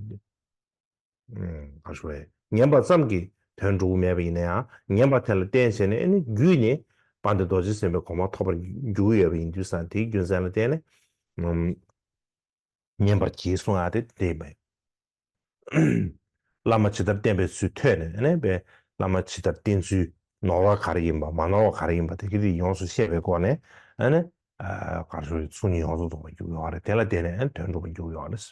ག་ཞུ་བས་ཉན་པ་ཙམ་གྱིས་དོན་འགྲུབ་མེད་པ་ཡིན་ན་ཡང་ཉན་པ་དེ་ལ་བརྟེན་བྱས་ནས་ཨ་ནི་རྒྱུད་ནས་དཔལ་ལྡན་རྡོ་རྗེ་སེམས་དཔའི་གོ་འཕང་ཐོབ་པར་འགྱུར་ཡོད་པ་ཡིན་དུས་ཙང་དེའི་རྒྱུ་མཚན་ལ་བརྟེན་ནས་ཨ། ཉན་པར་གྱིས་གསུང་ཡ་དེ་དེ་མེད། བླ་མ་ཇི་ལྟར་བསྟེན་པའི་ཚུལ་ཐོས་ནས་ཨ་ནི་བས་བླ་མ་ཇི་ལྟར་བསྟེན་ཚུལ་ནོར་བ་ག་རེ་ཡིན་པ་མ་ནོར་བ་ག་རེ་ཡིན་པ་དེ་གི་དེ་ཡོངས་སུ་ཤེས་པའི་སྒོ་ནས་ཨ་ནི་ག་རེ་ཞུ་ཚོགས་གཉིས་ཡོངས་སུ་རྫོགས་པར་འགྱུར་ཡོད་རེད། དེ་ལ་བརྟེན་ནས་ཨ་ནི་དོན་འགྲུབ་པར་འགྱུར་ཡོད་རེད།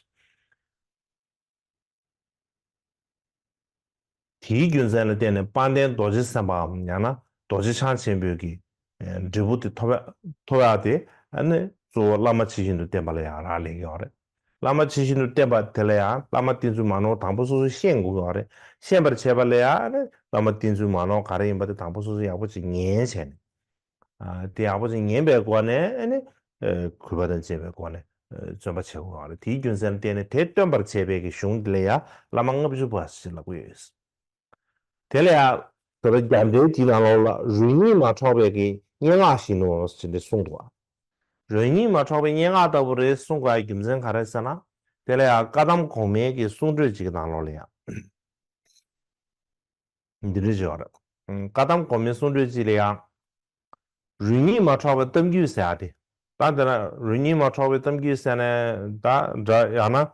དེའི་རྒྱུ་མཚན་ལ་བརྟེན་ནས་དཔལ་ལྡན་རྡོ་རྗེ་སེམས་དཔའམ་ཡང་ན་རྡོ་རྗེ་འཆང་ཆེན་པོའི་གི་འབྲས་བུ་དེ་ཐོབ་ཡ་ཐོབ་ཡ་དེ་ཨ་ནི་གཙོ་བོ་བླ་མ་ཇི་བཞིན་དུ་བསྟེན་པ་ལ་ཡང་རག་ལས་ཀྱི་ཡོད་རེད། བླ་མ་ཇི་བཞིན་དུ་བསྟེན་པ་དེ་ལ་ཡང་བླ་མ་བསྟེན་ཚུལ་མ་ནོར་དང་པོ་སོ་སོས་ཤེས་དགོས་ཀྱི་ཡོད་རེད། ཤེས་པར་བྱེད་པ་ལ་ཡང་ཨ་ནི་བླ་མ་བསྟེན་ཚུལ་མ་ནོར་ག་རེ་ཡིན་པ་དེ་དང་པོ་སོ་སོས་ཡག་པོ་ཅིག་ཉན་བྱས་ནས། ཨ་དེ་ཡག་པོ་ཅིག་ཉན་པའི་སྒོ་ནས་ཨ་ནི་ཨ་གུས་པ་དང་བཅས་པའི་སྒོ་ནས་ཨ་བརྩོན་པ་བྱེད་དགོས་པ་རེད། དེའི་རྒྱུ་མཚན་ལ་བརྟེན་ནས་དེ་སྟོན་པར་བྱེད་པའི་གི་གཞུང་དེ་ལ་ཡང་བླ་མ་ལྔ་བཅུ་པ་ཞེས་ལབ་ཀྱི་ཡོད། དེ་ལ་ཡང་ད་ལྟ་རྒྱ་འགྲེལ་དེའི་ནང་ལོགས་ལ་རོལ་རྙེད་མ་འཕྲོག་པའི་གི་སྙན་ངག་བཞིན་ནོ་ཞེས་འདི་གསུངས་འདུག་རོལ་རྙེད་མ་འཕྲོག་པའི་སྙན་ངག་ལྟ་བུ་རེད་གསུངས་དགོས་པའི་རྒྱུ་མཚན་ག་རེ་ཟེར་ན། དེ་ལ་ཡང་བཀའ་གདམས་གོང་མའི་གི་གསུང་སྒྲོས་ཅིག་གི་ནང་ལོགས་ལ་ཡང་འདི་འདྲ་ཅིག་ཡོད་རེད། བཀའ་གདམས་གོང་མའི་གསུང་སྒྲོས་ཅིག་ལ་ཡང་། རོལ་རྙེད་མ་འཕྲོག་པའི་གཏམ་རྒྱུད་ཟེར་ཡ་དེ། ད་དེ་ན་རོལ་རྙེད་མ་འཕྲོག་པའི་གཏམ་རྒྱུད་ཟེར་ནས་ད་འདྲ་ཡང་ན།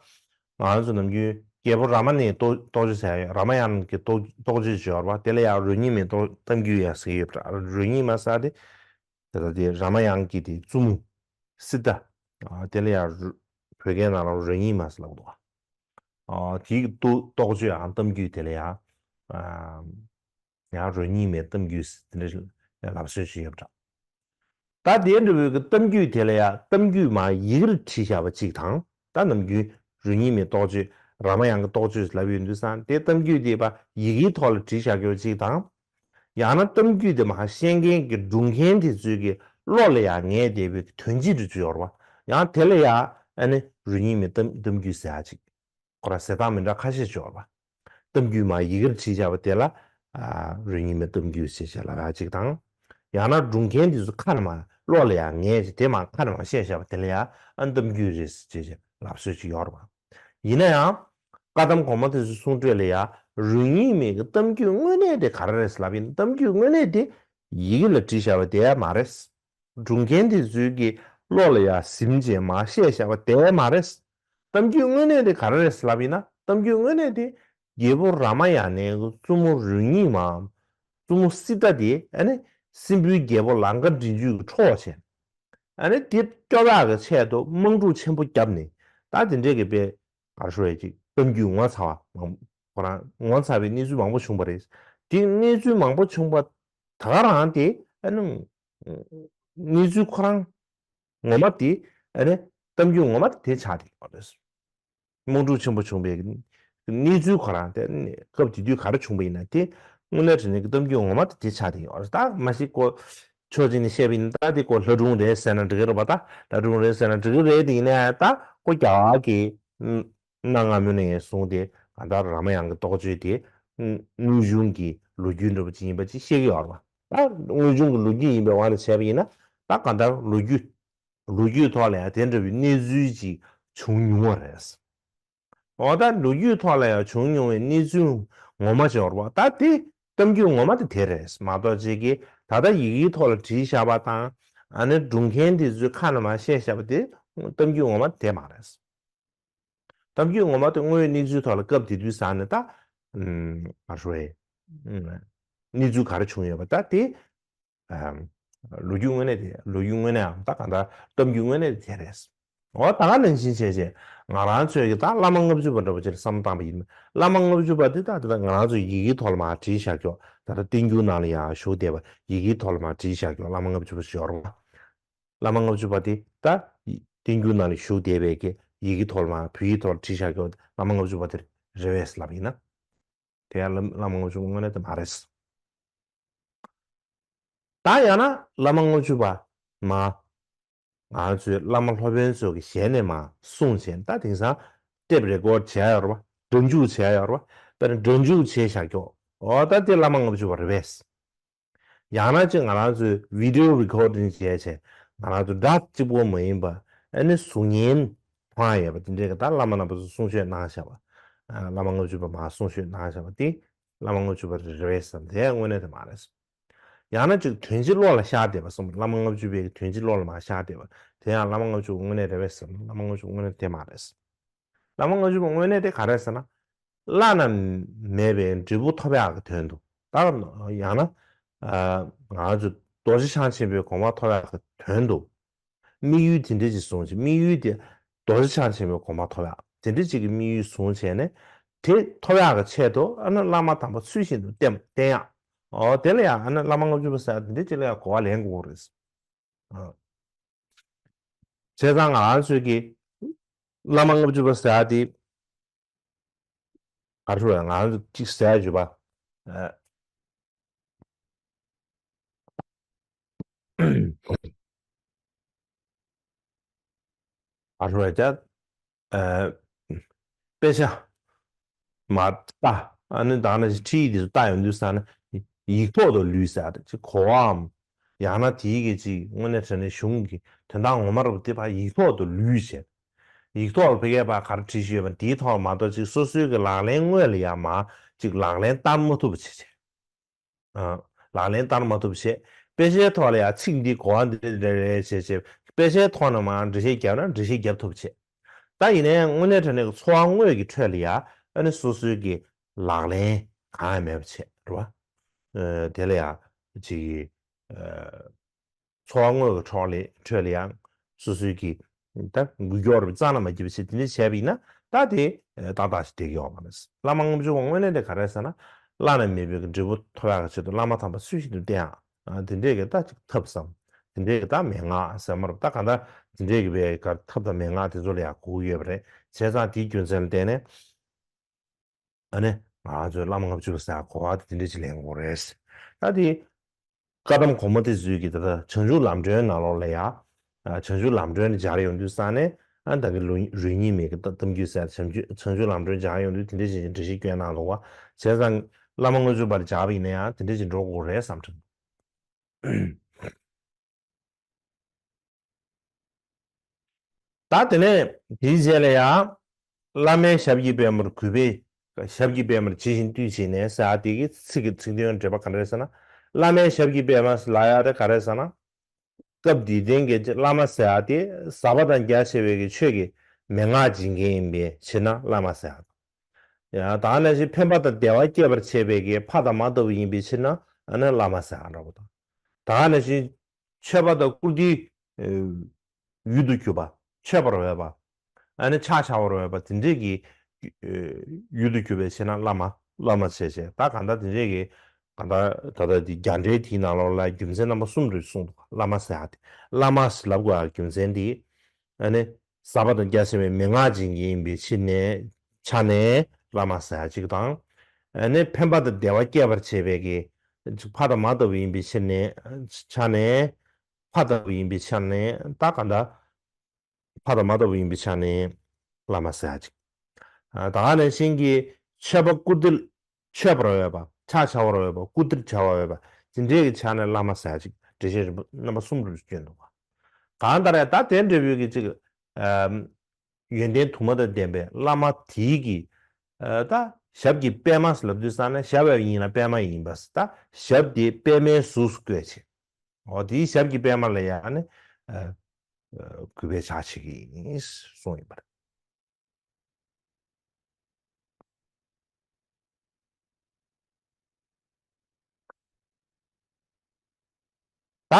ང་ཚོ་ནམ་རྒྱུན་རྒྱལ་པོ་རཱ་མ་ནའི་རྟོགས་རྟོགས་བརྗོད་ཟེར་ཡ་ཡོད། རཱ་མ་ཡ་ན་གི་རྟོགས་རྟོགས་བརྗོད་ཅིག་ཡོད་རེད་པ། དེ་ལ་ཡང་རོལ་རྙེད་མའི་རྟོགས་གཏམ་རྒྱུད་ཡང་ཟེར་གྱི་ཡོད་པ་འདྲ། རོལ་རྙེད་མ་ཟེར་ཡ་དེ། དེ་ལྟ་དེ་རཱ་མ་ཡ་ན་གི་དེ་བཙུན་མོ། སི་ཏཱ། ཨ་དེ་ལ་ཡང་རོ་བོད་སྐད་ནང་ལ་རོལ་རྙེད་མ་ཟེར་ལབ་འདུག་ཨ་དེའི་རྟོགས་རྟོགས་བརྗོད་ཨང་གཏམ་རྒྱུད་དེ་ལ་ཡང་། ཨ་ཡང་རོལ་རྙེད་མའི་གཏམ་རྒྱུད་ཟེར་དེ་འདྲ་ལབ་སྲོལ་ཞིག་ཡོད་པ་འདྲ། ད་དེ་འདྲ་བོའི་གི་གཏམ་རྒྱུད་དེ་ལ་ཡང་གཏམ་རྒྱུད་མ་ཡི་གེར་བྲིས་བཞག་པ་གཅིག་དང་། ད་ནམ་རྒྱུན་རོལ་རྙེད་མའི་རྟོགས་བརྗོད་རཱ་མ་ཡ་ན་གི་རྟོགས་བརྗོད་ལབ་ཡོད་དུས་ཙང་དེ་གཏམ་རྒྱུད་དེ་ཕར་ཡི་གེའི་ཐོག་ལ་བྲིས་བཞག་ཡོད་པ་གཅིག་དང་། ཡང་ན་གཏམ་རྒྱུད་དེ་མར་བཤད་མཁན་གྱི་སྒྲུང་མཁན་དེ་ཚོའི་གི་བློ་ལ་ཡང་ངེས་བསྡད་པའི་དོན་སྤྱི་འདྲ་ཅིག་ཡོད་རེད་པ། ཡང་དེ་ལ་ཡང་ཨ་ནི་རོལ་རྙེད་མའི་གཏམ་གཏམ་རྒྱུད་ཟེར་ཡ་ཅིག་ཁོ་རང་ཟེར་སྟངས་མི་འདྲ་ཁ་ཤས་ཅིག་ཡོད་རེད་པ། གཏམ་རྒྱུད་མར་ཡི་གེར་བྲིས་བཞག་པ་དེ་ལ་ཨ་རོལ་རྙེད་མའི་གཏམ་རྒྱུད་ཟེར་བྱས་ལབ་ཡ་ཅིག་དང་། ཡང་ན་སྒྲུང་མཁན་དེ་ཚོ་ཁ་ནས་མར་བློ་ལ་ཡང་ངེས་བྱས་དེ་མར་ཁ་ནས་མར་བཤད་བཞག་པ་དེ་ལ་ཡང་ཨ་གཏམ་རྒྱུད་རེད་ཟེར་བྱས་བྱས་ ལབ་སྲོལ་ཅིག་ཡོད་རེད་པ། ཡིན་ན་ཡང་བཀའ་གདམས་གོང་མ་དེ་ཚོའི་གསུང་སྒྲོས་ལ་ཡང་རང་ཉིད་མིང་གི་གཏམ་རྒྱུད་དངོས་གནས་དེ་ག་རེ་རེད་ལབ་ཡིན་ན། གཏམ་རྒྱུད་དངོས་གནས་དེ་ཡི་གེ་ལ་བྲིས་བཞག་པ་དེ་མ་རེད། སྒྲུང་མཁན་དེ་ཚོའི་གི་བློ་ལ་ཡང་ཟིན་བྱས་མར་བཤད་བཞག་པ་དེ་མ་རེད། གཏམ་རྒྱུད་དངོས་གནས་དེ་ག་རེ་རེད་ལབ་ཡིན་ན། གཏམ་རྒྱུད་དངོས་གནས་དེ་རྒྱལ་པོ་རཱ་མ་ཡ་ནའི་གི་བཙུན་མོ་རང་ཉིད་མའམ་བཙུན་མོ་སི་ཏཱ་དེ་ཨ་ནི་སྲིན་པོའི་རྒྱལ་པོ་ལངྐ་མགྲིན་བཅུ་གིས་འཕྲོག་བྱས། ཨ་ནི་དེ་སྐྱོབ་ཡག་གི་ཆེད་དུ་དམག་འཁྲུག་ཆེན་པོ་བརྒྱབ་ནས་ད་དེ་འདྲས་ཀྱི་དཔེ་ག་རེ་ཞུ་ཡ་ཅིག་གཏམ་རྒྱུད་ངོ་མཚར་བ་མང་པོ་ཁོ་རང་ངོ་མཚར་བའི་གནས་ཚུལ་མང་པོ་བྱུང་བ་རེད། དེ་གནས་ཚུལ་མང་པོ་བྱུང་བ་ད་ག་རང་དེ་ཨ་ནི་གནས་ཚུལ་ཁོ་རང་ངོ་མ་དེ་ཨ་ནི་གཏམ་རྒྱུད་ངོ་མ་དེ་དེ་ཆགས་བསྡད་ཡོད་རེད། དམག་འཁྲུག་ཆེན་པོ་བྱུང་བའི་གནས་ཚུལ་ཁོ་རང་དེ་སྐབས་དེ་དུས་ག་རེ་བྱུང་བ་ཡིན་ན་དེ་དངོས་གནས་དྲང་གནས་ཀྱི་གཏམ་རྒྱུད་ངོ་མ་དེ་དེ་ཆགས་བསྡད་ཡོད་རེད། ད་མ་གཞི་ཁོ་ཕྱོགས་གཅིག་ནས་བཤད་པ་ཡིན་ན་ད་དེ་ཁོ་ལྷ་སྒྲུང་རེད་ཟེར་ན་འགྲིག་གི་རེད་པ། ད་ལྷ་སྒྲུང་རེད་ཟེར་ན་འགྲིག་གི་རེད། དེ་ཡིན་ནའི་ད་ཁོ་རྒྱ་གར་གྱི་གནའ་སྔ་མོ་ནས་བཟུང་སྟེ་གང་ལྟར་རཱ་མ་ཡན་གྱི་རྟོགས་བརྗོད་དེ་དངོས་བྱུང་གི་ལོ་རྒྱུས་འདྲ་པོ་ཅིག་ཡིན་པ་ཅིག་བཤད་ཀྱི་ཡོད་རེད་པ། ད་དངོས་བྱུང་གི་ལོ་རྒྱུས་ཡིན་པའི་དབང་ནས་བྱས་པ་ཡིན་ན་ད་གང་ལྟར་ལོ་རྒྱུས་ལོ་རྒྱུས་ཐོག་ལ་ཡང་དེ་འདྲ་བའི་གནས་ཚུལ་ཅིག་བྱུང་མྱོང་བ་རེད། འོ་ད་ལོ་རྒྱུས་ཐོག་ལ་ཡང་བྱུང་མྱོང་བའི་གནས་ཚུལ་ངོ་མ་ཅིག་ཡོད་རེད་པ། ད་དེ་གཏམ་རྒྱུད་ངོ་མ་དེ་དེ་རེད་མ་གཏོགས་ཅིག་གིས་ད་ལྟ་ཡི་གེའི་ཐོག་ལ་བྲིས་བཞག་པ་དང་ཨ་ནི་སྒྲུང་མཁན་དེ་ཚོའི་ཁ་ནས་མར་བཤད་བཞག་པ་དེ་གཏམ་རྒྱུད་ངོ་མ་དེ་མ་རེད། གཏམ་རྒྱུད་ངོ་མ་དེ་དངོས་ཡོད་གནས་ཚུལ་ཐོག་ལ་སྐབས་དེ་དུས་ས་ནས་ད་ཨམ་ག་རེ་ཞུ་དགོས་རེད། ཨམ་གནས་ཚུལ་ག་རེ་བྱུང་ཡོད་པ་ད་དེ་ཨམ་ལོ་རྒྱུས་དངོས་གནས་དེ་ལོ་རྒྱུས་དངོས་གནས་ཨམ་ད་གང་ལྟར་གཏམ་རྒྱུད་དངོས་གནས་དེ་དེ་རེད། འོ་ད་ག་ནང་བཞིན་བྱས་བྱས་ང་རང་ཚོས་ཀྱི་ད་བླ་མ་ལྔ་བཅུ་པ་འདྲ་པོ་ཅིག་ལ་བསམ་བློ་བཏང་པ་ཡིན་ན། བླ་མ་ལྔ་བཅུ་པ་དེ་ད་དེ་ད་ང་རང་ཚོས་ཡི་གེའི་ཐོག་ལ་མར་བྲིས་བཞག་ཀྱོག་ད་ལྟ་བསྟན་འགྱུར་ནང་ལ་ཡང་བཞུགས་བསྡད་པ་ཡི་གེའི་ཐོག་ལ་མར་བྲིས་བཞག་ཀྱོག་བླ་མ་ལྔ་བཅུ་པ་ཞིག་ཡོད་རེད་པ། བླ་མ་ལྔ་བཅུ་པ་དེ་ད་བསྟན་འགྱུར་ནང་ལ་བཞུགས་བསྡད་པའི་གི་ཡི་གེ་ཐོག་ལ་མར་བོད་ཡིག་ཐོག་ལ་བྲིས་བཞག་ཀྱོག་བླ་མ་ལྔ་བཅུ་པ་དེ་རེད་པས་ལབ་ཡིན་ན། དེ་ཡང་བླ་བླ་མ་ལྔ་བཅུ་པ་དངོས་གནས་དེ་མ་རེད། ད་ཡང་ན་བླ་མ་ལྔ་བཅུ་པ་མར་ང་ཚོའི་བླ་མ་སློབ་དཔོན་ཚོ་གི་ཞལ་ནས་མར་གསུངས་བྱས་ད་དེང་སང་ཊེབ་རེ་ཀོཌ་བྱས་ཡོད་རེད་པ། སྒྲ་འཇུག་བྱས་ཡོད་རེད་པ། དཔེར་ན་སྒྲ་འཇུག་བྱས་བཞག་ཀྱོག་འོ་ད་དེ་བླ་མ་ལྔ་བཅུ་པ་རེད་པས། ཡང་ན་ཅིག་ང་རང་ཚོས་བི་ཌི་ཡོ་རི་ཀོཌ་ཌིང་བྱས་བྱས་ང་རང་ཚོ་སྒྲ་གཅིག་པོ་མ་ཡིན་པ་ཨ་ནི་གཟུགས་བརྙན་མཐོང་ཡ་ཡོད་པ་དེ་འདྲའི་གི་ད་བླ་མ་རྣམ་པ་ཚོ་གསུང་ཆོས་གནང་བཞག་པ། ཨ་བླ་མ་ལྔ་བཅུ་པ་མར་གསུང་ཆོས་གནང་བཞག་པ་དེ་བླ་མ་ལྔ་བཅུ་པ་རེད་པས་བསམ། དེ་དངོས་གནས་དེ་མ་རེད། ཡང་ན་ཅིག་དོན་སྤྱི་བློ་ལ་ཤར་བསྡད་པ་བསམ། བླ་མ་ལྔ་བཅུ་པའི་དོན་སྤྱི་བློ་ལ་མར་ཤར་བསྡད་པ་དེ་ཡང་བླ་མ་ལྔ་བཅུ་པ་དངོས་གནས་རེད་པས་བསམ། བླ་མ་ལྔ་བཅུ་པ་དངོས་གནས་དེ་མ་རེད། བླ་མ་ལྔ་བཅུ་པ་དངོས་གནས་དེ་ག་རེ་ཟེར་ན། བླ་ན་མེད་པའི་འབྲས་བུ་ཐོབ་ཡག་གི་དོན་དུ། ད་ཡང་ན། ཨ་ང་ཚོ་རྡོ་རྗེ་འཆང་ཆེན་པོའི་དགོངས་པ་ཐོབ་ཡག་གི་དོན་དུ། དམིགས་ཡུལ་དེ་འདྲ་ཅིག་བཟུང་བྱས་དམིགས་ཡུལ་དེ་རྡོ་རྗེ་འཆང་ཆེན་པོའི་དགོངས་པ་ཐོབ་ཡག་དེ་འདྲ་ཅིག་གི་དམིགས་ཡུལ་བཟུང་བྱས་ནས་དེ་ཐོབ་ཡག་གི་ཆེད་དུ་ཨ་ནི་བླ་མ་དམ་པ་ཚུལ་བཞིན་དུ་བསྟེན་བསྟེན་ཡག་འོ་དེ་ལ་ཡང་ཨ་ནི་བླ་མ་ལྔ་བཅུ་པ་ཟེར་ཡག་དེ་འདྲ་ཅིག་ལ་ཡང་གོ་བ་ལེན་དགོས་རེད། ཨ། བྱས་ཙང་ང་རང་ཚོས་ཀྱི་བླ་མ་ལྔ་བཅུ་པ་ཟེར་ཡག་དེ་ག་རེ་ཞུ་དགོས་རེད། ང་རང་ཚོ་གཅིག་ཟེར་ཡག་ཡོད་པ། ཨ། ག་རེ་ཞུ་དགོས་རེད། ཨ། དཔེ་ཆ་མར་ལྟ། ཨ་ནི་ད་ནི་ཁྲིད་ཡིག་དེ་ཚོ་ལྟ་ཡོང་དུས་ཙ་ན་ཡིག་ཐོག་ཏུ་ལུས་ཟེར་ཡག་དེ་ཅིག་གོ་བའམ། ཡང་ན་དེའི་གི་ཅིག་དངོས་གནས་དྲང་གནས་གཞུང་གི་དོན་དག་ངོ་མ་རུ་དེ་ཕར་ཡིག་ཐོག་ཏུ་ལུས་བྱས། ཡིག་ཐོག་ལ་ཕ་གིར་ཕར་ག་རེ་བྲིས་བཞག་ཡོད་པ་དེའི་ཐོག་མ་གཏོགས་ཅིག་སོ་སོའི་གི་ལག་ལེན་དངོས་ལ་ཡང་མར་ཅིག་ལག་ལེན་བསྟར་མ་ཐུབ་པ་བྱས་བྱས། ཨ། ལག་ལེན་བསྟར་མ་ཐུབ་བྱས། དཔེ་ཆའི་ཐོག་ལ་ཡང་ཚིག་འདི་གོ་བ་འདི་འདྲ་རེད་བྱས་བྱས། དཔེ་ཆའི་ཐོག་ནས་མར་འགྲེལ་བཤད་བརྒྱབ་ན་འགྲེལ་བཤད་བརྒྱབ་ཐུབ་བྱས། ད་ཡིན་ནའི་དངོས་གནས་དྲང་གནས་ཀྱི་འཚོ་བ་དངོས་ཀྱི་ཁྲོད་ལ་ཡང་ཨ་ནི་སོ་སོའི་གི་ལག་ལེན་གང་ཡང་མེད་པ་བྱས་རེད་བ། ཨ། དེ་ལ་ཡང་ཅིག་ཨ། འཚོ་བ་དངོས་ཀྱི་ཁྲོད་ལ་ཁྲོད་ལ་ཡང་སོ་སོའི་གི་ད་འགུལ་སྐྱོད་རེད་རྩ་ན་མ་སྐྱེས་པ་བྱས་དེ་འདྲ་བྱས་པ་ཡིན་ན་ད་དེ་ཏག་ཏག་ཞིག་བསྡད་ཀྱི་ཡོད་མ་རེད། བླ་མ་ལྔ་བཅུ་པ་དངོས་གནས་དེ་ག་རེ་ཟེར་ན། བླ་ན་མེད་པའི་གི་འབྲས་བུ་ཐོབ་ཡག་གི་ཆེད་དུ་བླ་མ་དམ་པ་ཚུལ་བཞིན་དུ་བསྟེན་ཡག་ཨ། དེ་འདྲས་ཀྱི་ད་ཅིག་ཐབས་སམ། དེ་འདྲས་ཀྱི་ད་མན་ངག་ཟེར་མ་རེད། ད་གང་ལྟར་དེ་འདྲས་ཀྱི་བའི་ག་ཐབས་དང་མན་ངག་དེ་ཚོ་ལ་ཡང་གོ་གི་ཡོད་པ་རེད། བྱས་ཙང་དེའི་རྒྱུ་མཚན་ལ་བརྟེན་ནས། ཨ་ནི་ང་ཚོས་བླ་མ་ལྔ་བཅུ་པ་ཟེར་གོ་བ་དེ་འདྲ་ཅིག་ལེན་དགོས་རེད། ད་དེ་བཀའ་གདམས་གོང་མ་དེ་ཚོས་ཀྱི་ད་ལྟ་བྱང་ཆུབ་ལམ་སྒྲོན་ནང་ལོགས་ལ་ཡ། ཨ། བྱང་ཆུབ་ལམ་སྒྲོན་སྦྱར་ཡོང་དུས་ཙ་ནས་ཨ་ད་གི་ལུང་རང་ཉིད་མེད་ཀྱི་གཏམ་རྒྱུད་ཟེར་བྱང་ཆུབ་བྱང་ཆུབ་ལམ་སྒྲོན་སྦྱར་ཡོང་དུས་དེ་འདྲ་ཅིག་འགྲེལ་བཤད་སྐྱོན་གནང་འདུག་བ། བྱས་ཙང་བླ་མ་ལྔ་བཅུ་པ་ལ་སྦྱར་བ་ཡིན་ན་ཡང་དེ་འདྲ་ཅིག་འགྲོ་དགོས་རེད་བསམ་དྲན། ད་དེ་ནས་དེའི་རྗེས་ལ་ཡང་། བླ་མའི་ཞབས་ཀྱི་པད་མར་གུས་པས། ཞབས་ཀྱི་པད་མར་ཇི་བཞིན་བཏུད་བྱས་ནས་ཟེར་ཡ་དེ་གི་ཚིག་གི་ཚིག་དོན་འགྲེལ་པ་ག་འདྲ་རེད་ཟེར་ན། བླ་མའི་ཞབས་ཀྱི་པད་མ་ལབ་ཡ་དེ་ག་རེ་ཟེར་ན། སྐབས་འདིའི་སྟེང་གི་བླ་མ་ཟེར་ཡ་དེ་ཟབ་པ་དང་རྒྱ་ཆེ་བའི་གི་ཆོས་ཀྱི་མན་ངག་སྦྱིན་མཁན་ཡིན་པའི་ཕྱིར་ན་བླ་མ་ཟེར་ཡ་དང་། ཡང་དེ་ནང་བཞིན་ཕན་པ་དང་བདེ་བ་སྐྱེད་པར་བྱེད་པའི་གི་ཕ་དང་མ་ལྟ་བུ་ཡིན་པའི་ཕྱིར་ན་ཨ་ནི་བླ་མ་ཟེར་ཡ་འདྲ་པོ་དང་། དེ་ནང་བཞིན་མཆོད་པ་དང་བཀུར་སྟིའི་ཡུལ་དུ་གྱུར་པ། མཆོད་པར་འོས་པ། ཨ་ནི་ཕྱག་བྱ་བར་འོས་པ་དེ་འདྲས་ཀྱི་ཡུལ་དུ་གྱུར་པའི་ཕྱིར་ན་བླ་མ། བླ་མ་ཞེས་བྱ། ད་གང་ལྟར་དེ་འདྲས་ཀྱི་གང་ལྟར་ད་ལྟ་དེ་རྒྱ་འགྲེལ་དེའི་ནང་ལོགས་ལ་རྒྱུ་མཚན་རྣམ་པ་གསུམ་རེ་གསུངས་འདུག་བླ་མ་ཟེར་ཡ་དེ། བླ་མ་ཞེས་ལབ་དགོས་ཡ་རྒྱུ་མཚན་དེ། ཨ་ནི་ཟབ་པ་དང་རྒྱ་ཆེ་བའི་མན་ངག་སྦྱིན་མཁན་ཡིན་པའི་ཕྱིར་ནས་ཆ་ནས་བླ་མ་ཟེར་ཡ་གཅིག་དང་། ཨ་ནི་ཕན་པ་དང་བདེ་བ་སྐྱེད་པར་བྱེད་པའི་གི་ཕ་དང་མ་ལྟ་བུ་ཡིན་པའི་ཕྱིར་ནས། ཆ་ནས་ཕ་ལྟ་བུ་ཡིན་པའི་ཕྱིར་ནས་ད་གང་ལྟར། ཕ་དང་མ་ལྟ་བུ་ཡིན་པའི་ཆ་ནས་བླ་མ་ཟེར་ཡ་ཅིག་ཨ། ད་ག་ནང་བཞིན་གྱི་མཆོད་པ་བཀུར་སྟིར་མཆོད་པར་འོས་པ། ཕྱག་བྱ་བར་འོས་པ། བཀུར་སྟིར་བྱ་བར་འོས་པ། དེ་འདྲའི་གི་ཆ་ནས་བླ་མ་ཟེར་ཡ་ཅིག་འགྲེལ་བཤད་རིམ་པ་རྣམ་པ་གསུམ་རུ་བསྐྱོན་འདུག་པ། གང་ལྟར་ཡང་ད་དེ་འདྲ་བོའི་གི་ཅིག་ཨམ། ཡོན་ཏན་དུ་མ་དང་ལྡན་པའི་བླ་མ་དེའི་གི་ཨ། ད་ཞབས་ཀྱི་པད་མ་ལབ་དུས་ཙང་ནས་ཞབས་ཡིན་ན་པད་མ་ཡིན་པ། ད་ཞབས་དེ་པད་མའི་གཟུགས་སུ་བཀོད་བྱས། འོ་དེའི་ཞབས་ཀྱི་པད་མ་ལ་ཡང་ནི། ཨ། གུས་པས་ཕྱག་བྱེད་ཀྱི་ཡིན་གསུངས་ཡོད་པ་རེད། ད་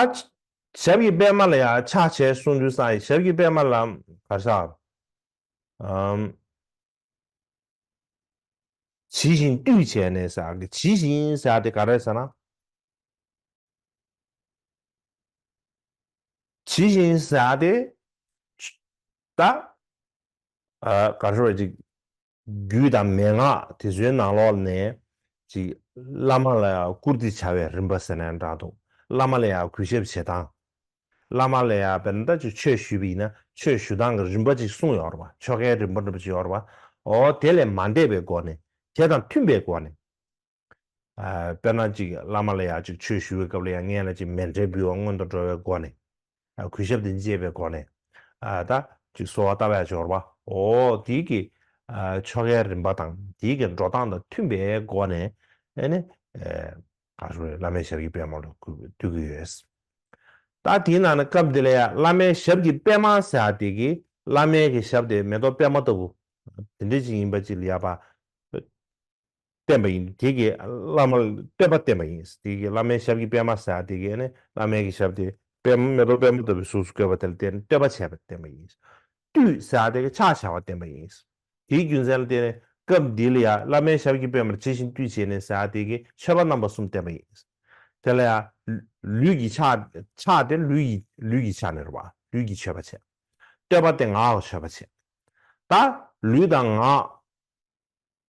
ཞབས་ཀྱི་པད་མ་ལ་ཡང་ཕྱག་བྱས་གསུངས་དུས་ཙང་ཞབས་ཀྱི་པད་མ་ལ་ག་རེ་ཟེར། ཨམ། ཇི་བཞིན་བཏུད་བྱས་ནས་ཟེར་གི། ཇི་བཞིན་ཟེར་དེ་ག་རེ་ཟེར་ན། ཇི་བཞིན་ཟེར་དེ། ད། ཨ། ག་རེ་ཟེར་བ་ཅིག་རྒྱུད་དང་མན་ངག་དེ་ཚོའི་ནང་ལོགས་ནས་ཅིག་བླ་མ་ལ་ཡང་བཀུར་སྟི་བྱ་བའི་རིམ་པ་ཟེར་ན་འདྲ་འདུག་བླ་མ་ལ་ཡང་གུས་ཞབས་བྱེད་སྟངས། བླ་མ་ལ་ཡང་དཔེར་ན་ད་ཅིག་ཆོས་ཞུས་པ་ཡིན་ན་ཆོས་ཞུ་སྟངས་ཀྱི་རིམ་པ་ཅིག་གསུངས་ཡོད་རེད་པ། ཆོ་གའི་རིམ་པ་འདྲ་པོ་ཅིག་ཡོད་རེད་པ། འོ་དེ་ལས་མ་འདས་པའི་སྒོ་ནས། དེ་དང་མཐུན་པའི་སྒོ་ནས། ཨ། དཔེར་ན་ཅིག་བླ་མ་ལ་ཡང་ཅིག་ཆོས་ཞུ་བའི་སྐབས་ལ་ཡང་སྔོན་ལ་ཅིག་མཎྜལ་འབུལ་བ་སྔོན་དུ་འགྲོ་བའི་སྒོ་ནས། ཨ། གུས་ཞབས་དེ་བཅས་པའི་སྒོ་ནས། ཨ། ད་ཅིག་གསོལ་བ་བཏབ་ཡ་འབྱོར་བ། འོ་དེའི་གི། ཨ། ཆོ་གའི་རིམ་པ་དང་དེའི་གི་འགྲོ་སྟངས་དང་མཐུན་པའི་སྒོ་ནས། ཨ་ནི། ཨ། ག་རེ་ཟེར། བླ་མའི་ཞབས་ཀྱི་པད་མ་ལ་གུས་པས་བཏུད་ཀྱི་ཡོད། ད་དེའི་ནང་ནས་སྐབས་འདི་ལ་ཡང་བླ་མའི་ཞབས་ཀྱི་པད་མ་ཟེར་ཡ་དེ་གི་བླ་མའི་གི་ཞབས་དེ་མེ་ཏོག་པད་མ་ལྟ་བུ། དེ་འདྲ་ཅིག་ཡིན་པ་ཅིག་ལ་ཡ་པ། བསྟན་པ་ཡིན། དེ་གི་བླ་མ་ལ་བསྟོད་པ་བསྟན་པ་ཡིན། དེ་གི་བླ་མའི་ཞབས་ཀྱི་པད་མ་ཟེར་ཡ་དེ་གི་ནི་བླ་མའི་གི་ཞབས་དེ་པད་མ་མེ་ཏོག་པད་མ་ལྟ་བུའི་གཟུགས་སུ་བཀོད་པ་དེ་ལ་བརྟེན་ནས་བསྟོད་པ་བྱས་པ་བསྟན་པ་ཡིན། བཏུད་ཟེར་ཡ་དེ་གི་ཕྱག་བྱ་བ་བསྟན་པ་ཡིན། དེའི་རྒྱུ་མཚན་ལ་བརྟེན་ནས་སྐབས་འདི་ལ་ཡང་བླ་མའི་ཞབས་ཀྱི་པད་མར་ཇི་བཞིན་བཏུད་བྱས་ནས་ཟེར་ཡ་དེ་གི་མཆོད་པ་རྣམ་པ་གསུམ་བསྟན་པ་ཡིན། དེ་ལ་ཡང་ལུས་ཀྱི་ཕྱག་ཕྱག་དེ་ལུས་ཀྱི་ལུས་ཀྱི་ཕྱག་ནི་རེད་པ། ལུས་ཀྱི་མཆོད་པ་བྱས། བསྟོད་པ་དེ་ངག་གི་མཆོད་པ་བྱས། ད་ལུས་དང་ངག་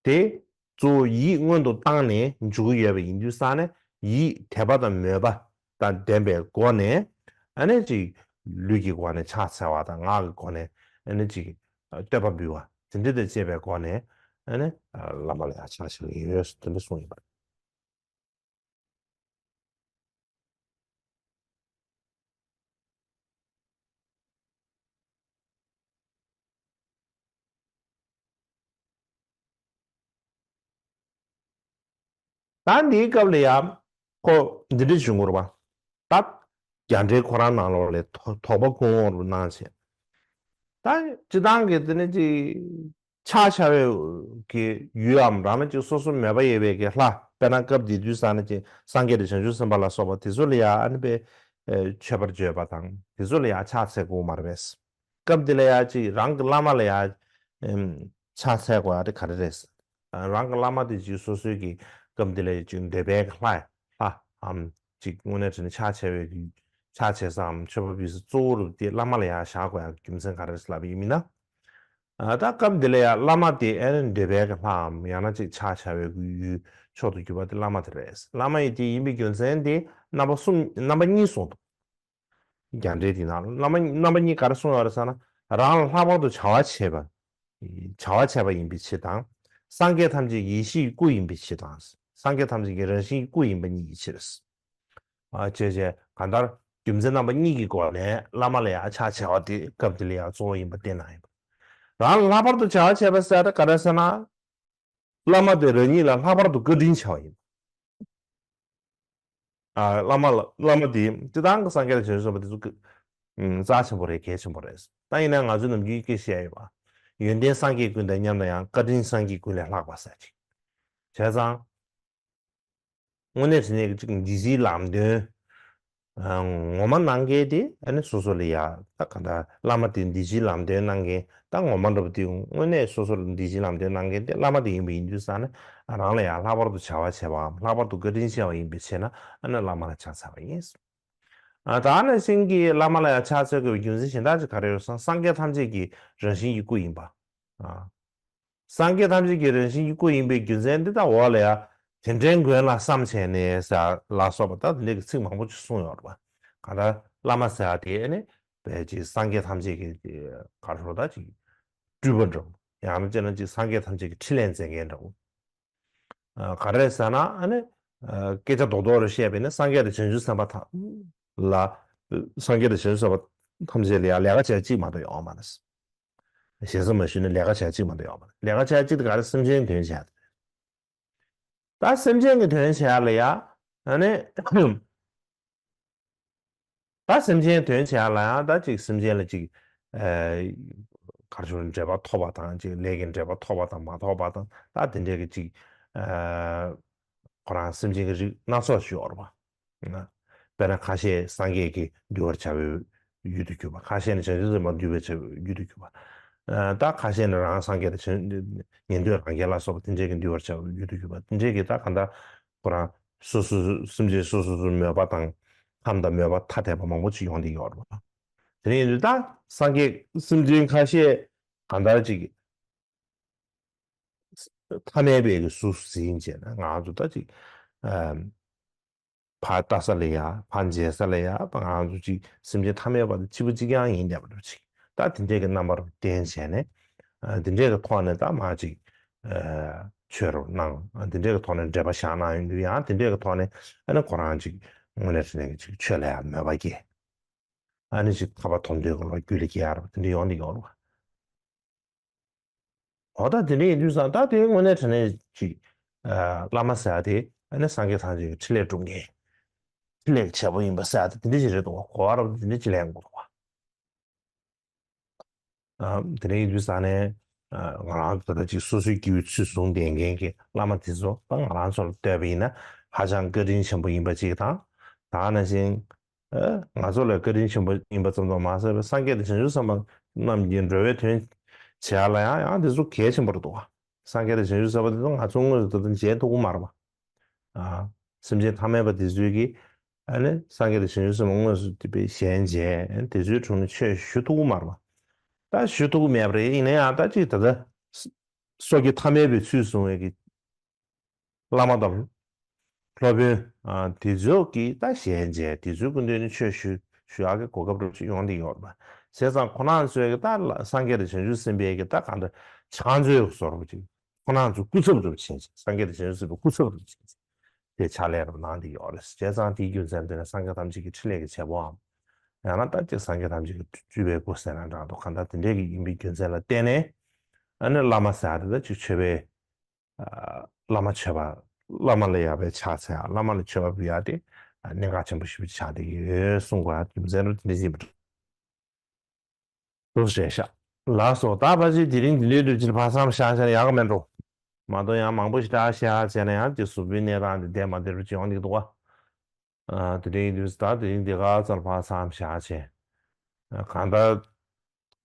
དེ་གཙོ་བོ་ཡིད་སྔོན་དུ་བཏང་ནས་འཇུག་གི་ཡོད་པ་ཡིན་དུས་ཙང་ནས་ཡིད་དད་པ་དང་མོས་པ་དང་ལྡན་པའི་སྒོ་ནས། ཨ་ནི་ཅིག་ལུས་ཀྱི་སྒོ་ནས་ཕྱག་འཚལ་བ་དང་ངག་གི་སྒོ་ནས་ཨ་ནི་ཅིག་བསྟོད་པ་འབུལ་བ་དེ་འདྲ་དང་བཅས་པའི་སྒོ་ནས། ཨ་ནི་བླ་མ་ལ་ཡང་ཕྱག་བྱེད་ཀྱི་ཡོད་དེ་འདྲ་གསུངས་ཡོད་པ་རེད། ད་འདིའི་སྐབས་ལ་ཡང་ཁོ་འདི་འདྲ་བྱུང་དགོས་རེད་པ། ད་རྒྱ་འགྲེལ་ཁོ་རང་ནང་ལོགས་ལ་དོ་དོགས་པ་ཀུན་སློང་རུ་གནང་བྱས། ད་སྤྱིར་བཏང་གི་དེ་ནི་ཅིག་ཕྱག་བྱ་བའི་གི་ཡུལ་འམ་རང་ལ་ཅིག་སོ་སོ་མོས་པ་ཡོད་པའི་གི་ལྷ། དཔེར་ན་སྐབས་འདི་དུས་ཙང་ནས་ཅིག་སངས་རྒྱས་དང་བྱང་ཆུབ་སེམས་དཔའ་ལ་སོགས་པ་དེ་ཚོ་ལ་ཡང་ཨ་ནི་པའི་མཆོད་པར་བརྗོད་པ་དང་དེ་ཚོ་ལ་ཡང་ཕྱག་འཚལ་དགོས་མ་རེད་པས། སྐབས་འདི་ལ་ཡང་ཅིག་རང་གི་བླ་མ་ལ་ཡང་ཕྱག་འཚལ་དགོས་ཡ་དེ་ག་རེ་རེད། རང་གི་བླ་མ་དེ་ཅིག་སོ་སོའི་གི་སྐབས་འདི་ལ་ཅིག་འདོད་པའི་གི་ལྷ་ལྷའམ་ཅིག་དངོས་གནས་དྲན་ནས་ཕྱག་བྱ་བའི་གི་ཕྱག་བྱེད་སའམ་མཆོད་པ་འབུལ་ས་གཙོ་བོ་རུ་དེ་བླ་མ་ལ་ཡང་བཞག་དགོས་ཡ་རྒྱུ་མཚན་ག་རེ་རེད་ལབ་པ་ཡིན་ན། ད་སྐབས་འདི་ལ་ཡང་བླ་མ་དེ་ཨ་ནི་འདོད་པའི་གི་ལྷའམ་ཡང་ན་ཅིག་ཕྱག་བྱ་བའི་གི་ཡུལ་མཆོག་ཏུ་གྱུར་པ་དེ་བླ་མ་དེ་རེད། བླ་མ་ཡི་དེ་ཡིན་པའི་རྒྱུ་མཚན་དེ་རྣམ་པ་གསུམ་རྣམ་པ་གཉིས་གསུངས་འདུག་རྒྱ་འགྲེལ་དེ་ནང་རྣམ་པ་རྣམ་པ་གཉིས་ག་རེ་གསུངས་ཡོད་རེད་ཟེར་ན། རང་ལ་ལྷག་པར་དུ་བྱ་བ་བྱེད་པ། བྱ་བ་བྱས་པ་ཡིན་པའི་ཕྱིར་དང་། སངས་རྒྱས་ཐམས་ཅད་ཡེ་ཤེས་ཀྱི་སྐུ་ཡིན་པའི་ཕྱིར་དང་། སངས་རྒྱས་ཐམས་ཅད་ཀྱི་རང་བཞིན་གྱི་སྐུ་ཡིན་པ་ཉིད་ཀྱི་ཕྱིར། ཨ། བྱས་བྱས་གང་ལྟར་ རྒྱུ་མཚན་རྣམ་པ་གཉིས་ཀྱི་སྒོ་ནས་བླ་མ་ལ་ཡང་ཕྱག་བྱ་བ་དེ་སྐབས་དེ་ལ་ཡང་གཙོ་བོ་ཡིན་པ་བསྟན་གནང་ཡིན་པ། རང་ལ་ལྷག་པར་དུ་བྱ་བ་བྱས་པ་ཟེར་ཡ་དེ་ག་རེ་ཟེར་ན། བླ་མ་དེ་རང་ཉིད་ལ་ལྷག་པར་དུ་བཀའ་དྲིན་ཆེ་བ་ཡིན། ཨ། བླ་མ་ལ་བླ་མ་དེ་སྤྱིར་བཏང་གི་སངས་རྒྱས་དང་བྱང་ཆུབ་སེམས་དཔའ་དེ་ཚོ་ཀི་ཨུམ་རྩ་ཆེན་པོ་རེད། གལ་ཆེན་པོ་རེད། ད་ཡིན་ན་ང་ཚོས་ནམ་རྒྱུན་སྐད་བཤད་ཡོད་པ། ཡོན་ཏན་སངས་རྒྱས་ཀུན་དང་མཉམ་ན་ཡང་། བཀའ་དྲིན་སངས་རྒྱས་ཀུན་ལས་ལྷག་པ་ཟེར་ཅིག་བྱས་ཙང་། དངོས་གནས་དྲང་གནས་ཀྱི་ཅིག་འདི་ཕྱིའི་ལམ་སྟོན། ཨ། ངོ་མ་གནང་མཁན་དེ་ཨ་ནི་སོ་སོ་ལ་ཡ། ད་ག་འདྲ་བླ་མ་དེ་འདི་ཕྱིའི་ལམ་སྟོན་གནང་མཁན། ད་ངོ་མ་འདྲ་པོ་དེ་དངོས་གནས་སོ་སོ་ལ་འདི་ཕྱིའི་ལམ་སྟོན་གནང་མཁན་དེ་བླ་མ་དེ་ཡིན་པ་ཡིན་དུས་ཙང་ནས། རང་ལ་ཡང་ལྷག་པར་དུ་བྱ་བ་བྱས་པའམ་ལྷག་པར་དུ་བཀའ་དྲིན་ཆེ་བ་ཡིན་པའི་ཕྱིར་ན། ཨ་ནི་བླ་མ་ལ་ཕྱག་འཚལ་བ་ཡིན། ཨ། ད་ནང་བཞིན་གྱི་བླ་མ་ལ་ཡང་ཕྱག་འཚལ་དགོས་པའི་རྒྱུ་མཚན་གཞན་དག་ཅིག་ག་རེ་ཡོད་ཟེར་ན། སངས་རྒྱས་ཐམས་ཅད་ཀྱི་རང་བཞིན་གྱི་སྐུ་ཡིན་པ། ཨ། སངས་རྒྱས་ཐམས་ཅད་ཀྱི་རང་བཞིན་གྱི་སྐུ་ཡིན་པའི་རྒྱུ་མཚན་འདི་དག་འོག་ལ་ཡང་། དེ་འདྲའི་མགོན་ལ་བསམ་བྱས་ནས་ཟེར་ལ་སོགས་པ། ད་དེ་འདྲའི་གི་ཚིག་མང་པོ་ཅིག་གསུངས་ཡོད་རེད་པ། གང་ལྟར་བླ་མ་ཟེར་བ་དེ་ནི་དཔེ་ཅིག་སངས་རྒྱས་ཐམས་ཅད་ཀྱི་ག་རེ་ཟེར། ད་ཅིག་སྤྲུལ་པ་འདྲ་བོ། ཡང་ན་བྱས་ན་ཅིག་སངས་རྒྱས་ཐམས་ཅད་ཀྱི་ཕྲིན་ལས་མཛད་མཁན་འདྲ་བོ། ཨ། ག་རེ་ཟེར་ན། ཨ་ནི། ཨ། སྐད་ཆ་རྡོག་རྡོག་རེ་བཤད་པས་ན། སངས་རྒྱས་དང་བྱང་ཆུབ་སེམས་དཔའ་ཐམས་ལ། སངས་རྒྱས་དང་བྱང་ཆུབ་སེམས་དཔའ་ཐམས་ཅད་ལ་ཡང་ལས་ཀ་བྱེད་ཡ་གཅིག་མ་གཏོགས་ཡོད་མ་རེད། ཞེ་ས་མ་ཞུས་ན་ལས་ཀ་བྱེད་ཡ་གཅིག་མ་གཏོགས་ཡོད་མ་རེད། ལས་ཀ་བྱེད་ཡ་གཅིག་དེ་ག་རེ། སེམས་ཅན་དོན་བྱེད་ཡ་དེ་རེད། ད་སེམས་ཅན་གྱི་དོན་བྱེད་ཡ་ལ་ཡ། ཨ་ནི། ད་སེམས་ཅན་དོན་བྱེད་ཡ་ལ་ཡང་། ད་ཅིག་སེམས་ཅན་ལ་ཅིག་ཨ། ག་རེ་ཟེར། འབྲེལ་བ་ཐོབ་པ་དང་། ཅིག་ལས་ཀྱི་འབྲེལ་བ་ཐོབ་པ་དང་མ་ཐོབ་པ་དང་། ད་དེ་འདྲའི་གི་ཅིག་ཨ། ཁོ་རང་སེམས་ཅན་གྱི་རིགས་སྣ་ཚོགས་ཤིག་ཡོད་རེད་པ། ན། དཔེར་ན་ཁ་ཤས་སངས་རྒྱས་ཀྱིས་འདུལ་བར་བྱ་བའི་ཡུལ་དུ་གྱུར་པ། ཁ་ཤས་ནི་བྱང་ཆུབ་སེམས་དཔའ་འདུལ་བར་བྱ་བའི་ཡུལ་དུ་གྱུར་པ། ཨ། ད་ཁ་ཤས་ནི་རང་སངས་རྒྱས་དང་། ཉན་ཐོས་རང་རྒྱལ་ལ་སོགས་པ་དེ་འདྲའི་གི་འདུལ་བར་བྱ་བའི་ཡུལ་དུ་གྱུར་པ། དེ་འདྲའི་གི་ད་གང་ལྟར་ཁོ་རང་སོ་སོ་སོ། སེམས་ཅན་སོ་སོ་སོའི་མོས་པ་དང་ཁམས་དང་མོས་པ་ཐ་དད་པ་མང་པོ་ཅིག་ཡོང་བསྡད་ཡོད་རེད་པ། དེ་ནས་ཡིན་དུས་ད་སངས་རྒྱས་སེམས་ཅན་ཁ་ཤས་གང་ལྟར་ཅིག་ཐ་མལ་པའི་གི་གཟུགས་ཟིན་བྱས་ན། ང་ཚོ་ད་ཅིག་ཨ། ཕར་ལྟ་ས་ལ་ཡ། ཕར་མཇལ་ས་ལ་ཡ། ང་ཚོ་ཅིག་སེམས་ཅན་ཐ་མལ་པ་དང་གཅིག་པ་གཅིག་རྐྱང་ཡིན་བསྡད་པ་འདྲ་ཅིག་ད་དེ་འདྲའི་གི་རྣམ་པར་བསྟན་བྱས་ནས། ཨ། དེ་འདྲའི་གི་ཐོག་ནས་ད་མར་ཅིག་ཨ། ཆོས་རུ་གནང་། ཨ། དེ་འདྲའི་གི་ཐོག་ནས་འགྲེལ་པ་བཞག་གནང་ཡོང་དུས། ཡང་དེ་འདྲའི་གི་ཐོག་ནས་ཨ་ནི་ཁོ་རང་ཅིག་དངོས་གནས་དྲང་གནས་ཀྱི་ཅིག་ཆོས་ལ་ཡང་མོས་པ་སྐྱེ། ཨ་ནི་ཅིག་ཐར་པ་དོན་དུ་གི་ལོ་རྒྱུས་ལ་སྐྱེ་ཡ་རུ་དེ་འདྲ་ཡོང་བསྡད་ཡོད་རེད་པ། འོ། ད་དེ་འདྲ་ཡིན་དུས་ཙང་། ད་དེ་དངོས་གནས་དྲང་གནས་ཅིག་ཨ། བླ་མ་ཟེར་ཡ་དེ་ཨ་ནི་སངས་རྒྱས་ཐམས་ཅད་ཀྱི་ཕྲིན་ལས་སྒྲུབ་མཁན། ཕྲིན་ལས་ཀྱི་བྱེད་པོ་ཡིན་པ་ཟེར་ཡ་དེ་དེ་འདྲ་ཞིག་རེད་འདུག་པ། གོ་བ་རབ་དེ་འདྲ་ཅིག་ལེན་དགོས་འདུག་པ། ཨ། དེ་འདྲ་ཡིན་དུས་ཙང་ནས། ཨ། ང་རང་ད་ལྟ་ཅིག་སོ་སོའི་སྐྱེ་བོའི་ཚུལ་བཟུང་བསྡད་མཁན་གྱི་བླ་མ་དེ་ཚོ་ད་ང་རང་ཚོ་ལ་ལྟོས་པ་ཡིན་ན་ཧ་ཅང་བཀའ་དྲིན་ཆེན་པོ་ཡིན་པ་ཅིག་དང་། ད་ག་ནང་བཞིན། ཨ། ང་ཚོ་ལ་བཀའ་དྲིན་ཆེན་པོ་ཡིན་པ་ཙམ་དུ་མ་ཟད་པར། སངས་རྒྱས་དང་བྱང་ཆུབ་སེམས་དཔའ་རྣམས་ཀྱི་འགྲོ་བའི་དོན་བྱེད་ཡ་ལ་ཡང་། ཡང་དེ་ཚོ་གལ་ཆེན་པོ་རེད་འདུག་པ། སངས་རྒྱས་དང་བྱང་ཆུབ་སེམས་དཔའ་དེ་ཚོ་ང་ཚོ་དངོས་སུ་ད་ལྟ་མཇལ་ཐུབ་ཀྱི་མ་རེད་པ། ཨ། སེམས་ཅན་ཐ་མལ་པ་དེ་ཚོས་ཀྱིས་ཨ་ནི་སངས་རྒྱས་དང་བྱང་ཆུབ་སེམས་དཔའ་དངོས་སུ་དེ་པའི་ཞལ་མཇལ། དེ་ཚོའི་དྲུང་ནས་ཆོས་ཞུ་ཐུབ་ཀྱི་མ་རེད་པ། ད་ཞུ་ཐུབ་ཀྱི་མེད་པ་རེད། ཡིན་ན་ཡང་ད་ཅིག་ད་ལྟ་སོ་སྐྱེ་ཐ་མལ་པའི་ཚུལ་བཟུང་བའི་གི་བླ་མ་དང་སློབ་དཔོན། ཨ། དེ་ཚོ་གིས་ད་ཞལ་མཇལ། དེ་ཚོའི་སྐུ་མདུན་ནས་ཆོས་ཞུ་ཞུ་ཡག་གི་གོ་སྐབས་འདྲ་པོ་ཅིག་ཡོང་བསྡད་ཡོད་རེད་པ། བྱས་ཙང་ཁོ་རང་ཚོས་ཀྱིས་ད་ལ་སངས་རྒྱས་དང་བྱང་ཆུབ་སེམས་དཔའི་གི་ད་གང་འདྲ་ཕྱག་མཛོད་བཟོ་འདྲ་པོ་ཅིག་ཁོ་རང་ཚོའི་སྐུ་ཚབ་འདྲ་པོ་བྱས་ཅིག་སངས་རྒྱས་དང་བྱང་ཆུབ་སེམས་དཔའི་སྐུ་ཚབ་འདྲ་པོ་བྱས་ཅིག་དེ་ཕྱག་ལས་རུ་གནང་བསྡད་ཡོད་རེད། བྱས་ཙང་དེའི་རྒྱུ་མཚན་དེ་ནི་སངས་རྒྱས་ཐམས་ཅད་ཀྱི་ཕྲིན་ལས་ཀྱི་བྱེད་པོའམ། ཡང་ན་ད་ཅིག་སངས་རྒྱས་ཐམས་ཅད་ཀྱི་སྤྲུལ་པའི་སྐུ་ཟེར་ན་འདྲ་འདུག་གང་ལྟར་དེ་འདྲའི་གི་ཡིན་པའི་རྒྱུ་མཚན་ལ་བརྟེན་ནས། ཨ་ནི་བླ་མ་ཟེར་ཡ་དེ་ད་ཅིག་མཆོད་པའི། ཨ། བླ་མ་མཆོད་པ། བླ་མ་ལ་ཡང་བའི་ཕྱག་འཚལ་ཡ། བླ་མ་ལ་མཆོད་པ་འབུལ་ཡ་དེ་གནད་འགག་ཆེན་པོ་ཞིག་ཆགས་བསྡད་ཀྱི་ཡོད་གསུང་དགོས་ཡ་རྒྱུ་མཚན་རུ་དེ་འདྲ་ཡིན་པ་འདྲ། འདུག་སེ་བཞག་ལགས་སོ། ད་ཕལ་ཆེར་དེ་རིང་འདི་འདྲའི་དུས་ཚོད་ཕར་མཚམས་བཞག་བཞག་ན་ཡག་གི་མེད་འགྲོ། མ་གཏོགས་ཡང་མང་པོ་ཞིག་ད་བཤད་ཡ་བྱས་ན་ཡང་དེ་གཟུགས་པོའི་གནས་སྟངས་དེ་བསྡད་མ་བསྡད་རུ་ཅིག་ཡོང་གི་འདུག་ག་ཨ། དེ་རིང་དུས་ད་དེ་རིང་འདི་ག་ཚོད་ཕར་མཚམས་བཞག་བྱས། ཨ། གང་ལྟར་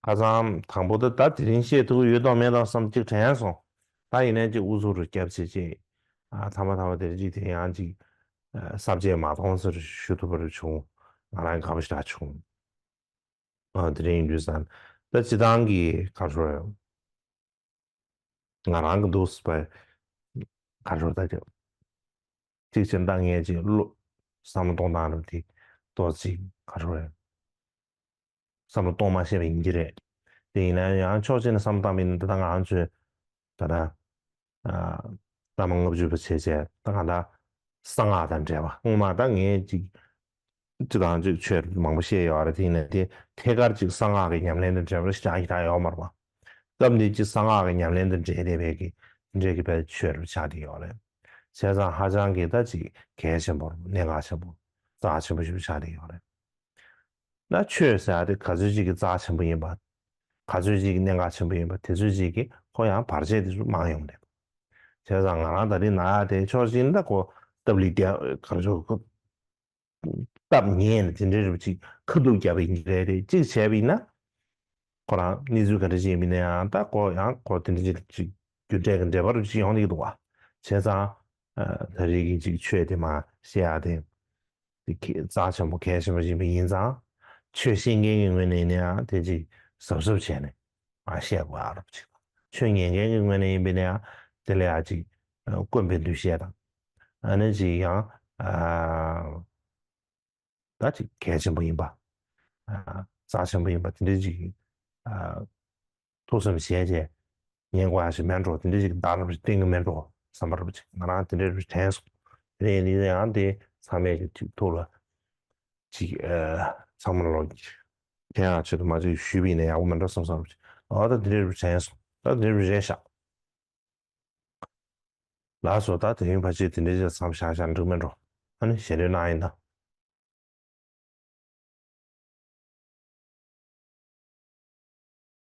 ཁ་སང་དང་པོ་དེ་ད་དེ་རིང་བཤད་ཐུབ་ཀྱི་ཡོད་དམ་མེད་དམ་བསམ་ཅིག་དྲན་སོང་། ད་ཡིན་ནའི་ཅིག་ཨུ་ཚུགས་རུ་བརྒྱབ་བྱས་ཅིག་ཨ། མཐའ་མ་མཐའ་མ་དེར་ཅིག་དེ་ཡང་ཅིག་ཨ། ས་བཅད་མ་མཐོང་ཟེར་ཞུ་ཐུབ་པ་རུ་བྱུང་། ང་རང་དགའ་པོ་ཞེ་དྲག་བྱུང་། ཨ། དེ་རིང་ཡིན་དུས་ཙང་ད་སྤྱིར་བཏང་གི་ག་རེ་ཟེར། ང་རང་གི་འདུག་སེ་བ། ག་རེ་ཟེར། ད་ཅིག་ཅིག་ཅིག་ད་ངས་ཅིག་བློ་བསམ་བློ་གཏོང་སྟངས་རུ་དེ་ཏོག་ཙམ་ག་རེ་ཟེར། བསམ་བློ་གཏོང་མ་ཤེས་པ་ཡིན་གྱི་རེད། དེ་ཡིན་ན་ཡང་ཕྱོགས་གཅིག་ནས་བསམ་བློ་བཏང་བ་ཡིན་ན། ད་ལྟ་ང་ཚོས་ད་ལྟ་ཨ། བླ་མ་ལྔ་བཅུ་པ་བྱས་བྱས། ད་གང་ལྟར་གསང་སྔགས་དང་འབྲེལ་བ། སྔོན་མ་ད་ངས་ཅིག་ ཅི་དང་ཅིག་ཆོས་མང་པོ་བཤད་ཡོད་རེད། དེ་ཡིན་ན་དེ་ཐད་ཀར་ཅིག་གསང་སྔགས་ཀྱི་ཉམས་ལེན་དང་འབྲེལ་བ་ཞིག་ཀྱང་ཡོད་མ་རེད་པ། སྐབས་འདི་ཅིག་གསང་སྔགས་ཀྱི་ཉམས་ལེན་དང་འབྲེལ་བསྡད་པའི་གི་འབྲེལ་གྱི་བའི་ཆོས་རུ་ཆགས་བསྡད་ཡོད་རེད། བྱས་ཙང་ཧ་ཅང་གི་ད་ཅིག་གལ་ཆེན་པོ་གནད་འགག་ཆེན་པོ་རྩ་ཆེན་པོ་ཞིག་ཆགས་བསྡད་ཡོད་རེད། ན་ཆོས་ཟེར་ཡ་དེ་ག་ཚོད་ཅིག་གི་རྩ་ཆེན་པོ་ཡིན་པ། ག་ཚོད་ཅིག་གི་གནད་འགག་ཆེན་པོ་ཡིན་པ་དེ་ཚོད་ཅིག་གི་ཁོ་ཡང་བར་ཆད་དེ་ཚོ་མང་ཡོང་རེད། བྱས་ཙང་ང་རང་ད་རིང་ན་ཡ་དེ་ཕྱོགས་གཅིག་ནས་ད་ཁོ་སྟབས་ལེགས་བསྟན་ག་ཚོད་ཁོ་སྟབས་ཉེས་ནས་དེ་འདྲའི་རུ་ཅིག་ཁ་ཐུག་བརྒྱབ་པའི་རེད་རེད། གཅིག་བྱས་པ་ཡིན་ན་ཁོ་རང་གནས་ཚུལ་ག་འདྲ་ཅིག་ཡིན་པ་ཡིན་ན་ཡང་ད་ཁོ་ཡང་ཁོ་དེ་འདྲ་ཅིག་ཅིག་རྒྱུ་འབྲས་ཀྱི་འབྲེལ་བ་རུ་ཅིག་ཡོང་གི་འདུག་བ། བྱས་ཙང་ད་རེས་ཀྱི་ཅིག་ཆོས་དེ་མ་བཤད་ཡ་དེ། དེ་གལ་རྩ་ཆེན་པོ་གལ་ཆེན་པོ་ཡིན་པ་ཡིན་ཙང་། ཆོས་ཤེས་མཁན་གྱི་ངོས་ནས་ཡིན་ན་ཡང་དེ་ཅིག་གཟབ་གཟབ་བྱས་ནས་མ་བཤད་དགོས་ཨ་རབ་ཅིག་ཆོས་ཉན་མཁན་གྱི་ངོས་ནས་ཡིན་པ་ཡིན་ན་ཡང་དེ་ལ་ཡང་ཅིག་དཀོན་པའི་འདུ་ཤེས་དང་། ཨ་ནི་ཅིག་ཡང་ད་ཅིག་གལ་ཆེན་པོ་ཡིན་པ། རྩ་ཆེན་པོ་ཡིན་པ་དེ་འདྲ་ཅིག་ཐུགས་བསམ་བཞེས་བྱས་ཉན་དགོས་ཡ་ཞིག་མེད་འགྲོ། དེ་འདྲ་ཞིག་བདག་རབ་ཞིག་བསྟེན་གྱི་མེད་འགྲོ་བསམ་པ་རབ་ཅིག་ང་རང་དེ་འདྲ་རབ་དྲན་སོང་། དེ་ནས་ཡིན་ཡང་དེ་ཚང་མས་ཀྱི་ཅིག་ཐུགས་ལ་ཅིག་ཚང་མ་ལོག་ཕན་ཡག་ཆེད་དུ་མ་ཅིག་ཞུས་པ་ཡིན་ན་ཡག་པོ་མེད་འགྲོ་བསམ་བསམ་རབ་ཅིག་འོ་ད་དེ་འདྲ་རབ་དྲན་སོང་། ད་དེ་འདྲ་རབ་རེད་ཤག་ལགས་སོ། ད་དེ་རིང་ཕལ་ཆེར་དེ་འདྲ་ཅིག་མཚམས་བཞག་བཞག་འགྲིག་མེད་འགྲོ། ཨ་ནི་ཞལ་འདོན་གནང་ཡིན་ད།